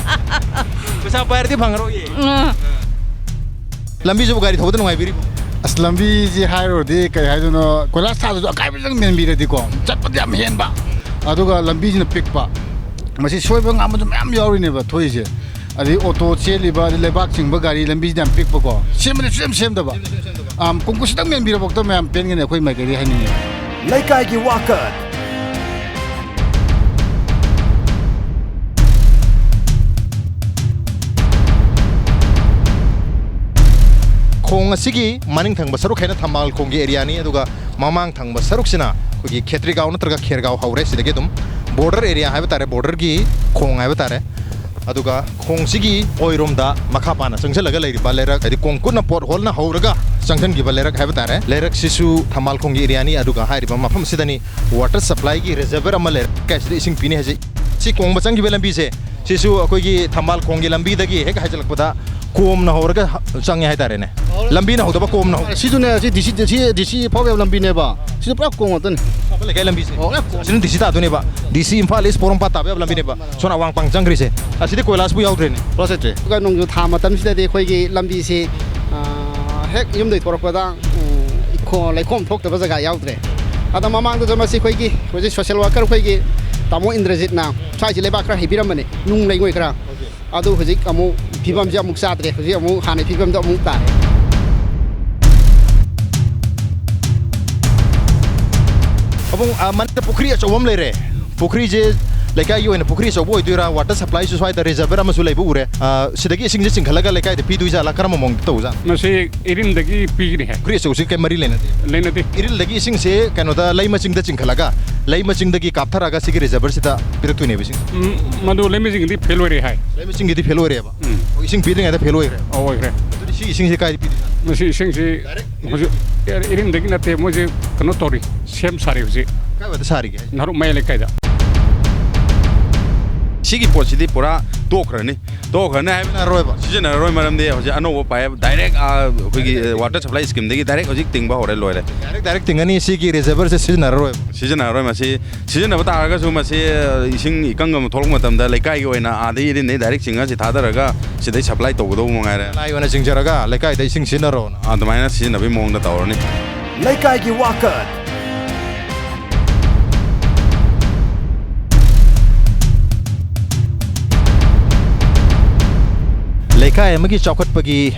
ꯄꯩꯁꯥ ꯄꯥꯏꯔꯗꯤ ꯐꯪꯉꯔꯣꯏꯌꯦ꯫ ꯎꯝ꯫ ꯂꯝꯕꯤꯁꯤꯕꯨ ꯒꯥꯔꯤ ꯊꯧꯕꯗ ꯅꯨꯡꯉꯥꯏꯕꯤꯔꯤꯕꯣ? ꯑꯁ, ꯂꯝꯕꯤꯁꯤ ꯍꯥꯏꯔꯨꯔꯗꯤ ꯀꯩ ꯍꯥꯏꯗꯣꯏꯅꯣ, ꯀꯣꯏꯂꯥꯁ ꯊꯥꯗꯁꯨ ꯑꯀꯥꯏꯕꯗꯪ ꯃꯦꯟꯕꯤꯔꯗꯤꯀꯣ, ꯆꯠꯄꯗꯤ ꯌꯥꯝ ꯍꯦꯟꯕ꯫ ꯑꯗꯨꯒ ꯂꯝꯕꯤꯁꯤꯅ ꯄꯤꯛꯄ꯫ ꯃꯁꯤ ꯁꯣꯏꯕ ꯉꯥꯝꯕꯁꯨ ꯃꯌꯥꯝ ꯌꯥꯎꯔꯤꯅꯦꯕ ꯊꯣꯛꯏꯁꯦ꯫ ꯑꯗꯩ ꯑꯣꯇꯣ ꯆꯦꯜꯂꯤꯕ, ꯑꯗꯩ ꯂꯩꯕꯥꯛ ꯆꯤꯡꯕ ꯒꯥꯔꯤ, ꯂꯝꯕꯤꯁꯤꯗꯤ ꯌꯥꯝ ꯄꯤꯛꯄꯀꯣ, ꯁꯦꯝꯕꯗꯤ ꯁꯨꯡꯁꯦꯝ ꯁꯦꯝꯗꯕ꯫ ꯑꯝ, ꯀꯣꯡꯀꯨꯠ ꯈꯤꯇꯪ ꯃꯦꯟꯕꯤꯔꯐꯥꯎꯗ ꯃꯌꯥꯝ ꯄꯦꯟꯒꯅꯤ ꯑꯩꯈꯣꯏ ꯃꯥꯏꯀꯩꯗꯒꯤ ꯍꯥꯏꯅꯤꯡꯉꯤ꯫ ꯂꯩꯀꯥꯏꯒꯤ ꯋꯥꯀꯠ꯫ ꯈꯣꯡ ꯑꯁꯤꯒꯤ ꯃꯅꯤꯡ ꯊꯪꯕ ꯁꯔꯨꯛ ꯍꯥꯏꯅ ꯊꯝꯕꯥꯜ ꯈꯣꯡꯒꯤ ꯑꯦꯔꯤꯌꯥꯅꯤ, ꯑꯗꯨꯒ ꯃꯃꯥꯡ ꯊꯪꯕ ꯁꯔꯨꯛꯁꯤꯅ ꯑꯩꯈꯣꯏꯒꯤ ꯈꯦꯇ꯭ꯔꯤꯒꯥꯎ ꯅꯠꯇ꯭ꯔꯒ ꯈꯦꯔꯒꯥꯎ ꯍꯧꯔꯦ꯫ ꯁꯤꯗꯒꯤ ꯑꯗꯨꯝ ꯕꯣꯔꯗꯔ ꯑꯦꯔꯤꯌꯥ ꯍꯥꯏꯕ ꯇꯥꯔꯦ, ꯕꯣꯔꯗꯔꯒꯤ ꯈꯣꯡ ꯍꯥꯏꯕ ꯇꯥꯔꯦ꯫ ꯑꯗꯨꯒ ꯈꯣꯡꯁꯤꯒꯤ ꯑꯣꯏꯔꯣꯝꯗ ꯃꯈꯥ ꯄꯥꯅ ꯆꯪꯁꯤꯜꯂꯒ ꯂꯩꯔꯤꯕ ꯂꯩꯔꯛ, ꯍꯥꯏꯗꯤ ꯀꯣꯡꯀꯨꯠꯅ ꯄꯣꯠ ꯍꯣꯜꯅ ꯍꯧꯔꯒ ꯆꯪꯁꯤꯟꯈꯤꯕ ꯂꯩꯔꯛ ꯍꯥꯏꯕ ꯇꯥꯔꯦ꯫ ꯂꯩꯔꯛꯁꯤꯁꯨ ꯊꯝꯕꯥꯜ ꯈꯣꯡꯒꯤ ꯑꯦꯔꯤꯌꯥꯅꯤ, ꯑꯗꯨꯒ ꯍꯥꯏꯔꯤꯕ ꯃꯐꯝ ꯑꯁꯤꯗꯅꯤ ꯋꯥꯇꯔ ꯁꯄ꯭ꯂꯥꯏꯒꯤ ꯔꯤꯖꯔꯚꯔ ꯑꯃ ꯂꯩꯔꯦ꯫ ꯂꯩꯀꯥꯏꯁꯤꯗ ꯏꯁꯤꯡ ꯄꯤꯅꯤ ꯍꯥꯏꯁꯦ꯫ ꯁꯤ ꯀꯣꯡꯕ ꯆꯪꯈꯤꯕ ꯂꯝꯕꯤꯁꯦ, ꯁꯤꯁꯨ ꯑꯩꯈꯣꯏꯒꯤ ꯊꯝꯕꯥꯜ ꯈꯣꯡꯒꯤ ꯂꯝꯕꯤꯗꯒꯤ ꯍꯦꯛ ꯍꯥꯏꯖꯤꯜꯂꯛꯄꯗ ꯀꯣꯝꯅ ꯍꯧꯔꯒ ꯆꯪꯉꯦ ꯍꯥꯏꯇꯥꯔꯦꯅꯦ꯫ ꯂꯝꯕꯤꯅ ꯍꯧꯗꯕ, ꯀꯣꯝꯅ ꯍꯧ- ꯁꯤꯁꯨꯅꯦ, ꯁꯤ ꯗꯤ ꯁꯤ, ꯁꯤ ꯗꯤ ꯁꯤ ꯐꯥꯎ ꯌꯥꯕ ꯂꯝꯕꯤꯅꯦꯕ꯫ ꯁꯤꯁꯨ ꯄꯨꯔꯥ ꯀꯣꯡ ꯉꯥꯛꯇꯅꯤ꯫ ꯂꯩꯀꯥꯏ ꯂꯝꯕꯤꯁꯦ꯫ ꯑꯣ, ꯑꯦ, ꯀꯣꯡ꯫ ꯑꯁꯤꯅ ꯗꯤ ꯁꯤ ꯇꯥꯗꯣꯏꯅꯦꯕ꯫ ꯗꯤ ꯁꯤ ꯏꯝꯐꯥꯜ ꯏꯁ ꯄꯣꯔꯣꯝꯄꯥꯠ ꯇꯥꯕ ꯌꯥꯕ ꯂꯝꯕꯤꯅꯦꯕ꯫ ꯁꯣꯝ ꯑꯋꯥꯡ ꯄꯥꯡ ꯆꯪꯈ꯭ꯔꯤꯁꯦ꯫ ꯑꯁꯤꯗꯤ ꯀꯣꯏꯂꯥꯁꯄꯨ ꯌꯥꯎꯗ꯭ꯔꯦꯅꯦ꯫ ꯄꯨꯔꯥ ꯆꯠꯇ꯭ꯔꯦ꯫ ꯑꯗꯨꯒ ꯅꯣꯡꯖꯨ ꯊꯥ ꯃꯇꯝꯁꯤꯗꯗꯤ ꯑꯩꯈꯣꯏꯒꯤ ꯂꯝꯕꯤꯁꯤ, ꯑ, ꯍꯦꯛ ꯌꯨꯝꯗꯩ ꯊꯣꯔꯛꯄꯗ, ꯎꯝ, ꯏꯈꯣ-, ꯂꯩꯈꯣꯝ ꯊꯣꯛꯇꯕ ꯖꯒꯥ ꯌꯥꯎꯗ꯭ꯔꯦ꯫ ꯑꯗ ꯃꯃꯥꯡꯗꯁꯨ ꯃꯁꯤ ꯑꯩꯈꯣꯏꯒꯤ ꯍꯧꯖꯤꯛ ꯁꯣꯁꯦꯜ ꯋꯥꯔꯀꯔ ꯑꯩꯈꯣꯏꯒꯤ ꯇꯥꯃꯣ ꯏꯟꯗ꯭ꯔꯖꯤꯠꯅ ꯁ꯭ꯋꯥꯏꯁꯤ ꯂꯩꯕꯥꯛ ꯈꯔ ꯍꯩꯕꯤꯔꯝꯕꯅꯦ, ꯅꯨꯡ ꯂꯩꯉꯣꯏ ꯈꯔ꯫ ꯑꯗꯨ ꯍꯧꯖꯤꯛ ꯑꯃꯨꯛ ꯐꯤꯕꯝꯁꯦ ꯑꯃꯨꯛ ꯆꯥꯗ꯭ꯔꯦ, ꯍꯧꯖꯤꯛ ꯑꯃꯨꯛ ꯍꯥꯟꯅꯩ ꯐꯤꯕꯝꯗ ꯑꯃꯨꯛ ꯇꯥꯔꯦ꯫ ꯑꯕꯨꯡ, ꯑ, ꯃꯅꯤꯡꯗ ꯄꯨꯈ꯭ꯔꯤ ꯑꯆꯧꯕ ꯑꯃ ꯂꯩꯔꯦ꯫ ꯄꯨꯈ꯭ꯔꯤꯁꯦ ꯂꯩꯀꯥꯏꯒꯤ ꯑꯣꯏꯅ ꯄꯨꯈ꯭ꯔꯤ ꯑꯆꯧꯕ ꯑꯣꯏꯗꯣꯏꯔꯥ? ꯋꯥꯇꯔ ꯁꯄ꯭ꯂꯥꯏꯁꯨ ꯁ꯭ꯋꯥꯏꯗ ꯔꯤꯖꯔꯚꯔ ꯑꯃꯁꯨ ꯂꯩꯕ ꯎꯔꯦ꯫ ꯑ, ꯁꯤꯗꯒꯤ ꯏꯁꯤꯡꯁꯦ ꯆꯤꯡꯈꯠꯂꯒ ꯂꯩꯀꯥꯏꯗ ꯄꯤꯗꯣꯏꯖꯥꯠꯂꯥ? ꯀꯔꯝꯕ ꯃꯑꯣꯡꯗ ꯇꯧꯖꯥꯠꯅꯣ? ꯃꯁꯤ ꯏꯔꯤꯜꯗꯒꯤ ꯄꯤꯒꯅꯤ ꯍꯥꯏ꯫ ꯄꯨꯈ꯭ꯔꯤ ꯑꯆꯧꯕꯁꯤ ꯀꯩ ꯃꯔꯤ ꯂꯩꯅꯗꯦ? ꯂꯩꯅꯗꯦ꯫ ꯏꯔꯤꯜꯗꯒꯤ ꯏꯁꯤꯡꯁꯦ ꯀꯩꯅꯣꯗ, ꯂꯩꯃ ꯆꯤꯡꯗ ꯆꯤꯡꯈꯠꯂꯒ, ꯂꯩꯃ ꯆꯤꯡꯗꯒꯤ ꯀꯥꯞꯊꯔꯒ ꯁꯤꯒꯤ ꯔꯤꯖꯔꯚꯔꯁꯤꯗ ꯄꯤꯔꯛꯇꯣꯏꯅꯦꯕ ꯏꯁꯤꯡ꯫ ꯎꯝ, ꯃꯗꯨ ꯂꯩꯃ ꯆꯤꯡꯗꯤ ꯐꯦꯜ ꯑꯣꯏꯔꯦ ꯍꯥꯏ꯫ ꯂꯩꯃ ꯆꯤꯡꯒꯤꯗꯤ ꯐꯦꯜ ꯑꯣꯏꯔꯦꯕ? ꯎꯝ꯫ ꯑꯣ, ꯏꯁꯤꯡ ꯄꯤꯗ꯭ꯔꯤꯉꯩꯗ ꯐꯦꯜ ꯑꯣꯏꯈ꯭ꯔꯦ? ꯑꯧ, ꯑꯣꯏꯈ꯭ꯔꯦ꯫ ꯑꯗꯨꯗꯤ ꯁꯤ ꯏꯁꯤꯡꯁꯦ ꯀꯥꯏꯗ ꯄꯤꯗꯣꯏꯅꯣ? ꯃꯁꯤ ꯏꯁꯤꯡꯁꯤ ꯗꯥꯏꯔꯦꯛ ꯍꯧꯖꯤꯛ ꯏꯔꯤꯜꯗꯒꯤ ꯅꯠꯇꯦ, ꯃꯣꯏꯁꯦ ꯀꯩꯅꯣ ꯇꯧꯔꯤ, ꯁꯦꯝ ꯁꯥꯔꯤ ꯍꯧꯖꯤꯛ꯫ ꯀꯥꯏꯋꯥꯏꯗ ꯁꯥꯔꯤꯒꯦ ꯍꯥꯏꯁꯦ? ꯅꯍꯔꯨꯞ ꯃꯌꯥꯏ ꯂꯩꯀꯥꯏꯗ꯫ ꯁꯤꯒꯤ ꯄꯣꯠꯁꯤꯗꯤ ꯄꯨꯔꯥ ꯇꯣꯛꯈ꯭ꯔꯅꯤ꯫ ꯇꯣꯛꯈ꯭ꯔꯅꯤ ꯍꯥꯏꯕ ꯁꯤꯖꯤꯟꯅꯔꯔꯣꯏꯕ? ꯁꯤꯖꯤꯟꯅꯔꯔꯣꯏ, ꯃꯔꯝꯗꯤ ꯍꯧꯖꯤꯛ ꯑꯅꯧꯕ ꯄꯥꯏꯞ ꯗꯥꯏꯔꯦꯛ, ꯑꯥ, ꯑꯩꯈꯣꯏꯒꯤ ꯋꯥꯇꯔ ꯁꯄ꯭ꯂꯥꯏ ꯁ꯭ꯀꯤꯝꯗꯒꯤ ꯗꯥꯏꯔꯦꯛ ꯍꯧꯖꯤꯛ ꯇꯤꯡꯕ ꯍꯧꯔꯦ, ꯂꯣꯏꯔꯦ꯫ ꯗꯥꯏꯔꯦꯛ, ꯗꯥꯏꯔꯦꯛ ꯇꯤꯡꯉꯅꯤ, ꯁꯤꯒꯤ ꯔꯤꯖꯔꯚꯔꯁꯦ ꯁꯤꯖꯤꯟꯅꯔꯔꯣꯏꯕ? ꯁꯤꯖꯤꯟꯅꯔꯔꯣꯏ꯫ ꯃꯁꯤ ꯁꯤꯖꯤꯟꯅꯕ ꯇꯥꯔꯒꯁꯨ ꯃꯁꯤ, ꯑ, ꯏꯁꯤꯡ ꯏꯀꯪ ꯑꯃ ꯊꯣꯛꯂꯛꯄ ꯃꯇꯝꯗ ꯂꯩꯀꯥꯏꯒꯤ ꯑꯣꯏꯅ ꯑꯥꯗꯒꯤ ꯏꯔꯤꯟꯗꯒꯤ ꯗꯥꯏꯔꯦꯛ ꯆꯤꯡꯉ ꯁꯤ ꯊꯥꯗꯔꯒ ꯁꯤꯗꯩ ꯁꯄ꯭ꯂꯥꯏ ꯇꯧꯒꯗꯧꯕ ꯃꯉꯥꯏꯔꯦ꯫ ꯂꯥꯏ ꯑꯣꯏꯅ ꯆꯤꯡꯖꯔꯒ ꯂꯩꯀꯥꯏꯗ ꯏꯁꯤꯡ ꯁꯤꯖꯤꯟꯅꯔꯣꯅ꯫ ꯑꯗꯨꯃꯥꯏꯅ ꯁꯤꯖꯤꯟꯅꯕꯒꯤ ꯃꯑꯣꯡꯗ ꯇꯧꯔꯅꯤ꯫ ꯂꯩꯀꯥꯏꯒꯤ ꯋꯥꯀꯠ꯫ ꯂꯩꯀꯥꯏ ꯑꯃꯒꯤ ꯆꯥꯎꯈꯠꯄꯒꯤ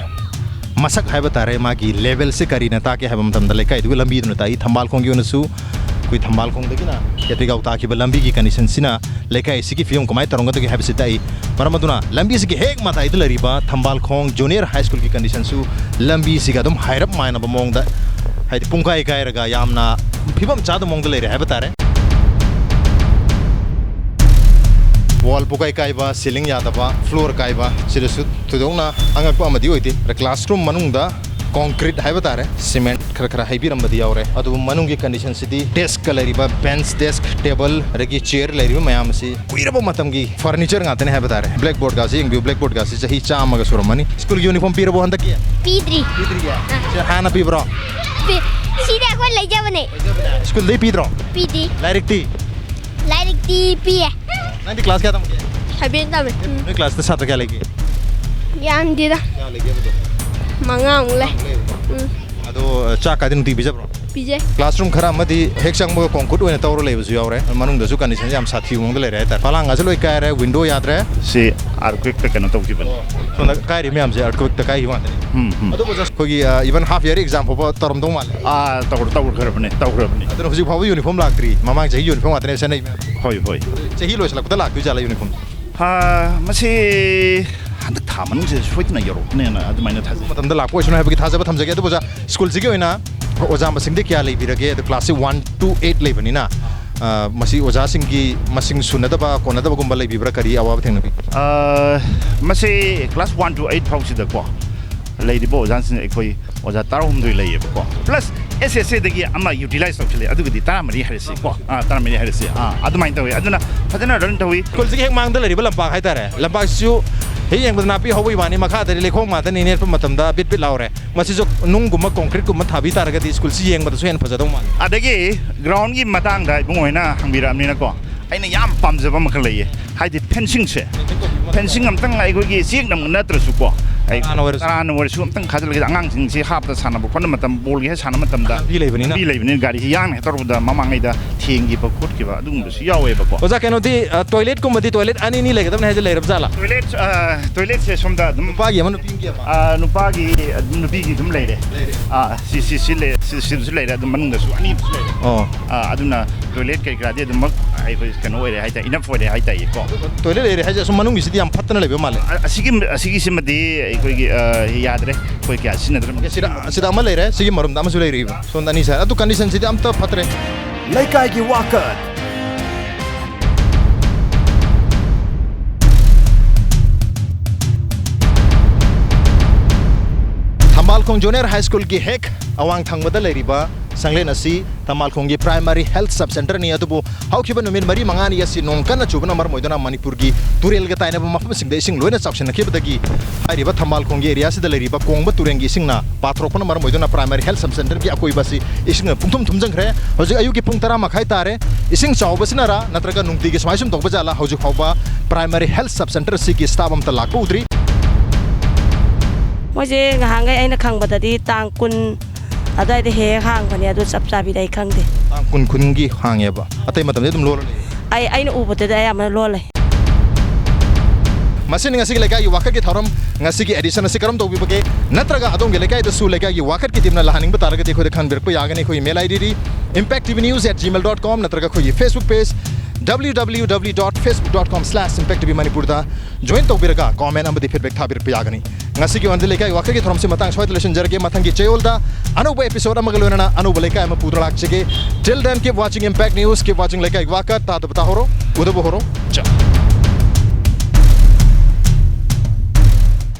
ꯃꯁꯛ ꯍꯥꯏꯕ ꯇꯥꯔꯦ, ꯃꯥꯒꯤ ꯂꯦꯚꯦꯜꯁꯦ ꯀꯔꯤꯅ ꯇꯥꯛꯀꯦ ꯍꯥꯏꯕ ꯃꯇꯝꯗ, ꯂꯩꯀꯥꯏꯗꯨꯒꯤ ꯂꯝꯕꯤꯗꯨꯅ ꯇꯥꯛꯏ꯫ ꯊꯝꯕꯥꯜ ꯈꯣꯡꯒꯤ ꯑꯣꯏꯅꯁꯨ ꯑꯩꯈꯣꯏ ꯊꯝꯕꯥꯜ ꯈꯣꯡꯗꯒꯤꯅ ꯀꯦꯊ꯭ꯔꯤꯒꯥꯎ ꯇꯥꯈꯤꯕ ꯂꯝꯕꯤꯒꯤ ꯀꯟꯗꯤꯁꯟꯁꯤꯅ ꯂꯩꯀꯥꯏ ꯑꯁꯤꯒꯤ ꯐꯤꯕꯝ ꯀꯃꯥꯏꯅ ꯇꯧꯔꯝꯒꯗꯒꯦ ꯍꯥꯏꯕꯁꯤ ꯇꯥꯛꯏ꯫ ꯃꯔꯝ ꯑꯗꯨꯅ ꯂꯝꯕꯤꯁꯤꯒꯤ ꯍꯦꯛ ꯃꯇꯥꯏꯗ ꯂꯩꯔꯤꯕ ꯊꯝꯕꯥꯜ ꯈꯣꯡ ꯖꯨꯅꯤꯌꯔ ꯍꯥꯏ ꯁ꯭ꯀꯨꯜꯒꯤ ꯀꯟꯗꯤꯁꯟꯁꯨ ꯂꯝꯕꯤꯁꯤꯒ ꯑꯗꯨꯝ ꯍꯥꯏꯔꯞ ꯃꯥꯟꯅꯕ ꯃꯑꯣꯡꯗ, ꯍꯥꯏꯗꯤ ꯄꯨꯡꯀꯥꯏ ꯀꯥꯏꯔꯒ ꯌꯥꯝꯅ ꯐꯤꯕꯝ ꯆꯥꯗꯕ ꯃꯑꯣꯡꯗ ꯂꯩꯔꯦ ꯍꯥꯏꯕ ꯇꯥꯔꯦ꯫ ꯋꯥꯜ ꯄꯨꯀꯥꯏ ꯀꯥꯏꯕ, ꯁꯤꯂꯤꯡ ꯌꯥꯗꯕ, ꯐ꯭ꯂꯣꯔ ꯀꯥꯏꯕ, ꯁꯤꯗꯁꯨ ꯊꯣꯏꯗꯣꯛꯅ ꯑꯉꯛꯄ ꯑꯃꯗꯤ ꯑꯣꯏꯗꯦ꯫ ꯀ꯭ꯂꯥꯁꯔꯨꯝ ꯃꯅꯨꯡꯗ ꯀꯣꯟꯀ꯭ꯔꯤꯠ ꯍꯥꯏꯕ ꯇꯥꯔꯦ, ꯁꯤꯃꯦꯟꯠ ꯈꯔ ꯈꯔ ꯍꯩꯕꯤꯔꯝꯕꯗꯤ ꯌꯥꯎꯔꯦ, ꯑꯗꯨꯕꯨ ꯃꯅꯨꯡꯒꯤ ꯀꯟꯗꯤꯁꯟꯁꯤꯗꯤ, ꯗꯦꯁꯛꯀ ꯂꯩꯔꯤꯕ ꯕꯦꯟꯆ, ꯗꯦꯁꯛ, ꯇꯦꯕꯜ, ꯑꯗꯒꯤ ꯆꯤꯌꯔ ꯂꯩꯔꯤꯕ ꯃꯌꯥꯝ ꯑꯁꯤ ꯀꯨꯏꯔꯕ ꯃꯇꯝꯒꯤ ꯐꯔꯅꯤꯆꯔ ꯉꯥꯛꯇꯅꯦ ꯍꯥꯏꯕ ꯇꯥꯔꯦ꯫ ꯕ꯭ꯂꯦꯛꯕꯣꯔꯗꯀꯥꯁꯤ ꯌꯦꯡꯕꯤꯌꯨ, ꯕ꯭ꯂꯦꯛꯕꯣꯔꯗꯀꯥꯁꯤ ꯆꯍꯤ ꯆꯥꯝꯃꯒ ꯁꯨꯔꯝꯃꯅꯤ꯫ ꯁ꯭ꯀꯨꯜꯒꯤ ꯌꯨꯅꯤꯐꯣꯔꯝ ꯄꯤꯔꯕꯣ ꯍꯟꯗꯛꯀꯤ? ꯄꯤꯗ꯭ꯔꯤ꯫ ꯄꯤꯗ꯭ꯔꯤꯌꯦ? ꯑꯥ꯫ ꯁꯦ, ꯍꯥꯟꯅ ꯄꯤꯕ꯭ꯔꯣ? ꯄꯤ-, ꯁꯤꯗꯤ ꯑꯩꯈꯣꯏ ꯂꯩꯖꯕꯅꯦ꯫ ꯁ꯭ꯀꯨꯜꯗꯩ ꯄꯤꯗ꯭ꯔꯣ? ꯄꯤꯗꯤ꯫ ꯂꯥꯏꯔꯤꯛꯇꯤ? ꯂꯥꯏꯔꯤꯛꯇꯤ ꯄꯤꯌꯦ꯫ ꯅꯪꯗꯤ ꯀ꯭ꯂꯥꯁ ꯀꯌꯥ ꯇꯝꯒꯦ? ꯁꯚꯦꯟ ꯇꯝꯃꯦ꯫ ꯎꯝ꯫ ꯅꯣꯏ ꯀ꯭ꯂꯥꯁꯇ ꯁꯥꯇ꯭ꯔ ꯀꯌꯥ ꯂꯩꯒꯦ? ꯌꯥꯝꯗꯦꯗ꯫ ꯀꯌꯥ ꯂꯩꯒꯦ ꯑꯗꯨꯗꯣ? ꯃꯉꯥꯃꯨꯛ ꯂꯩ꯫ ꯃꯉꯥꯃꯨꯛ ꯂꯩꯌꯦꯕꯀꯣ? ꯎꯝ꯫ ꯑꯗꯣ, ꯆꯥꯛ ꯀꯥꯏꯗ ꯅꯨꯡꯇꯤ ꯄꯤꯖꯕ꯭ꯔꯣ? ꯄꯤꯖꯩ꯫ ꯀ꯭ꯂꯥꯁꯔꯨꯝ ꯈꯔ ꯑꯃꯗꯤ ꯍꯦꯛ ꯆꯪꯕꯒ ꯀꯣꯟꯀ꯭ꯔꯤꯠ ꯑꯣꯏꯅ ꯇꯧꯔ ꯂꯩꯕꯁꯨ ꯌꯥꯎꯔꯦ꯫ ꯃꯅꯨꯡꯗꯁꯨ ꯀꯟꯗꯤꯁꯟ ꯌꯥꯝ ꯁꯥꯊꯤꯕ ꯃꯑꯣꯡꯗ ꯂꯩꯔꯦ ꯍꯥꯏꯇꯥꯔꯦ꯫ ꯐꯂꯥꯡꯒꯁꯨ ꯂꯣꯏ ꯀꯥꯏꯔꯦ, ꯋꯤꯟꯗꯣ ꯌꯥꯗ꯭ꯔꯦ꯫ ꯁꯤ ꯑꯥꯔꯀ꯭ꯋꯦꯛꯇ ꯀꯩꯅꯣ ꯇꯧꯈꯤꯕꯅꯤ꯫ ꯁꯣꯝꯗ ꯀꯥꯏꯔꯤ ꯃꯌꯥꯝꯁꯦ ꯑꯥꯔꯀ꯭ꯋꯦꯛꯇ ꯀꯥꯏꯈꯤꯕ ꯉꯥꯛꯇꯅꯤ꯫ ꯎꯝ, ꯎꯝ꯫ ꯑꯗꯨꯕꯨ just ꯑꯩꯈꯣꯏꯒꯤ, ꯑ, even half yearly exam ꯐꯥꯎꯕ ꯇꯧꯔꯝꯗꯧ ꯃꯥꯜꯂꯦ꯫ ꯑꯥ, ꯇꯧꯈ꯭ꯔ-, ꯇꯧꯈ꯭ꯔꯕꯅꯦ, ꯇꯧꯈ꯭ꯔꯕꯅꯦ꯫ ꯑꯗꯨꯅ ꯍꯧꯖꯤꯛ ꯐꯥꯎꯕ ꯌꯨꯅꯤꯐꯣꯔꯝ ꯂꯥꯛꯇ꯭ꯔꯤ꯫ ꯃꯃꯥꯡ ꯆꯍꯤ ꯌꯨꯅꯤꯐꯣꯔꯝ ꯉꯥꯛꯇꯅꯦ ꯁꯦꯠꯅꯩ ꯃꯌꯥꯝ꯫ ꯍꯣꯏ, ꯍꯣꯏ꯫ ꯆꯍꯤ ꯂꯣꯏꯁꯤꯜꯂꯛꯄꯗ ꯂꯥꯛꯇꯣꯏ ꯖꯥꯠꯂ ꯌꯨꯅꯤꯐꯣꯔꯝ? ꯑꯥ, ꯃꯁꯤ ꯍꯟꯗꯛ ꯊꯥ ꯃꯅꯨꯡꯁꯤꯗ ꯁꯣꯏꯗꯅ ꯌꯧꯔꯛꯀꯅꯦꯅ ꯑꯗꯨꯃꯥꯏꯅ ꯊꯥꯖꯩ꯫ ꯃꯇꯝꯗ ꯂꯥꯛꯄ ꯑꯣꯏꯁꯅꯨ ꯍꯥꯏꯕꯒꯤ ꯊꯥꯖꯕ ꯊꯝꯖꯒꯦ꯫ ꯑꯗꯨꯕꯨ ꯑꯣꯖꯥ, ꯁ꯭ꯀꯨꯜꯁꯤꯒꯤ ꯑꯣꯏꯅ ꯑꯣꯖꯥ ꯃꯁꯤꯡꯗꯤ ꯀꯌꯥ ꯂꯩꯕꯤꯔꯒꯦ? ꯑꯗꯣ ꯀ꯭ꯂꯥꯁꯁꯤ one to eight ꯂꯩꯕꯅꯤꯅ, ꯑ, ꯃꯁꯤ ꯑꯣꯖꯥꯁꯤꯡꯒꯤ ꯃꯁꯤꯡ ꯁꯨꯅꯗꯕ, ꯀꯣꯟꯅꯗꯕꯒꯨꯝꯕ ꯂꯩꯕꯤꯕ꯭ꯔꯥ? ꯀꯔꯤ ꯑꯋꯥꯕ ꯊꯦꯡꯅꯕꯤ? ꯑ, ꯃꯁꯤ ꯀ꯭ꯂꯥꯁ one to eight ꯐꯥꯎꯁꯤꯗꯀꯣ ꯂꯩꯔꯤꯕ ꯑꯣꯖꯥꯁꯤꯡ ꯑꯩꯈꯣꯏ ꯑꯣꯖꯥ ꯇꯔꯥꯍꯨꯝꯗꯣꯏ ꯂꯩꯌꯦꯕꯀꯣ꯫ ꯄ꯭ꯂꯁ ꯑꯦꯁ ꯑꯦꯁ ꯑꯦꯗꯒꯤ ꯑꯃ ꯌꯨꯇꯤꯂꯥꯏꯁ ꯇꯧꯁꯤꯜꯂꯦ, ꯑꯗꯨꯒꯗꯤ ꯇꯔꯥꯃꯔꯤ ꯍꯥꯏꯔꯁꯤꯀꯣ꯫ ꯑꯥ, ꯇꯔꯥꯃꯔꯤ ꯍꯥꯏꯔꯁꯤ꯫ ꯑꯥ, ꯑꯗꯨꯃꯥꯏꯅ ꯇꯧꯋꯤ꯫ ꯑꯗꯨꯅ ꯐꯖꯅ ꯔꯟ ꯇꯧꯋꯤ꯫ ꯁ꯭ꯀꯨꯜꯁꯤꯒꯤ ꯍꯦꯛ ꯃꯥꯡꯗ ꯂꯩꯔꯤꯕ ꯂꯝꯄꯥꯛ ꯍꯥꯏꯇꯥꯔꯦ, ꯂꯝꯄꯥꯛꯁꯤꯁꯨ ꯍꯦꯛ ꯌꯦꯡꯕꯗ ꯅꯥꯄꯤ ꯍꯧꯕꯒꯤ ꯋꯥꯅꯤ, ꯃꯈꯥꯗꯗꯤ ꯂꯩꯈꯣꯝ ꯉꯥꯛꯇꯅꯤ, ꯅꯦꯠꯄ ꯃꯇꯝꯗ ꯕꯤꯠ ꯕꯤꯠ ꯂꯥꯎꯔꯦ꯫ ꯃꯁꯤꯁꯨ ꯅꯨꯡꯒꯨꯝꯕ, ꯀꯣꯟꯀ꯭ꯔꯤꯠꯀꯨꯝꯕ ꯊꯥꯕꯤ ꯇꯥꯔꯒꯗꯤ ꯁ꯭ꯀꯨꯜꯁꯤ ꯌꯦꯡꯕꯗꯁꯨ ꯍꯦꯟꯅ ꯐꯖꯗꯧ ꯃꯥꯜꯂꯤ꯫ ꯑꯗꯒꯤ ꯒ꯭ꯔꯥꯎꯟꯒꯤ ꯃꯇꯥꯡꯗ ꯏꯕꯨꯡꯉꯣ ꯍꯣꯏꯅ ꯍꯪꯕꯤꯔꯛꯑꯕꯅꯤꯅꯀꯣ, ꯑꯩꯅ ꯌꯥꯝ ꯄꯥꯝꯖꯕ ꯑꯃꯈꯛ ꯂꯩꯌꯦ, ꯍꯥꯏꯗꯤ ꯐꯦꯟꯁꯤꯡꯁꯦ꯫ ꯐꯦꯟꯁꯤꯡ ꯑꯝꯇꯪ ꯑꯩꯈꯣꯏꯒꯤ ꯆꯦꯛꯅ ꯅꯠꯇ꯭ꯔꯁꯨꯀꯣ, ꯑꯩ ꯇꯔꯥꯅ ꯑꯣꯏꯔꯁꯨ꯫ ꯇꯔꯥꯅ ꯑꯣꯏꯔꯁꯨ ꯑꯝꯇꯪ ꯈꯥꯖꯤꯜꯂꯒꯦ꯫ ꯑꯉꯥꯡꯁꯤꯡꯁꯤ ꯍꯥꯞꯇ ꯁꯥꯟꯅꯕ ꯈꯣꯠꯅꯕ ꯃꯇꯝ, ꯕꯣꯜꯒꯤ ꯍꯦꯛ ꯁꯥꯟꯅꯕ ꯃꯇꯝꯗ ꯂꯝꯕꯤ ꯂꯩꯕꯅꯤꯅ꯫ ꯂꯝꯕꯤ ꯂꯩꯕꯅꯤꯅ ꯒꯥꯔꯤꯁꯤ ꯌꯥꯡꯅ ꯍꯦꯛ ꯇꯧꯔꯛꯄꯗ ꯃꯃꯥꯡꯉꯩꯗ ꯊꯦꯡꯈꯤꯕ ꯈꯣꯠꯈꯤꯕ ꯑꯗꯨꯒꯨꯝꯕꯁꯨ ꯌꯥꯎꯋꯦꯕꯀꯣ꯫ ꯑꯣꯖꯥ, ꯀꯩꯅꯣꯗꯤ, ꯑ, ꯇꯣꯏꯂꯦꯠꯀꯨꯝꯕꯗꯤ, ꯇꯣꯏꯂꯦꯠ ꯑꯅꯤ ꯑꯅꯤ ꯂꯩꯒꯗꯕꯅꯤ ꯍꯥꯏꯁꯦ ꯂꯩꯔꯕ ꯖꯥꯠꯂꯥ? ꯇꯣꯏꯂꯦꯠ, ꯑ, ꯇꯣꯏꯂꯦꯠꯁꯦ ꯁꯣꯝꯗ ꯑꯗꯨꯝ ꯅꯨꯄꯥꯒꯤ ꯑꯃ, ꯅꯨꯄꯤꯒꯤ ꯑꯃ? ꯑ, ꯅꯨꯄꯥꯒꯤ, ꯅꯨꯄꯤꯒꯤ ꯑꯗꯨꯝ ꯂꯩꯔꯦ꯫ ꯂꯩꯔꯦ꯫ ꯑ, ꯁꯤ, ꯁꯤ, ꯁꯤ ꯂꯩ-, ꯁꯤ, ꯁꯤꯁꯨ ꯂꯩꯔꯦ, ꯑꯗꯨꯝ ꯃꯅꯨꯡꯗꯁꯨ ꯑꯅꯤꯁꯨ ꯂꯩꯔꯦ꯫ ꯑꯣ꯫ ꯑ, ꯑꯗꯨꯅ ꯇꯣꯏꯂꯦꯠ ꯀꯩ ꯀꯔꯥꯗꯤ ꯑꯗꯨꯝꯃꯛ ꯑꯩꯈꯣꯏ ꯀꯩꯅꯣ ꯑꯣꯏꯔꯦ ꯍꯥꯏꯇꯥꯔꯦ, enough ꯑꯣꯏꯔꯦ ꯍꯥꯏꯇꯥꯔꯦꯀꯣ꯫ ꯇꯣꯏꯂꯦꯠ ꯂꯩꯔꯦ ꯍꯥꯏꯁꯦ ꯑꯁꯨꯝ ꯃꯅꯨꯡꯒꯤꯁꯤꯗꯤ ꯌꯥꯝ ꯐꯠꯇꯅ ꯂꯩꯕ ꯃꯥꯜꯂꯦ꯫ ꯑ-, ꯑꯁꯤꯒꯤ, ꯑꯁꯤꯒꯤꯁꯤꯃꯗꯤ ꯑꯩꯈꯣꯏꯒꯤ, ꯑ, ꯌꯥꯗ꯭ꯔꯦ, ꯑꯩꯈꯣꯏ ꯀꯌꯥ ꯁꯤꯖꯤꯟꯅꯗ꯭ꯔꯦ꯫ ꯁꯤꯗ, ꯁꯤꯗ ꯑꯃ ꯂꯩꯔꯦ, ꯁꯤꯒꯤ ꯃꯔꯨꯝꯗ ꯑꯃꯁꯨ ꯂꯩꯔꯤꯕ, ꯁꯣꯝꯗ ꯑꯅꯤ ꯁꯥꯏ꯫ ꯑꯗꯨ ꯀꯟꯗꯤꯁꯟꯁꯤꯗꯤ ꯑꯝꯇ ꯐꯠꯇ꯭ꯔꯦ꯫ ꯂꯩꯀꯥꯏꯒꯤ ꯋꯥꯀꯠ꯫ ꯊꯝꯕꯥꯜꯈꯣꯡ ꯖꯨꯅꯤꯌꯔ ꯍꯥꯏ ꯁ꯭ꯀꯨꯜꯒꯤ ꯍꯦꯛ ꯑꯋꯥꯡ ꯊꯪꯕꯗ ꯂꯩꯔꯤꯕ ꯁꯪꯂꯦꯟ ꯑꯁꯤ ꯊꯝꯕꯥꯜꯈꯣꯡꯒꯤ ꯄ꯭ꯔꯥꯏꯃꯥꯔꯤ ꯍꯦꯜꯊ ꯁꯕ ꯁꯦꯟꯇꯔꯅꯤ꯫ ꯑꯗꯨꯕꯨ ꯍꯧꯈꯤꯕ ꯅꯨꯃꯤꯠ ꯃꯔꯤ ꯃꯉꯥꯅꯤ ꯑꯁꯤ ꯅꯣꯡ ꯀꯟꯅ ꯆꯨꯕꯅ ꯃꯔꯝ ꯑꯣꯏꯗꯨꯅ ꯃꯅꯤꯄꯨꯔꯒꯤ ꯇꯨꯔꯦꯜꯒ ꯇꯥꯏꯅꯕ ꯃꯐꯝꯁꯤꯡꯗ ꯏꯁꯤꯡ ꯂꯣꯏꯅ ꯆꯥꯎꯁꯤꯟꯅꯈꯤꯕꯗꯒꯤ ꯍꯥꯏꯔꯤꯕ ꯊꯝꯕꯥꯜꯈꯣꯡꯒꯤ ꯑꯦꯔꯤꯌꯥꯁꯤꯗ ꯂꯩꯔꯤꯕ ꯀꯣꯡꯕ ꯇꯨꯔꯦꯜꯒꯤ ꯏꯁꯤꯡꯅ ꯄꯥꯊꯣꯔꯛꯄꯅ ꯃꯔꯝ ꯑꯣꯏꯗꯨꯅ ꯄ꯭ꯔꯥꯏꯃꯥꯔꯤ ꯍꯦꯜꯊ ꯁꯕ ꯁꯦꯟꯇꯔꯒꯤ ꯑꯀꯣꯏꯕ ꯑꯁꯤ ꯏꯁꯤꯡꯅ ꯄꯨꯡꯊꯨꯝ ꯊꯨꯝꯖꯤꯟꯈ꯭ꯔꯦ꯫ ꯍꯧꯖꯤꯛ ꯑꯌꯨꯛꯀꯤ ꯄꯨꯡ ꯇꯔꯥ ꯃꯈꯥꯏ ꯇꯥꯔꯦ꯫ ꯏꯁꯤꯡ ꯆꯥꯎꯕꯁꯤꯅꯔ ꯅꯠꯇ꯭ꯔꯒ ꯅꯨꯡꯇꯤꯒꯤ ꯁꯨꯃꯥꯏ ꯁꯨꯝ ꯇꯧꯕ ꯖꯥꯠꯂꯥ? ꯍꯧꯖꯤꯛ ꯐꯥꯎꯕ ꯄ꯭ꯔꯥꯏꯃꯥꯔꯤ ꯍꯦꯜꯊ ꯁꯕ ꯁꯦꯟꯇꯔ ꯑꯁꯤꯒꯤ ꯁ꯭ꯇꯥꯐ ꯑꯝꯇ ꯂꯥꯛꯄ ꯎꯗ꯭ꯔꯤ꯫ ꯃꯣꯏꯁꯦ ꯉꯍꯥꯟꯈꯩ ꯑꯩꯅ ꯈꯪꯕꯗꯗꯤ ꯇꯥꯡ ꯀꯨꯟ ꯑꯗꯨꯋꯥꯏꯗ ꯍꯦꯛ ꯍꯦꯛ ꯍꯥꯡꯕꯅꯦ, ꯑꯗꯨ ꯆꯞ ꯆꯥꯕꯤꯗꯤ ꯑꯩ ꯈꯪꯗꯦ꯫ ꯇꯥꯡ ꯀꯨꯟ ꯀꯨꯟꯒꯤ ꯍꯥꯡꯉꯦꯕ, ꯑꯇꯩ ꯃꯇꯝꯗꯤ ꯑꯗꯨꯝ ꯂꯣꯜꯂ ꯂꯩ? ꯑꯩ, ꯑꯩꯅ ꯎꯕꯗꯗꯤ ꯑꯌꯥꯝꯕꯅ ꯂꯣꯜꯂꯦ꯫ ꯃꯁꯤꯅꯤ ꯉꯁꯤꯒꯤ ꯂꯩꯀꯥꯏꯒꯤ ꯋꯥꯀꯠꯀꯤ ꯊꯧꯔꯝ꯫ ꯉꯁꯤꯒꯤ ꯑꯦꯗꯤꯁꯟ ꯑꯁꯤ ꯀꯔꯝ ꯇꯧꯕꯤꯕꯒꯦ? ꯅꯠꯇ꯭ꯔꯒ ꯑꯗꯣꯝꯒꯤ ꯂꯩꯀꯥꯏꯗꯁꯨ ꯂꯩꯀꯥꯏꯒꯤ ꯋꯥꯀꯠꯀꯤ ꯇꯤꯝꯅ ꯂꯥꯛꯍꯟꯅꯤꯡꯕ ꯇꯥꯔꯒꯗꯤ ꯑꯩꯈꯣꯏꯗ ꯈꯟꯕꯤꯔꯛꯄ ꯌꯥꯒꯅꯤ꯫ ꯑꯩꯈꯣꯏꯒꯤ email I ꯗꯤꯗꯤ impact T V news at gmail dot com ꯅꯠꯇ꯭ꯔꯒ ꯑꯩꯈꯣꯏꯒꯤ Facebook page W W W dot facebook dot com slash impact T V Manipurꯗ join ꯇꯧꯕꯤꯔꯒ comment ꯑꯃꯗꯤ feedback ꯊꯥꯕꯤꯔꯛꯄ ꯌꯥꯒꯅꯤ꯫ ꯉꯁꯤꯒꯤ ꯑꯣꯏꯅꯗꯤ ꯂꯩꯀꯥꯏ ꯋꯥꯀꯠꯀꯤ ꯊꯧꯔꯝꯁꯤ ꯃꯇꯥꯡ ꯁ꯭ꯋꯥꯏꯗ ꯂꯣꯏꯁꯤꯟꯖꯔꯒꯦ꯫ ꯃꯊꯪꯒꯤ ꯆꯌꯣꯜꯗ ꯑꯅꯧꯕ episode ꯑꯃꯒ ꯂꯣꯏꯅꯅ ꯑꯅꯧꯕ ꯂꯩꯀꯥꯏ ꯑꯃ ꯄꯨꯗꯨꯅ ꯂꯥꯛꯆꯒꯦ꯫ Till then, keep watching Impact News, keep watching ꯂꯩꯀꯥꯏ ꯋꯥꯀꯠ꯫ ꯇꯥꯗꯕ ꯇꯥꯍꯧꯔꯣ, ꯎꯗꯕ ꯍꯧꯔꯣ꯫ ꯆꯥ꯫